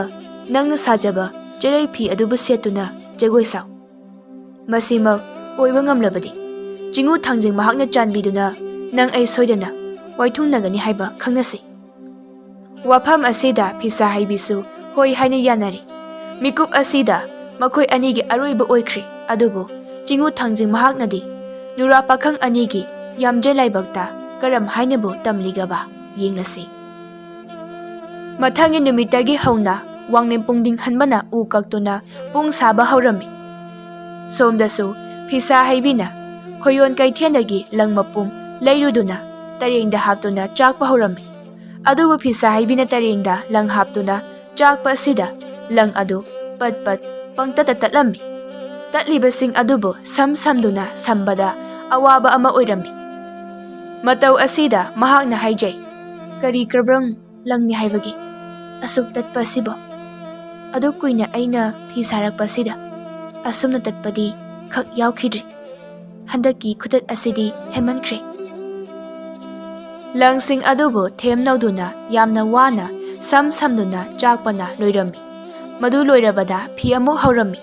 ꯅꯪꯅ ꯁꯥꯖꯕ ꯆꯔꯩ ꯐꯤ ꯑꯗꯨꯕꯨ ꯁꯦꯠꯇꯨꯅ ꯖꯒꯣꯏ ꯁꯥꯎ꯫ ꯃꯁꯤꯃꯛ ꯑꯣꯏꯕ ꯉꯝꯂꯕꯗꯤ ꯆꯤꯡꯉꯨ ꯊꯥꯡꯖꯤꯡ ꯃꯍꯥꯛꯅ ꯆꯥꯟꯕꯤꯗꯨꯅ ꯅꯪ ꯑꯩ ꯁꯣꯏꯗꯅ ꯋꯥꯏꯊꯨꯡꯅꯒꯅꯤ ꯍꯥꯏꯕ ꯈꯪꯅꯁꯤ"꯫ ꯋꯥꯐꯝ ꯑꯁꯤꯗ ꯐꯤꯁꯥ ꯍꯩꯕꯤꯁꯨ ꯍꯣꯏ ꯍꯥꯏꯅ ꯌꯥꯅꯔꯦ꯫ ꯃꯤꯀꯨꯞ ꯑꯁꯤꯗ ꯃꯈꯣꯏ ꯑꯅꯤꯒꯤ ꯑꯔꯣꯏꯕ ꯑꯣꯏꯈ꯭ꯔꯦ꯫ ꯑꯗꯨꯕꯨ ꯆꯤꯡꯉꯨ ꯊꯥꯡꯖꯤꯡ ꯃꯍꯥꯛꯅꯗꯤ ꯅꯨꯔꯥ ꯄꯥꯈꯪ ꯑꯅꯤꯒꯤ ꯌꯥꯝꯖ ꯂꯥꯏꯕꯛꯇ ꯀꯔꯝ ꯍꯥꯏꯅꯕꯨ ꯇꯝꯂꯤꯒꯕ ꯌꯦꯡꯂꯁꯤ꯫ ꯃꯊꯪꯒꯤ ꯅꯨꯃꯤꯠꯇꯒꯤ ꯍꯧꯅ ꯋꯥꯡꯂꯦꯟ ꯄꯨꯡꯗꯤꯡ ꯍꯟꯕꯅ ꯎ ꯀꯛꯇꯨꯅ ꯄꯨꯡ ꯁꯥꯕ ꯍꯧꯔꯝꯃꯤ꯫ ꯁꯣꯝꯗꯁꯨ ꯐꯤꯁꯥ ꯍꯩꯕꯤꯅ ꯈꯣꯏꯌꯣꯟ ꯀꯩꯊꯦꯜꯗꯒꯤ ꯂꯪ ꯃꯄꯨꯝ ꯂꯩꯔꯨꯗꯨꯅ ꯇꯔꯦꯡꯗ ꯍꯥꯞꯇꯨꯅ ꯆꯥꯛꯄ ꯍꯧꯔꯝꯃꯤ꯫ ꯑꯗꯨꯕꯨ ꯐꯤꯁꯥ ꯍꯩꯕꯤꯅ ꯇꯔꯦꯡꯗ ꯂꯪ ꯍꯥꯞꯇꯨꯅ ꯆꯥꯛꯄ ꯑꯁꯤꯗ ꯂꯪ ꯑꯗꯨ ꯄꯠ ꯄꯠ ꯄꯪꯇꯠꯇ ꯇꯠꯂꯝꯃꯤ꯫ ꯇꯠꯂꯤꯕꯁꯤꯡ ꯑꯗꯨꯕꯨ ꯁꯝ ꯁꯝꯗꯨꯅ ꯁꯝꯕꯗ ꯑꯋꯥꯕ ꯑꯃ ꯑꯣꯏꯔꯝꯃꯤ꯫ ꯃꯇꯧ ꯑꯁꯤꯗ ꯃꯍꯥꯛꯅ ꯍꯥꯏꯖꯩ, "ꯀꯔꯤ ꯀꯔꯝꯕ ꯂꯪꯅꯤ ꯍꯥꯏꯕꯒꯦ ꯑꯁꯨꯛ ꯇꯠꯄ ꯑꯁꯤꯕꯣ? ꯑꯗꯨꯛ ꯀꯨꯏꯅ ꯑꯩꯅ ꯐꯤ ꯁꯥꯔꯛꯄꯁꯤꯗ ꯑꯁꯨꯝꯅ ꯇꯠꯄꯗꯤ ꯈꯛ ꯌꯥꯎꯈꯤꯗ꯭ꯔꯤ꯫ ꯍꯟꯗꯛꯀꯤ ꯈꯨꯇꯠ ꯑꯁꯤꯗꯤ ꯍꯦꯟꯃꯟꯈ꯭ꯔꯦ"꯫ ꯂꯪꯁꯤꯡ ꯑꯗꯨꯕꯨ ꯊꯦꯝꯅꯧꯗꯨꯅ ꯌꯥꯝꯅ ꯋꯥꯅ ꯁꯝ ꯁꯝꯗꯨꯅ ꯆꯥꯛꯄꯅ ꯂꯣꯏꯔꯝꯃꯤ꯫ ꯃꯗꯨ ꯂꯣꯏꯔꯕꯗ ꯐꯤ ꯑꯃꯨꯛ ꯍꯧꯔꯝꯃꯤ꯫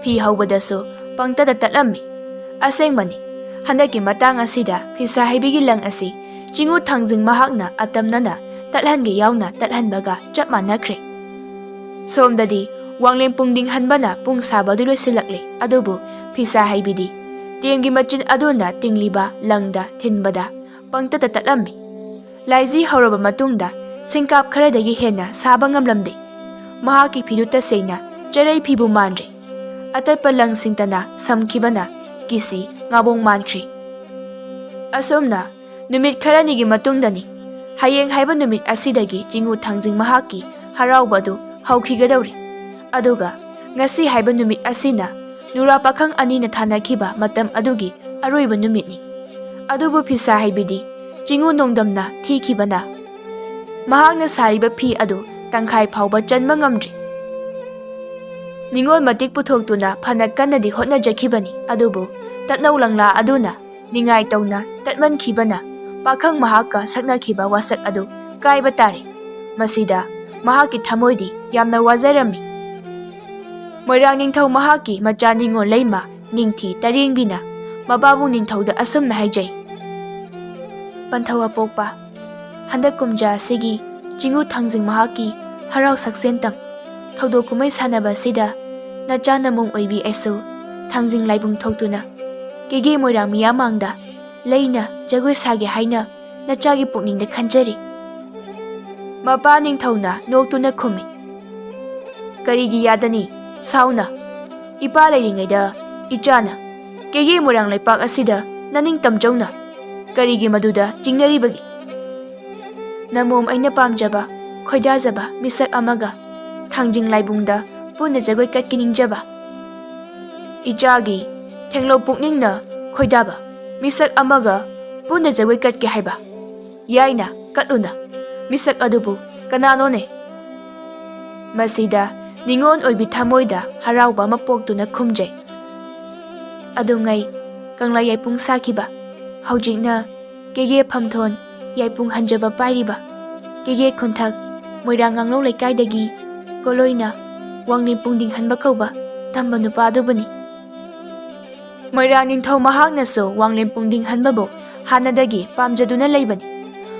ꯐꯤ ꯍꯧꯕꯗꯁꯨ ꯄꯪꯇꯠꯇ ꯇꯠꯂꯝꯃꯤ꯫ ꯑꯁꯦꯡꯕꯅꯤ, ꯍꯟꯗꯛꯀꯤ ꯃꯇꯥꯡ ꯑꯁꯤꯗ ꯐꯤꯁꯥ ꯍꯩꯕꯤꯒꯤ ꯂꯪ ꯑꯁꯤ ꯆꯤꯡꯉꯨ ꯊꯥꯡꯖꯤꯡ ꯃꯍꯥꯛꯅ ꯑꯇꯝꯅꯅ ꯇꯠꯍꯟꯒꯦ ꯌꯥꯎꯅ ꯇꯠꯍꯟꯕꯒ ꯆꯞ ꯃꯥꯟꯅꯈ꯭ꯔꯦ꯫ ꯁꯣꯝꯗꯗꯤ ꯋꯥꯡꯂꯦꯟ ꯄꯨꯡꯗꯤꯡ ꯍꯟꯕꯅ ꯄꯨꯡ ꯁꯥꯕꯗꯨ ꯂꯣꯏꯁꯤꯜꯂꯛꯂꯦ, ꯑꯗꯨꯕꯨ ꯐꯤꯁꯥ ꯍꯩꯕꯤꯗꯤ ꯇꯦꯝꯒꯤ ꯃꯆꯤꯟ ꯑꯗꯨꯅ ꯇꯤꯡꯂꯤꯕ ꯂꯪꯗ ꯊꯤꯟꯕꯗ ꯄꯪꯇꯠꯇ ꯇꯠꯂꯝꯃꯤ꯫ ꯂꯥꯏꯖꯤ ꯍꯧꯔꯕ ꯃꯇꯨꯡꯗ ꯁꯤꯡꯀꯥꯞ ꯈꯔꯗꯒꯤ ꯍꯦꯟꯅ ꯁꯥꯕ ꯉꯝꯂꯝꯗꯦ꯫ ꯃꯍꯥꯛꯀꯤ ꯐꯤꯗꯨ ꯇꯁꯦꯡꯅ ꯆꯔꯩ ꯐꯤꯕꯨ ꯃꯥꯟꯗ꯭ꯔꯦ꯫ ꯑꯇꯠꯄ ꯂꯪꯁꯤꯡꯇꯅ ꯁꯝꯈꯤꯕꯅ ꯀꯤꯁꯤ ꯉꯥꯕꯣꯡ ꯃꯥꯟꯈ꯭ꯔꯦ꯫ ꯑꯁꯨꯝꯅ ꯅꯨꯃꯤꯠ ꯈꯔꯅꯤꯒꯤ ꯃꯇꯨꯡꯗꯅꯤ꯫ ꯍꯌꯦꯡ ꯍꯥꯏꯕ ꯅꯨꯃꯤꯠ ꯑꯁꯤꯗꯒꯤ ꯆꯤꯡꯉꯨ ꯊꯥꯡꯖꯤꯡ ꯃꯍꯥꯛꯀꯤ ꯍꯔꯥꯎꯕ ꯑꯗꯨ ꯍꯧꯈꯤꯒꯗꯧꯔꯤ꯫ ꯑꯗꯨꯒ ꯉꯁꯤ ꯍꯥꯏꯕ ꯅꯨꯃꯤꯠ ꯑꯁꯤꯅ ꯅꯨꯔꯥ ꯄꯥꯈꯪ ꯑꯅꯤꯅ ꯊꯥꯅꯈꯤꯕ ꯃꯇꯝ ꯑꯗꯨꯒꯤ ꯑꯔꯣꯏꯕ ꯅꯨꯃꯤꯠꯅꯤ꯫ ꯑꯗꯨꯕꯨ ꯐꯤꯁꯥ ꯍꯩꯕꯤꯗꯤ ꯆꯤꯡꯉꯨ ꯅꯣꯡꯗꯝꯅ ꯊꯤꯈꯤꯕꯅ ꯃꯍꯥꯛꯅ ꯁꯥꯔꯤꯕ ꯐꯤ ꯑꯗꯨ ꯇꯪꯈꯥꯏ ꯐꯥꯎꯕ ꯆꯟꯕ ꯉꯝꯗ꯭ꯔꯤ꯫ ꯅꯤꯉꯣꯜ ꯃꯇꯤꯛ ꯄꯨꯊꯣꯛꯇꯨꯅ ꯐꯅ ꯀꯟꯅꯗꯤ ꯍꯣꯠꯅꯖꯈꯤꯕꯅꯤ, ꯑꯗꯨꯕꯨ ꯇꯠꯅꯧ ꯂꯪꯂꯥ ꯑꯗꯨꯅ ꯅꯤꯡꯉꯥꯏ ꯇꯧꯅ ꯇꯠꯃꯟꯈꯤꯕꯅ ꯄꯥꯈꯪ ꯃꯍꯥꯛꯀ ꯁꯛꯅꯈꯤꯕ ꯋꯥꯁꯛ ꯑꯗꯨ ꯀꯥꯏꯕ ꯇꯥꯔꯦ꯫ ꯃꯁꯤꯗ ꯃꯍꯥꯛꯀꯤ ꯊꯃꯣꯏꯗꯤ ꯌꯥꯝꯅ ꯋꯥꯖꯔꯝꯃꯤ꯫ ꯃꯣꯏꯔꯥꯡ ꯅꯤꯡꯊꯧ ꯃꯍꯥꯛꯀꯤ ꯃꯆꯥ ꯅꯤꯉꯣꯜ ꯂꯩꯃ ꯅꯤꯡꯊꯤ ꯇꯔꯦꯡꯕꯤꯅ ꯃꯄꯥꯕꯨꯡ ꯅꯤꯡꯊꯧꯗ ꯑꯁꯨꯝꯅ ꯍꯥꯏꯖꯩ, "ꯄꯟꯊꯧ ꯑꯄꯣꯛꯄ, ꯍꯟꯗꯛ ꯀꯨꯝꯖꯥ ꯑꯁꯤꯒꯤ ꯆꯤꯡꯉꯨ ꯊꯥꯡꯖꯤꯡ ꯃꯍꯥꯛꯀꯤ ꯍꯔꯥꯎ ꯁꯛꯁꯦꯟꯇꯝ ꯊꯧꯗꯣꯛ ꯀꯨꯝꯍꯩ ꯁꯥꯟꯅꯕ ꯑꯁꯤꯗ ꯅꯆꯥ ꯅꯃꯣꯝ ꯑꯣꯏꯕꯤ ꯑꯩꯁꯨ ꯊꯥꯡꯖꯤꯡ ꯂꯥꯏꯕꯨꯡ ꯊꯣꯛꯇꯨꯅ ꯀꯦꯒꯦ ꯃꯣꯏꯔꯥꯡ ꯃꯤꯌꯥꯝ ꯃꯥꯡꯗ ꯂꯩꯅ ꯖꯒꯣꯏ ꯁꯥꯒꯦ ꯍꯥꯏꯅ ꯅꯆꯥꯒꯤ ꯄꯨꯛꯅꯤꯡꯗ ꯈꯟꯖꯔꯤ"꯫ ꯃꯄꯥ ꯅꯤꯡꯊꯧꯅ ꯅꯣꯛꯇꯨꯅ ꯈꯨꯝꯃꯤ, "ꯀꯔꯤꯒꯤ ꯌꯥꯗꯅꯤ? ꯁꯥꯎꯅ꯫ ꯏꯄꯥ ꯂꯩꯔꯤꯉꯩꯗ ꯏꯆꯥꯅ ꯀꯦꯒꯦ ꯃꯣꯏꯔꯥꯡ ꯂꯩꯄꯥꯛ ꯑꯁꯤꯗ ꯅꯅꯤꯡ ꯇꯝꯖꯧꯅ ꯀꯔꯤꯒꯤ ꯃꯗꯨꯗ ꯆꯤꯡꯅꯔꯤꯕꯒꯦ? ꯅꯃꯣꯝ ꯑꯩꯅ ꯄꯥꯝꯖꯕ, ꯈꯣꯏꯗꯥꯖꯕ ꯃꯤꯁꯛ ꯑꯃꯒ ꯊꯥꯡꯖꯤꯡ ꯂꯥꯏꯕꯨꯡꯗ ꯄꯨꯟꯅ ꯖꯒꯣꯏ ꯀꯠꯀꯦ ꯅꯤꯡꯖꯕ꯫ ꯏꯆꯥꯒꯤ ꯊꯦꯡꯂꯧ ꯄꯨꯛꯅꯤꯡꯅ ꯈꯣꯏꯗꯥꯕ ꯃꯤꯁꯛ ꯑꯃꯒ ꯄꯨꯟꯅ ꯖꯒꯣꯏ ꯀꯠꯀꯦ ꯍꯥꯏꯕ? ꯌꯥꯏꯅ, ꯀꯠꯂꯨꯅ꯫ ꯃꯤꯁꯛ ꯑꯗꯨꯕꯨ ꯀꯅꯥꯅꯣꯅꯦ?" ꯃꯁꯤꯗ ꯅꯤꯉꯣꯜ ꯑꯣꯏꯕꯤ ꯊꯃꯣꯏꯗ ꯍꯔꯥꯎꯕ ꯑꯃ ꯄꯣꯛꯇꯨꯅ ꯈꯨꯝꯖꯩ꯫ ꯑꯗꯨꯉꯩ ꯀꯪꯂꯥ ꯌꯥꯏꯄꯨꯡ ꯁꯥꯈꯤꯕ, ꯍꯧꯖꯤꯛꯅ ꯀꯦꯒꯦ ꯐꯝꯊꯣꯟ ꯌꯥꯏꯄꯨꯡ ꯍꯟꯖꯕ ꯄꯥꯏꯔꯤꯕ, ꯀꯦꯒꯦ ꯈꯨꯟꯊꯛ ꯃꯣꯏꯔꯥꯡ ꯉꯥꯡꯂꯧ ꯂꯩꯀꯥꯏꯗꯒꯤ ꯀꯣꯂꯣꯏꯅ ꯋꯥꯡꯂꯦꯟ ꯄꯨꯡꯗꯤꯡ ꯍꯟꯕ ꯀꯧꯕ ꯇꯝꯕ ꯅꯨꯄꯥ ꯑꯗꯨꯕꯨꯅꯤ꯫ ꯃꯣꯏꯔꯥꯡ ꯅꯤꯡꯊꯧ ꯃꯍꯥꯛꯅꯁꯨ ꯋꯥꯡꯂꯦꯟ ꯄꯨꯡꯗꯤꯡ ꯍꯟꯕꯕꯨ ꯍꯥꯟꯅꯗꯒꯤ ꯄꯥꯝꯖꯗꯨꯅ ꯂꯩꯕꯅꯤ꯫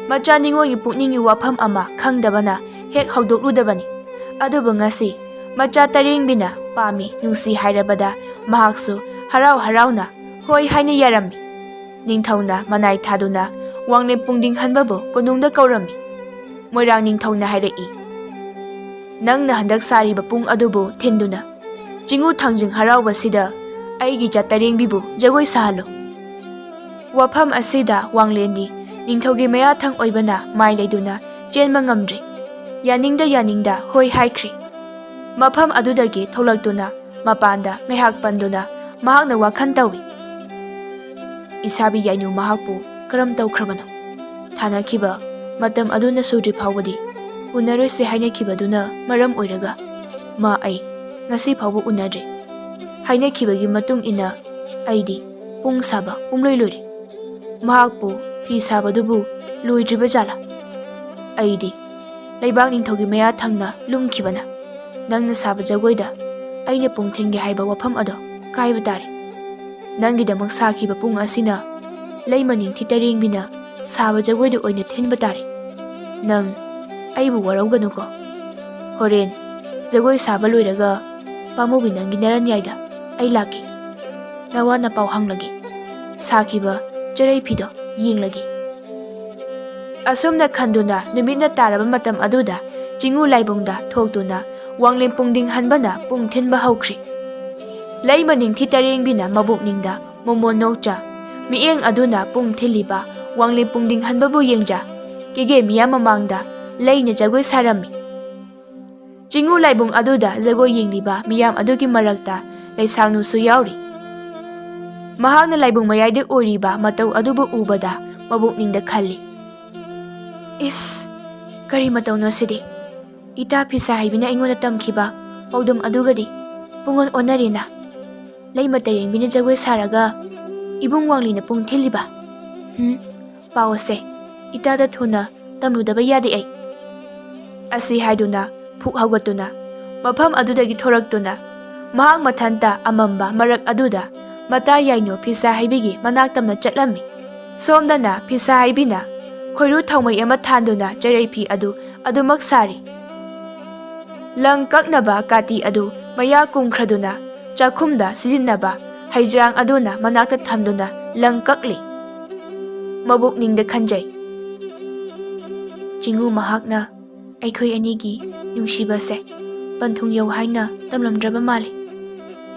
ꯃꯆꯥ ꯅꯤꯉꯣꯜꯒꯤ ꯄꯨꯛꯅꯤꯡꯒꯤ ꯋꯥꯐꯝ ꯑꯃ ꯈꯪꯗꯕꯅ ꯍꯦꯛ ꯍꯧꯗꯣꯛꯂꯨꯗꯕꯅꯤ꯫ ꯑꯗꯨꯕꯨ ꯉꯁꯤ ꯃꯆꯥ ꯇꯔꯦꯡꯕꯤꯅ ꯄꯥꯝꯃꯤ, ꯅꯨꯡꯁꯤ ꯍꯥꯏꯔꯕꯗ ꯃꯍꯥꯛꯁꯨ ꯍꯔꯥꯎ ꯍꯔꯥꯎꯅ ꯍꯣꯏ ꯍꯥꯏꯅ ꯌꯥꯔꯝꯃꯤ꯫ ꯅꯤꯡꯊꯧꯅ ꯃꯅꯥꯏ ꯊꯥꯗꯨꯅ ꯋꯥꯡꯂꯦꯟ ꯄꯨꯡꯗꯤꯡ ꯍꯟꯕꯕꯨ ꯀꯣꯅꯨꯡꯗ ꯀꯧꯔꯝꯃꯤ꯫ ꯃꯣꯏꯔꯥꯡ ꯅꯤꯡꯊꯧꯅ ꯍꯥꯏꯔꯛꯏ, "ꯅꯪꯅ ꯍꯟꯗꯛ ꯁꯥꯔꯤꯕ ꯄꯨꯡ ꯑꯗꯨꯕꯨ ꯊꯤꯟꯗꯨꯅ ꯆꯤꯡꯉꯨ ꯊꯥꯡꯖꯤꯡ ꯍꯔꯥꯎꯕꯁꯤꯗ ꯑꯩꯒꯤ ꯆꯥꯇꯔꯦꯡꯕꯤꯕꯨ ꯖꯒꯣꯏ ꯁꯥꯍꯜꯂꯨ꯫" ꯋꯥꯐꯝ ꯑꯁꯤꯗ ꯋꯥꯡꯂꯦꯟꯗꯤ ꯅꯤꯡꯊꯧꯒꯤ ꯃꯌꯥꯊꯪ ꯑꯣꯏꯕꯅ ꯃꯥꯏ ꯂꯩꯗꯨꯅ ꯆꯦꯟꯕ ꯉꯝꯗ꯭ꯔꯤ꯫ ꯌꯥꯅꯤꯡꯗ ꯌꯥꯅꯤꯡꯗ ꯍꯣꯏ ꯍꯥꯏꯈ꯭ꯔꯤ꯫ ꯃꯐꯝ ꯑꯗꯨꯗꯒꯤ ꯊꯣꯛꯂꯛꯇꯨꯅ ꯃꯄꯥꯟꯗ ꯉꯥꯏꯍꯥꯛ ꯄꯟꯗꯨꯅ ꯃꯍꯥꯛꯅ ꯋꯥꯈꯜ ꯇꯧꯏ꯫ ꯏꯁꯥꯕꯤ ꯌꯥꯏꯅꯨ ꯃꯍꯥꯛꯄꯨ ꯀꯔꯝ ꯇꯧꯈ꯭ꯔꯕꯅꯣ? ꯊꯥꯅꯈꯤꯕ ꯃꯇꯝ ꯑꯗꯨꯅ ꯁꯨꯗ꯭ꯔꯤ ꯐꯥꯎꯕꯗꯤ ꯎꯅꯔꯣꯏꯁꯦ ꯍꯥꯏꯅꯈꯤꯕꯗꯨꯅ ꯃꯔꯝ ꯑꯣꯏꯔꯒ ꯃꯥ ꯑꯩ ꯉꯁꯤ ꯐꯥꯎꯕ ꯎꯅꯗ꯭ꯔꯤ꯫ ꯍꯥꯏꯅꯈꯤꯕꯒꯤ ꯃꯇꯨꯡ ꯏꯟꯅ ꯑꯩꯗꯤ ꯄꯨꯡ ꯁꯥꯕ ꯄꯨꯡꯂꯣꯏ ꯂꯣꯏꯔꯦ꯫ ꯃꯍꯥꯛꯄꯨ ꯐꯤ ꯁꯥꯕꯗꯨꯕꯨ ꯂꯣꯏꯗ꯭ꯔꯤꯕ ꯖꯥꯠꯂꯥ? ꯑꯩꯗꯤ ꯂꯩꯕꯥꯛ ꯅꯤꯡꯊꯧꯒꯤ ꯃꯌꯥ ꯊꯪꯅ ꯂꯨꯝꯈꯤꯕꯅ ꯅꯪꯅ ꯁꯥꯕ ꯖꯒꯣꯏꯗ ꯑꯩꯅ ꯄꯨꯡ ꯊꯤꯟꯒꯦ ꯍꯥꯏꯕ ꯋꯥꯐꯝ ꯑꯗꯣ ꯀꯥꯏꯕ ꯇꯥꯔꯦ꯫ ꯅꯪꯒꯤꯗꯃꯛ ꯁꯥꯈꯤꯕ ꯄꯨꯡ ꯑꯁꯤꯅ ꯂꯩꯃ ꯅꯤꯡꯊꯤ ꯇꯔꯦꯡꯕꯤꯅ ꯁꯥꯕ ꯖꯒꯣꯏꯗꯨ ꯑꯣꯏꯅ ꯊꯤꯟꯕ ꯇꯥꯔꯦ꯫ ꯅꯪ ꯑꯩꯕꯨ ꯋꯥꯔꯧꯒꯅꯨꯀꯣ꯫ ꯍꯣꯔꯦꯟ ꯖꯒꯣꯏ ꯁꯥꯕ ꯂꯣꯏꯔꯒ ꯄꯥꯝꯃꯨꯕꯤ ꯅꯪꯒꯤ ꯅꯔꯟꯌꯥꯏꯗ ꯑꯩ ꯂꯥꯛꯀꯦ꯫ ꯅꯋꯥ ꯅꯄꯥꯎ ꯍꯪꯂꯒꯦ꯫ ꯁꯥꯈꯤꯕ ꯆꯔꯩ ꯐꯤꯗꯣ ꯌꯦꯡꯂꯒꯦ꯫ ꯑꯁꯨꯝꯅ ꯈꯟꯗꯨꯅ ꯅꯨꯃꯤꯠꯅ ꯇꯥꯔꯕ ꯃꯇꯝ ꯑꯗꯨꯗ ꯆꯤꯡꯉꯨ ꯂꯥꯏꯕꯨꯡꯗ ꯊꯣꯛꯇꯨꯅ ꯋꯥꯡꯂꯦꯟ ꯄꯨꯡꯗꯤꯡ ꯍꯟꯕꯅ ꯄꯨꯡ ꯊꯤꯟꯕ ꯍꯧꯈ꯭ꯔꯤ꯫ ꯂꯩꯃ ꯅꯤꯡꯊꯤ ꯇꯔꯦꯡꯕꯤꯅ ꯃꯕꯨꯛꯅꯤꯡꯗ ꯃꯣꯃꯣꯟ ꯅꯣꯛꯆ, ꯃꯤꯠꯌꯦꯡ ꯑꯗꯨꯅ ꯄꯨꯡ ꯊꯤꯜꯂꯤꯕ ꯋꯥꯡꯂꯦꯟ ꯄꯨꯡꯗꯤꯡ ꯍꯟꯕꯕꯨ ꯌꯦꯡꯖ, ꯀꯦꯒꯦ ꯃꯤꯌꯥꯝ ꯃꯃꯥꯡꯗ ꯂꯩꯅ ꯖꯒꯣꯏ ꯁꯥꯔꯝꯃꯤ꯫ ꯆꯤꯡꯉꯨ ꯂꯥꯏꯕꯨꯡ ꯑꯗꯨꯗ ꯖꯒꯣꯏ ꯌꯦꯡꯂꯤꯕ ꯃꯤꯌꯥꯝ ꯑꯗꯨꯒꯤ ꯃꯔꯛꯇ ꯂꯩꯁꯥꯡꯅꯨꯁꯨ ꯌꯥꯎꯔꯤ꯫ ꯃꯍꯥꯛꯅ ꯂꯥꯏꯕꯨꯡ ꯃꯌꯥꯏꯗ ꯑꯣꯏꯔꯤꯕ ꯃꯇꯧ ꯑꯗꯨꯕꯨ ꯎꯕꯗ ꯃꯕꯨꯛꯅꯤꯡꯗ ꯈꯜꯂꯤ, "ꯏꯁ, ꯀꯔꯤ ꯃꯇꯧꯅꯣ ꯁꯤꯗꯤ? ꯏꯇꯥ ꯐꯤꯁꯥ ꯍꯩꯕꯤꯅ ꯑꯩꯉꯣꯟꯗ ꯇꯝꯈꯤꯕ ꯄꯥꯎꯗꯝ ꯑꯗꯨꯒꯗꯤ ꯄꯨꯡꯑꯣꯟ ꯑꯣꯟꯅꯔꯦꯅ꯫ ꯂꯩꯃ ꯇꯔꯦꯡꯕꯤꯅ ꯖꯒꯣꯏ ꯁꯥꯔꯒ ꯏꯕꯨꯡ ꯋꯥꯡꯂꯦꯟꯅ ꯄꯨꯡ ꯊꯤꯜꯂꯤꯕ꯫ ꯍꯨꯝ, ꯄꯥꯎ ꯑꯁꯦ ꯏꯇꯥꯗ ꯊꯨꯅ ꯇꯝꯂꯨꯗꯕ ꯌꯥꯗꯦ ꯑꯩ"꯫ ꯑꯁꯤ ꯍꯥꯏꯗꯨꯅ ꯐꯨꯛ ꯍꯧꯒꯠꯇꯨꯅ ꯃꯐꯝ ꯑꯗꯨꯗꯒꯤ ꯊꯣꯔꯛꯇꯨꯅ ꯃꯍꯥꯛ ꯃꯊꯟꯇ ꯑꯃꯝꯕ ꯃꯔꯛ ꯑꯗꯨꯗ ꯃꯇꯥ ꯌꯥꯏꯅꯣ ꯐꯤꯁꯥ ꯍꯩꯕꯤꯒꯤ ꯃꯅꯥꯛ ꯇꯝꯅ ꯆꯠꯂꯝꯃꯤ꯫ ꯁꯣꯝꯗꯅ ꯐꯤꯁꯥ ꯍꯩꯕꯤꯅ ꯈꯣꯏꯔꯨ ꯊꯥꯎꯃꯩ ꯑꯃ ꯊꯥꯟꯗꯨꯅ ꯆꯔꯩ ꯐꯤ ꯑꯗꯨ ꯑꯗꯨꯃꯛ ꯁꯥꯔꯤ꯫ ꯂꯪ ꯀꯛꯅꯕ ꯀꯥꯇꯤ ꯑꯗꯨ ꯃꯌꯥ ꯀꯨꯝꯈ꯭ꯔꯗꯨꯅ ꯆꯥꯛꯈꯨꯝꯗ ꯁꯤꯖꯤꯟꯅꯕ ꯍꯩꯖ꯭ꯔꯥꯡ ꯑꯗꯨꯅ ꯃꯅꯥꯛꯇ ꯊꯝꯗꯨꯅ ꯂꯪ ꯀꯛꯂꯤ꯫ ꯃꯕꯨꯛꯅꯤꯡꯗ ꯈꯟꯖꯩ, "ꯆꯤꯡꯉꯨ ꯃꯍꯥꯛꯅ ꯑꯩꯈꯣꯏ ꯑꯅꯤꯒꯤ ꯅꯨꯡꯁꯤꯕꯁꯦ ꯄꯟꯊꯨꯡ ꯌꯧ ꯍꯥꯏꯅ ꯇꯝꯂꯝꯗ꯭ꯔꯕ ꯃꯥꯜꯂꯤ꯫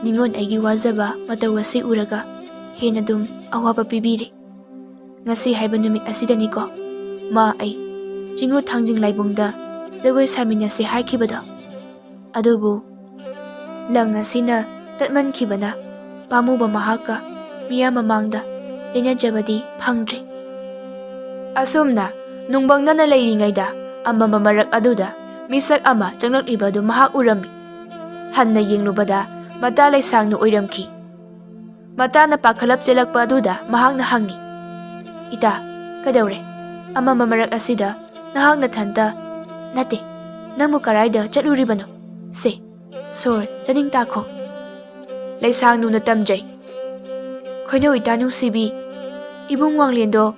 ꯅꯤꯉꯣꯟ ꯑꯩꯒꯤ ꯋꯥꯖꯕ ꯃꯇꯧ ꯑꯁꯤ ꯎꯔꯒ ꯍꯦꯟꯅ ꯑꯗꯨꯝ ꯑꯋꯥꯕ ꯄꯤꯕꯤꯔꯤ꯫ ꯉꯁꯤ ꯍꯥꯏꯕ ꯅꯨꯃꯤꯠ ꯑꯁꯤꯗꯅꯤꯀꯣ ꯃꯥ ꯑꯩ ꯆꯤꯡꯉꯨ ꯊꯥꯡꯖꯤꯡ ꯂꯥꯏꯕꯨꯡꯗ ꯖꯒꯣꯏ ꯁꯥꯃꯤꯟꯅꯁꯦ ꯍꯥꯏꯈꯤꯕꯗꯣ꯫ ꯑꯗꯨꯕꯨ ꯂꯪ ꯑꯁꯤꯅ ꯇꯠꯃꯟꯈꯤꯕꯅ ꯄꯥꯝꯃꯨꯕ ꯃꯍꯥꯛꯀ ꯃꯤꯌꯥꯝ ꯃꯃꯥꯡꯗ ꯂꯦꯟꯅꯖꯕꯗꯤ ꯐꯪꯗ꯭ꯔꯦ"꯫ ꯑꯁꯨꯝꯅ ꯅꯨꯡꯕꯪꯅꯅ ꯂꯩꯔꯤꯉꯩꯗ ꯑꯃꯝꯕ ꯃꯔꯛ ꯑꯗꯨꯗ ꯃꯤꯁꯛ ꯑꯃ ꯆꯪꯂꯛꯂꯤꯕ ꯑꯗꯨ ꯃꯍꯥꯛ ꯎꯔꯝꯃꯤ꯫ ꯍꯟꯅ ꯌꯦꯡꯂꯨꯕꯗ ꯃꯇꯥ ꯂꯩꯁꯥꯡꯅ ꯑꯣꯏꯔꯝꯈꯤ꯫ ꯃꯇꯥꯅ ꯄꯥꯈꯠꯂꯞ ꯆꯦꯜꯂꯛꯄ ꯑꯗꯨꯗ ꯃꯍꯥꯛꯅ ꯍꯪꯉꯤ, "ꯏꯇꯥ, ꯀꯩꯗꯧꯔꯦ? ꯑꯃꯝꯕ ꯃꯔꯛ ꯑꯁꯤꯗ ꯅꯍꯥꯛ ꯅꯊꯟꯇ? ꯅꯠꯇꯦ, ꯅꯪꯕꯨ ꯀꯔꯥꯏꯗ ꯆꯠꯂꯨꯔꯤꯕꯅꯣ? ꯁꯦ, ꯁꯣꯔ ꯆꯥꯅꯤꯡ ꯇꯥꯈꯣ"꯫ ꯂꯩꯁꯥꯡꯅꯨꯅ ꯇꯝꯖꯩ, "ꯈꯣꯏꯅꯧ ꯏꯇꯥ ꯅꯨꯡꯁꯤꯕꯤ, ꯏꯕꯨꯡ ꯋꯥꯡꯂꯦꯟꯗꯣ,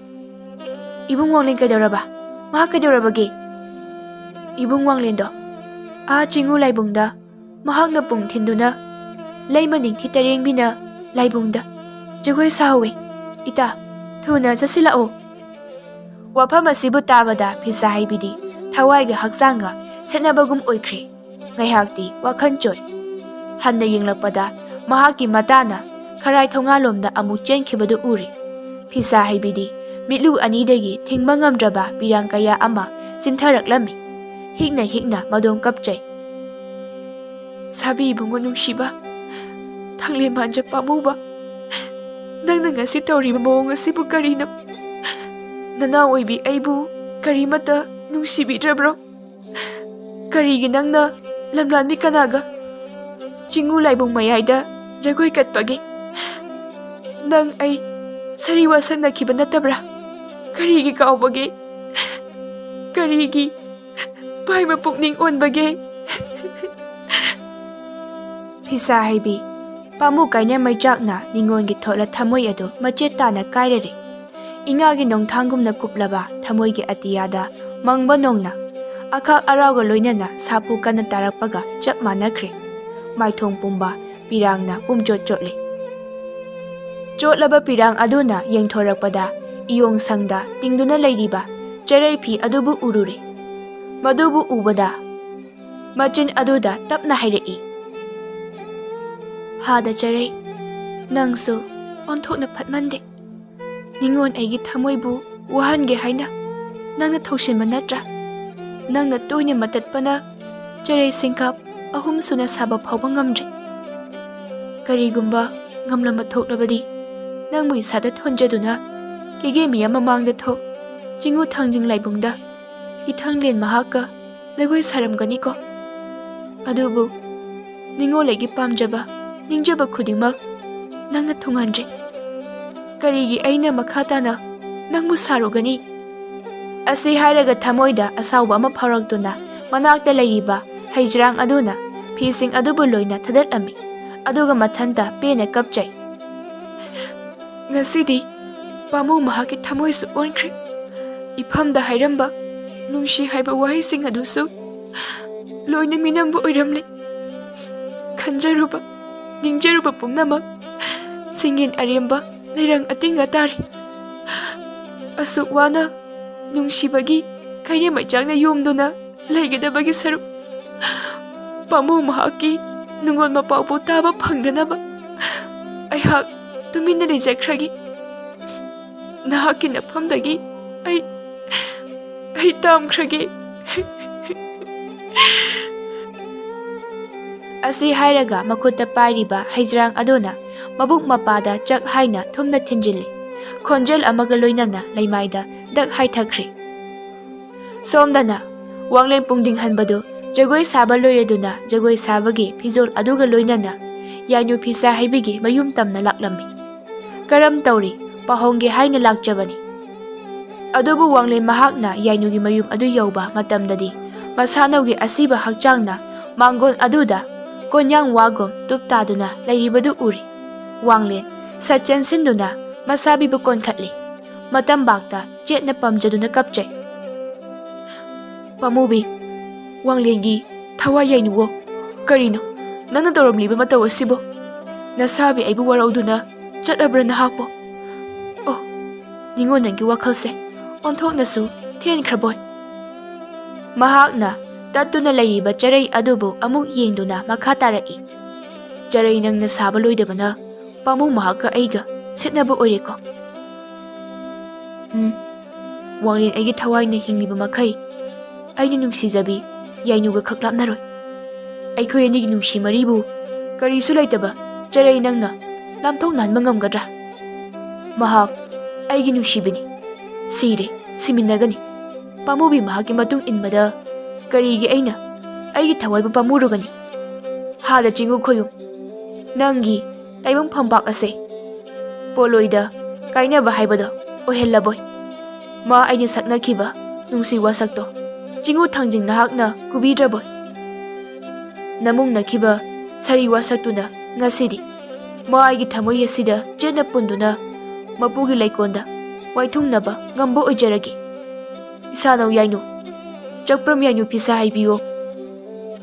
ꯏꯕꯨꯡ ꯋꯥꯡꯂꯦꯟ ꯀꯩꯗꯧꯔꯕ? ꯃꯍꯥꯛ ꯀꯩꯗꯧꯔꯕꯒꯦ?" "ꯏꯕꯨꯡ ꯋꯥꯡꯂꯦꯟꯗꯣ ꯑꯥ ꯆꯤꯡꯉꯨ ꯂꯥꯏꯕꯨꯡꯗ ꯃꯍꯥꯛꯅ ꯄꯨꯡ ꯊꯤꯟꯗꯨꯅ ꯂꯩꯃ ꯅꯤꯡꯊꯤ ꯇꯔꯦꯡꯕꯤꯅ ꯂꯥꯏꯕꯨꯡꯗ ꯖꯒꯣꯏ ꯁꯥꯍꯧꯋꯤ꯫ ꯏꯇꯥ, ꯊꯨꯅ ꯆꯠꯁꯤꯜꯂꯛꯑꯣ"꯫ ꯋꯥꯐꯝ ꯑꯁꯤꯕꯨ ꯇꯥꯕꯗ ꯐꯤꯁꯥ ꯍꯩꯕꯤꯗꯤ ꯊꯋꯥꯏꯒ ꯍꯛꯆꯥꯡꯒ ꯁꯦꯠꯅꯕꯒꯨꯝ ꯑꯣꯏꯈ꯭ꯔꯦ꯫ ꯉꯥꯏꯍꯥꯛꯇꯤ ꯋꯥꯈꯜ ꯆꯣꯏ꯫ ꯍꯟꯅ ꯌꯦꯡꯂꯛꯄꯗ ꯃꯍꯥꯛꯀꯤ ꯃꯇꯥꯅ ꯈꯔꯥꯏ ꯊꯣꯡꯒꯥꯜꯂꯣꯝꯗ ꯑꯃꯨꯛ ꯆꯦꯟꯈꯤꯕꯗꯨ ꯎꯔꯦ꯫ ꯐꯤꯁꯥ ꯍꯩꯕꯤꯗꯤ ꯃꯤꯠꯂꯨ ꯑꯅꯤꯗꯒꯤ ꯊꯤꯡꯕ ꯉꯝꯗ꯭ꯔꯕ ꯄꯤꯔꯥꯡ ꯀꯌꯥ ꯑꯃ ꯆꯤꯟꯊꯔꯛꯂꯝꯃꯤ꯫ ꯍꯤꯛꯅ ꯍꯤꯛꯅ ꯃꯗꯣꯝ ꯀꯞꯆꯩ꯫ "ꯁꯥꯕꯤ ꯏꯕꯨꯡꯉꯣ ꯅꯨꯡꯁꯤꯕ, ꯊꯥꯡꯂꯦꯟ ꯃꯥꯟꯖ ꯄꯥꯝꯃꯨꯕ, ꯅꯪꯅ ꯉꯁꯤ ꯇꯧꯔꯤꯕ ꯃꯑꯣꯡ ꯑꯁꯤꯕꯨ ꯀꯔꯤꯅꯣ? ꯅꯅꯥꯎ ꯑꯣꯏꯕꯤ ꯑꯩꯕꯨ ꯀꯔꯤꯃꯠꯇ ꯅꯨꯡꯁꯤꯕꯤꯗ꯭ꯔꯕ꯭ꯔꯣ? ꯀꯔꯤꯒꯤ ꯅꯪꯅ ꯂꯝꯂꯥꯟꯕꯤ ꯀꯅꯥꯒ ꯆꯤꯡꯉꯨ ꯂꯥꯏꯕꯨꯡ ꯃꯌꯥꯏꯗ ꯖꯒꯣꯏ ꯀꯠꯄꯒꯦ? ꯅꯪ ꯑꯩ ꯁꯥꯔꯤ ꯋꯥꯁꯛꯅꯈꯤꯕ ꯅꯠꯇꯕ꯭ꯔꯥ? ꯀꯔꯤꯒꯤ ꯀꯥꯎꯕꯒꯦ? ꯀꯔꯤꯒꯤ ꯄꯥꯏꯕ ꯄꯨꯛꯅꯤꯡ ꯑꯣꯟꯕꯒꯦ? ꯐꯤꯁꯥ ꯍꯩꯕꯤ, ꯄꯥꯃꯨ ꯀꯥꯏꯅ ꯃꯩꯆꯥꯛꯅ ꯅꯤꯉꯣꯜꯒꯤ ꯊꯣꯠꯂ ꯊꯃꯣꯏ ꯑꯗꯨ ꯃꯆꯦꯠ ꯇꯥꯅ ꯀꯥꯏꯔꯔꯦ꯫ ꯏꯉꯥꯒꯤ ꯅꯣꯡꯊꯥꯡꯒꯨꯝꯅ ꯀꯨꯞꯂꯕ ꯊꯃꯣꯏꯒꯤ ꯑꯇꯤꯌꯥꯗ ꯃꯪꯕ ꯅꯣꯡꯅ ꯑꯈꯥꯛ ꯑꯔꯥꯎꯒ ꯂꯣꯏꯅꯅ ꯁꯥꯐꯨ ꯀꯟꯅ ꯇꯥꯔꯛꯄꯒ ꯆꯞ ꯃꯥꯟꯅꯈ꯭ꯔꯦ꯫ ꯃꯥꯏꯊꯣꯡ ꯄꯨꯝꯕ ꯄꯤꯔꯥꯡꯅ ꯄꯨꯝꯆꯣꯠ ꯆꯣꯠꯂꯦ꯫ ꯆꯣꯠꯂꯕ ꯄꯤꯔꯥꯡ ꯑꯗꯨꯅ ꯌꯦꯡꯊꯣꯔꯛꯄꯗ ꯏꯌꯣꯡ ꯁꯪꯗ ꯇꯤꯡꯗꯨꯅ ꯂꯩꯔꯤꯕ ꯆꯔꯩ ꯐꯤ ꯑꯗꯨꯕꯨ ꯎꯔꯨꯔꯦ꯫ ꯃꯗꯨꯕꯨ ꯎꯕꯗ ꯃꯆꯤꯟ ꯑꯗꯨꯗ ꯇꯞꯅ ꯍꯥꯏꯔꯛꯏ, "ꯍꯥꯗ ꯆꯔꯩ, ꯅꯪꯁꯨ ꯑꯣꯟꯊꯣꯛꯅ ꯐꯠꯃꯟꯗꯦ꯫ ꯅꯤꯉꯣꯟ ꯑꯩꯒꯤ ꯊꯃꯣꯏꯕꯨ ꯋꯥꯍꯟꯒꯦ ꯍꯥꯏꯅ ꯅꯪꯅ ꯊꯧꯁꯤꯟꯕ ꯅꯠꯇ꯭ꯔꯥ? ꯅꯪꯅ ꯇꯣꯏꯅ ꯃꯇꯠꯄꯅ ꯆꯔꯩ ꯁꯤꯡꯀꯥꯞ ꯑꯍꯨꯝ ꯁꯨꯅ ꯁꯥꯕ ꯐꯥꯎꯕ ꯉꯝꯗ꯭ꯔꯤ꯫ ꯀꯔꯤꯒꯨꯝꯕ ꯉꯝꯂꯝꯕ ꯊꯣꯛꯂꯕꯗꯤ ꯅꯪꯕꯨ ꯏꯁꯥꯗ ꯊꯣꯟꯖꯗꯨꯅ ꯀꯦꯒꯦ ꯃꯤꯌꯥꯝ ꯃꯃꯥꯡꯗ ꯊꯣꯛ ꯆꯤꯡꯉꯨ ꯊꯥꯡꯖꯤꯡ ꯂꯥꯏꯕꯨꯡꯗ ꯏꯊꯪꯂꯦꯟ ꯃꯍꯥꯛꯀ ꯖꯒꯣꯏ ꯁꯥꯔꯝꯒꯅꯤꯀꯣ꯫ ꯑꯗꯨꯕꯨ ꯅꯤꯉꯣꯜ ꯑꯩꯒꯤ ꯄꯥꯝꯖꯕ, ꯅꯤꯡꯖꯕ ꯈꯨꯗꯤꯡꯃꯛ ꯅꯪꯅ ꯊꯨꯡꯍꯟꯗ꯭ꯔꯦ꯫ ꯀꯔꯤꯒꯤ ꯑꯩꯅ ꯃꯈꯥ ꯇꯥꯅ ꯅꯪꯕꯨ ꯁꯥꯔꯨꯒꯅꯤ?" ꯑꯁꯤ ꯍꯥꯏꯔꯒ ꯊꯃꯣꯏꯗ ꯑꯁꯥꯎꯕ ꯑꯃ ꯐꯥꯎꯔꯛꯇꯨꯅ ꯃꯅꯥꯛꯇ ꯂꯩꯔꯤꯕ ꯍꯩꯖ꯭ꯔꯥꯡ ꯑꯗꯨꯅ ꯐꯤꯁꯤꯡ ꯑꯗꯨꯕꯨ ꯂꯣꯏꯅ ꯊꯗꯠꯂꯝꯃꯤ꯫ ꯑꯗꯨꯒ ꯃꯊꯟꯇ ꯄꯦꯟꯅ ꯀꯞꯆꯩ꯫ ꯉꯁꯤꯗꯤ ꯄꯥꯃꯨ ꯃꯍꯥꯛꯀꯤ ꯊꯃꯣꯏꯁꯨ ꯑꯣꯟꯈ꯭ꯔꯦ꯫ ꯏꯐꯝꯗ ꯍꯥꯏꯔꯝꯕ ꯅꯨꯡꯁꯤ ꯍꯥꯏꯕ ꯋꯥꯍꯩꯁꯤꯡ ꯑꯗꯨꯁꯨ ꯂꯣꯏꯅ ꯃꯤꯅꯝꯕ ꯑꯣꯏꯔꯝꯂꯦ꯫ ꯈꯟꯖꯔꯨꯕ, ꯅꯤꯡꯖꯔꯨꯕ ꯄꯨꯝꯅꯃꯛ ꯁꯤꯡꯒꯤꯟ ꯑꯔꯦꯝꯕ ꯂꯩꯔꯪ ꯑꯇꯤꯡꯉ ꯇꯥꯔꯦ꯫ ꯑꯁꯨꯛ ꯋꯥꯅ ꯅꯨꯡꯁꯤꯕꯒꯤ ꯀꯩꯅꯦ ꯃꯩꯆꯥꯛꯅ ꯌꯣꯝꯗꯨꯅ ꯂꯩꯒꯗꯕꯒꯤ ꯁꯔꯨꯛ, ꯄꯥꯃꯨ ꯃꯍꯥꯛꯀꯤ ꯅꯨꯡꯉꯣꯜ ꯃꯄꯥꯎꯕꯨ ꯇꯥꯕ ꯐꯪꯗꯅꯕ ꯑꯩꯍꯥꯛ ꯇꯨꯃꯤꯟꯅ ꯂꯩꯖꯈ꯭ꯔꯒꯦ꯫ ꯅꯍꯥꯛꯀꯤ ꯅꯐꯝꯗꯒꯤ ꯑꯩ, ꯑꯩ ꯇꯥꯝꯈ꯭ꯔꯒꯦ꯫ ꯑꯁꯤ ꯍꯥꯏꯔꯒ ꯃꯈꯨꯠꯇ ꯄꯥꯏꯔꯤꯕ ꯍꯩꯖ꯭ꯔꯥꯡ ꯑꯗꯨꯅ ꯃꯕꯨꯛ ꯃꯄꯥꯗ ꯆꯛ ꯍꯥꯏꯅ ꯊꯨꯝꯅ ꯊꯤꯟꯖꯤꯜꯂꯤ꯫ ꯈꯣꯟꯖꯦꯜ ꯑꯃꯒ ꯂꯣꯏꯅꯅ ꯂꯩꯃꯥꯏꯗ ꯗꯛ ꯍꯥꯏꯊꯈ꯭ꯔꯦ꯫ ꯁꯣꯝꯗꯅ ꯋꯥꯡꯂꯦꯟ ꯄꯨꯡꯗꯤꯡꯍꯟꯕꯗꯨ ꯖꯒꯣꯏ ꯁꯥꯕ ꯂꯣꯏꯔꯗꯨꯅ ꯖꯒꯣꯏ ꯁꯥꯕꯒꯤ ꯐꯤꯖꯣꯜ ꯑꯗꯨꯒ ꯂꯣꯏꯅꯅ ꯌꯥꯏꯅꯨ ꯐꯤꯁꯥ ꯍꯩꯕꯤꯒꯤ ꯃꯌꯨꯝ ꯇꯝꯅ ꯂꯥꯛꯂꯝꯃꯤ꯫ "ꯀꯔꯝ ꯇꯧꯔꯤ? ꯄꯥꯍꯣꯡꯒꯦ ꯍꯥꯏꯅ ꯂꯥꯛꯆꯕꯅꯤ꯫" ꯑꯗꯨꯕꯨ ꯋꯥꯡꯂꯦꯟ ꯃꯍꯥꯛꯅ ꯌꯥꯏꯅꯨꯒꯤ ꯃꯌꯨꯝ ꯑꯗꯨ ꯌꯧꯕ ꯃꯇꯝꯗꯗꯤ ꯃꯁꯥꯅꯧꯒꯤ ꯑꯁꯤꯕ ꯍꯛꯆꯥꯡꯅ ꯃꯥꯡꯒꯣꯟ ꯑꯗꯨꯗ ꯀꯣꯟꯌꯥꯡ ꯋꯥꯒꯨꯝ ꯇꯨꯞ ꯇꯥꯗꯨꯅ ꯂꯩꯔꯤꯕꯗꯨ ꯎꯔꯤ꯫ ꯋꯥꯡꯂꯦꯟ ꯁꯠ ꯆꯦꯟꯁꯤꯟꯗꯨꯅ ꯃꯁꯥꯕꯤꯕꯨ ꯀꯣꯟꯈꯠꯂꯤ꯫ ꯃꯇꯝꯕꯥꯛꯇ ꯆꯦꯠꯅ ꯄꯝꯖꯗꯨꯅ ꯀꯞꯆꯩ꯫ "ꯄꯥꯃꯨꯕꯤ, ꯋꯥꯡꯂꯦꯟꯒꯤ ꯊꯋꯥꯏ ꯌꯥꯏꯅꯨꯋꯣ, ꯀꯔꯤꯅꯣ ꯅꯪꯅ ꯇꯧꯔꯝꯂꯤꯕ ꯃꯇꯧ ꯑꯁꯤꯕꯣ? ꯅꯁꯥꯕꯤ ꯑꯩꯕꯨ ꯋꯥꯔꯧꯗꯨꯅ ꯆꯠꯂꯕ꯭ꯔꯥ ꯅꯍꯥꯛꯄꯣ? ꯑꯣ, ꯅꯤꯡꯉꯣ ꯅꯪꯒꯤ ꯋꯥꯈꯜꯁꯦ ꯑꯣꯟꯊꯣꯛꯅꯁꯨ ꯊꯦꯟꯈ꯭ꯔꯕꯣꯏ꯫" ꯃꯍꯥꯛꯅ ꯇꯠꯇꯨꯅ ꯂꯩꯔꯤꯕ ꯆꯔꯩ ꯑꯗꯨꯕꯨ ꯑꯃꯨꯛ ꯌꯦꯡꯗꯨꯅ ꯃꯈꯥ ꯇꯥꯔꯛꯏ꯫ "ꯆꯔꯩ ꯅꯪꯅ ꯁꯥꯕ ꯂꯣꯏꯗꯕꯅ ꯄꯥꯃꯨ ꯃꯍꯥꯛꯀ ꯑꯩꯒ ꯁꯦꯠꯅꯕ ꯑꯣꯏꯔꯦꯀꯣ꯫ ꯎꯝ, ꯋꯥꯡꯂꯦꯟ ꯑꯩꯒꯤ ꯊꯋꯥꯏꯅ ꯍꯤꯡꯂꯤꯕ ꯃꯈꯩ ꯑꯩꯅ ꯅꯨꯡꯁꯤꯖꯕꯤ ꯌꯥꯏꯅꯨꯒ ꯈꯛ ꯂꯥꯞꯅꯔꯣꯏ꯫ ꯑꯩꯈꯣꯏ ꯑꯅꯤꯒꯤ ꯅꯨꯡꯁꯤ ꯃꯔꯤꯕꯨ ꯀꯔꯤꯁꯨ ꯂꯩꯇꯕ ꯆꯔꯩ ꯅꯪꯅ ꯂꯥꯞꯊꯣꯛꯅꯍꯟꯕ ꯉꯝꯒꯗ꯭ꯔꯥ? ꯃꯍꯥꯛ ꯑꯩꯒꯤ ꯅꯨꯡꯁꯤꯕꯅꯤ꯫ ꯁꯤꯔꯦ, ꯁꯤꯃꯤꯟꯅꯒꯅꯤ꯫ ꯄꯥꯃꯨꯕꯤ ꯃꯍꯥꯛꯀꯤ ꯃꯇꯨꯡ ꯏꯟꯕꯗ ꯀꯔꯤꯒꯤ ꯑꯩꯅ ꯑꯩꯒꯤ ꯊꯋꯥꯏꯕꯨ ꯄꯥꯝꯃꯨꯔꯨꯒꯅꯤ? ꯍꯥꯗ ꯆꯤꯡꯉꯨ ꯈꯣꯌꯨꯝ, ꯅꯪꯒꯤ ꯇꯥꯏꯕꯪ ꯐꯝꯄꯥꯛ ꯑꯁꯦ ꯄꯣꯂꯣꯏꯗ ꯀꯥꯏꯅꯕ ꯍꯥꯏꯕꯗꯣ ꯑꯣꯏꯍꯜꯂꯕꯣꯏ꯫ ꯃꯥ ꯑꯩꯅ ꯁꯛꯅꯈꯤꯕ ꯅꯨꯡꯁꯤ ꯋꯥꯁꯛꯇꯣ ꯆꯤꯡꯉꯨ ꯊꯥꯡꯖꯤꯡ ꯅꯍꯥꯛꯅ ꯀꯨꯕꯤꯗ꯭ꯔꯕꯣꯏ꯫ ꯅꯃꯨꯡꯅꯈꯤꯕ ꯁꯥꯔꯤ ꯋꯥꯁꯛꯇꯨꯅ ꯉꯁꯤꯗꯤ ꯃꯥ ꯑꯩꯒꯤ ꯊꯃꯣꯏ ꯑꯁꯤꯗ ꯆꯦꯠꯅ ꯄꯨꯟꯗꯨꯅ ꯃꯄꯨꯒꯤ ꯂꯩꯀꯣꯜꯗ ꯋꯥꯏꯊꯨꯡꯅꯕ ꯉꯝꯕ ꯑꯣꯏꯖꯔꯒꯦ꯫ ꯏꯁꯥꯅꯧ ꯌꯥꯏꯅꯨ, ꯆꯛꯄ꯭ꯔꯝ ꯌꯥꯏꯅꯨ ꯐꯤꯁꯥ ꯍꯩꯕꯤꯌꯣ꯫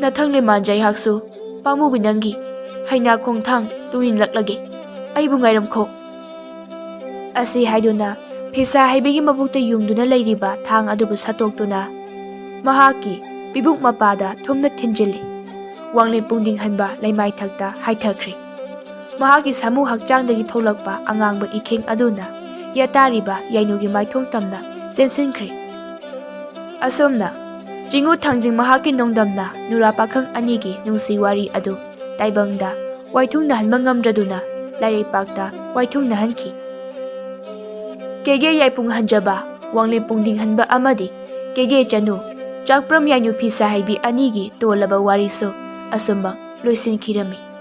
ꯅꯊꯪ ꯂꯩꯃꯥꯟꯖ ꯑꯩꯍꯥꯛꯁꯨ ꯄꯥꯃꯨꯕꯤ ꯅꯪꯒꯤ ꯍꯩꯅꯥ ꯈꯣꯡꯊꯥꯡ ꯇꯨꯡꯏꯟꯂꯛꯂꯒꯦ꯫ ꯑꯩꯕꯨ ꯉꯥꯏꯔꯝꯈꯣ꯫" ꯑꯁꯤ ꯍꯥꯏꯗꯨꯅ ꯐꯤꯁꯥ ꯍꯩꯕꯤꯒꯤ ꯃꯕꯨꯛꯇ ꯌꯨꯡꯗꯨꯅ ꯂꯩꯔꯤꯕ ꯊꯥꯡ ꯑꯗꯨꯕꯨ ꯁꯠꯇꯣꯛꯇꯨꯅ ꯃꯍꯥꯛꯀꯤ ꯄꯤꯕꯨꯛ ꯃꯄꯥꯗ ꯊꯨꯝꯅ ꯊꯤꯟꯖꯤꯜꯂꯤ꯫ ꯋꯥꯡꯂꯦꯟ ꯄꯨꯡꯗꯤꯡꯍꯟꯕ ꯂꯩꯃꯥꯏꯊꯛꯇ ꯍꯥꯏꯊꯈ꯭ꯔꯦ꯫ ꯃꯍꯥꯛꯀꯤ ꯁꯥꯃꯨ ꯍꯛꯆꯥꯡꯗꯒꯤ ꯊꯣꯛꯂꯛꯄ ꯑꯉꯥꯡꯕ ꯏꯈꯦꯡ ꯑꯗꯨꯅ ꯌꯥꯇꯥꯔꯤꯕ ꯌꯥꯏꯅꯨꯒꯤ ꯃꯥꯏꯊꯣꯡ ꯇꯝꯅ ꯆꯦꯟꯁꯤꯟꯈ꯭ꯔꯦ꯫ ꯑꯁꯨꯝꯅ ꯆꯤꯡꯉꯨ ꯊꯥꯡꯖꯤꯡ ꯃꯍꯥꯛꯀꯤ ꯅꯣꯡꯗꯝꯅ ꯅꯨꯔꯥ ꯄꯥꯈꯪ ꯑꯅꯤꯒꯤ ꯅꯨꯡꯁꯤ ꯋꯥꯔꯤ ꯑꯗꯨ ꯇꯥꯏꯕꯪꯗ ꯋꯥꯏꯊꯨꯡꯅꯍꯟꯕ ꯉꯝꯗ꯭ꯔꯗꯨꯅ ꯂꯥꯏꯔꯩꯄꯥꯛꯇ ꯋꯥꯏꯊꯨꯡꯅꯍꯟꯈꯤ꯫ ꯀꯦꯒꯦ ꯌꯥꯏꯄꯨꯡ ꯍꯟꯖꯕ, ꯋꯥꯡꯂꯦꯟ ꯄꯨꯡꯗꯤꯡ ꯍꯟꯕ ꯑꯃꯗꯤ ꯀꯦꯒꯦ ꯆꯅꯨ, ꯆꯥꯛꯄ꯭ꯔꯝ ꯌꯥꯏꯅꯨ ꯐꯤꯁꯥ ꯍꯩꯕꯤ ꯑꯅꯤꯒꯤ ꯇꯣꯜꯂꯕ ꯋꯥꯔꯤꯁꯨ ꯑꯁꯨꯝꯃꯛ ꯂꯣꯏꯁꯤꯟꯈꯤꯔꯝꯃꯤ꯫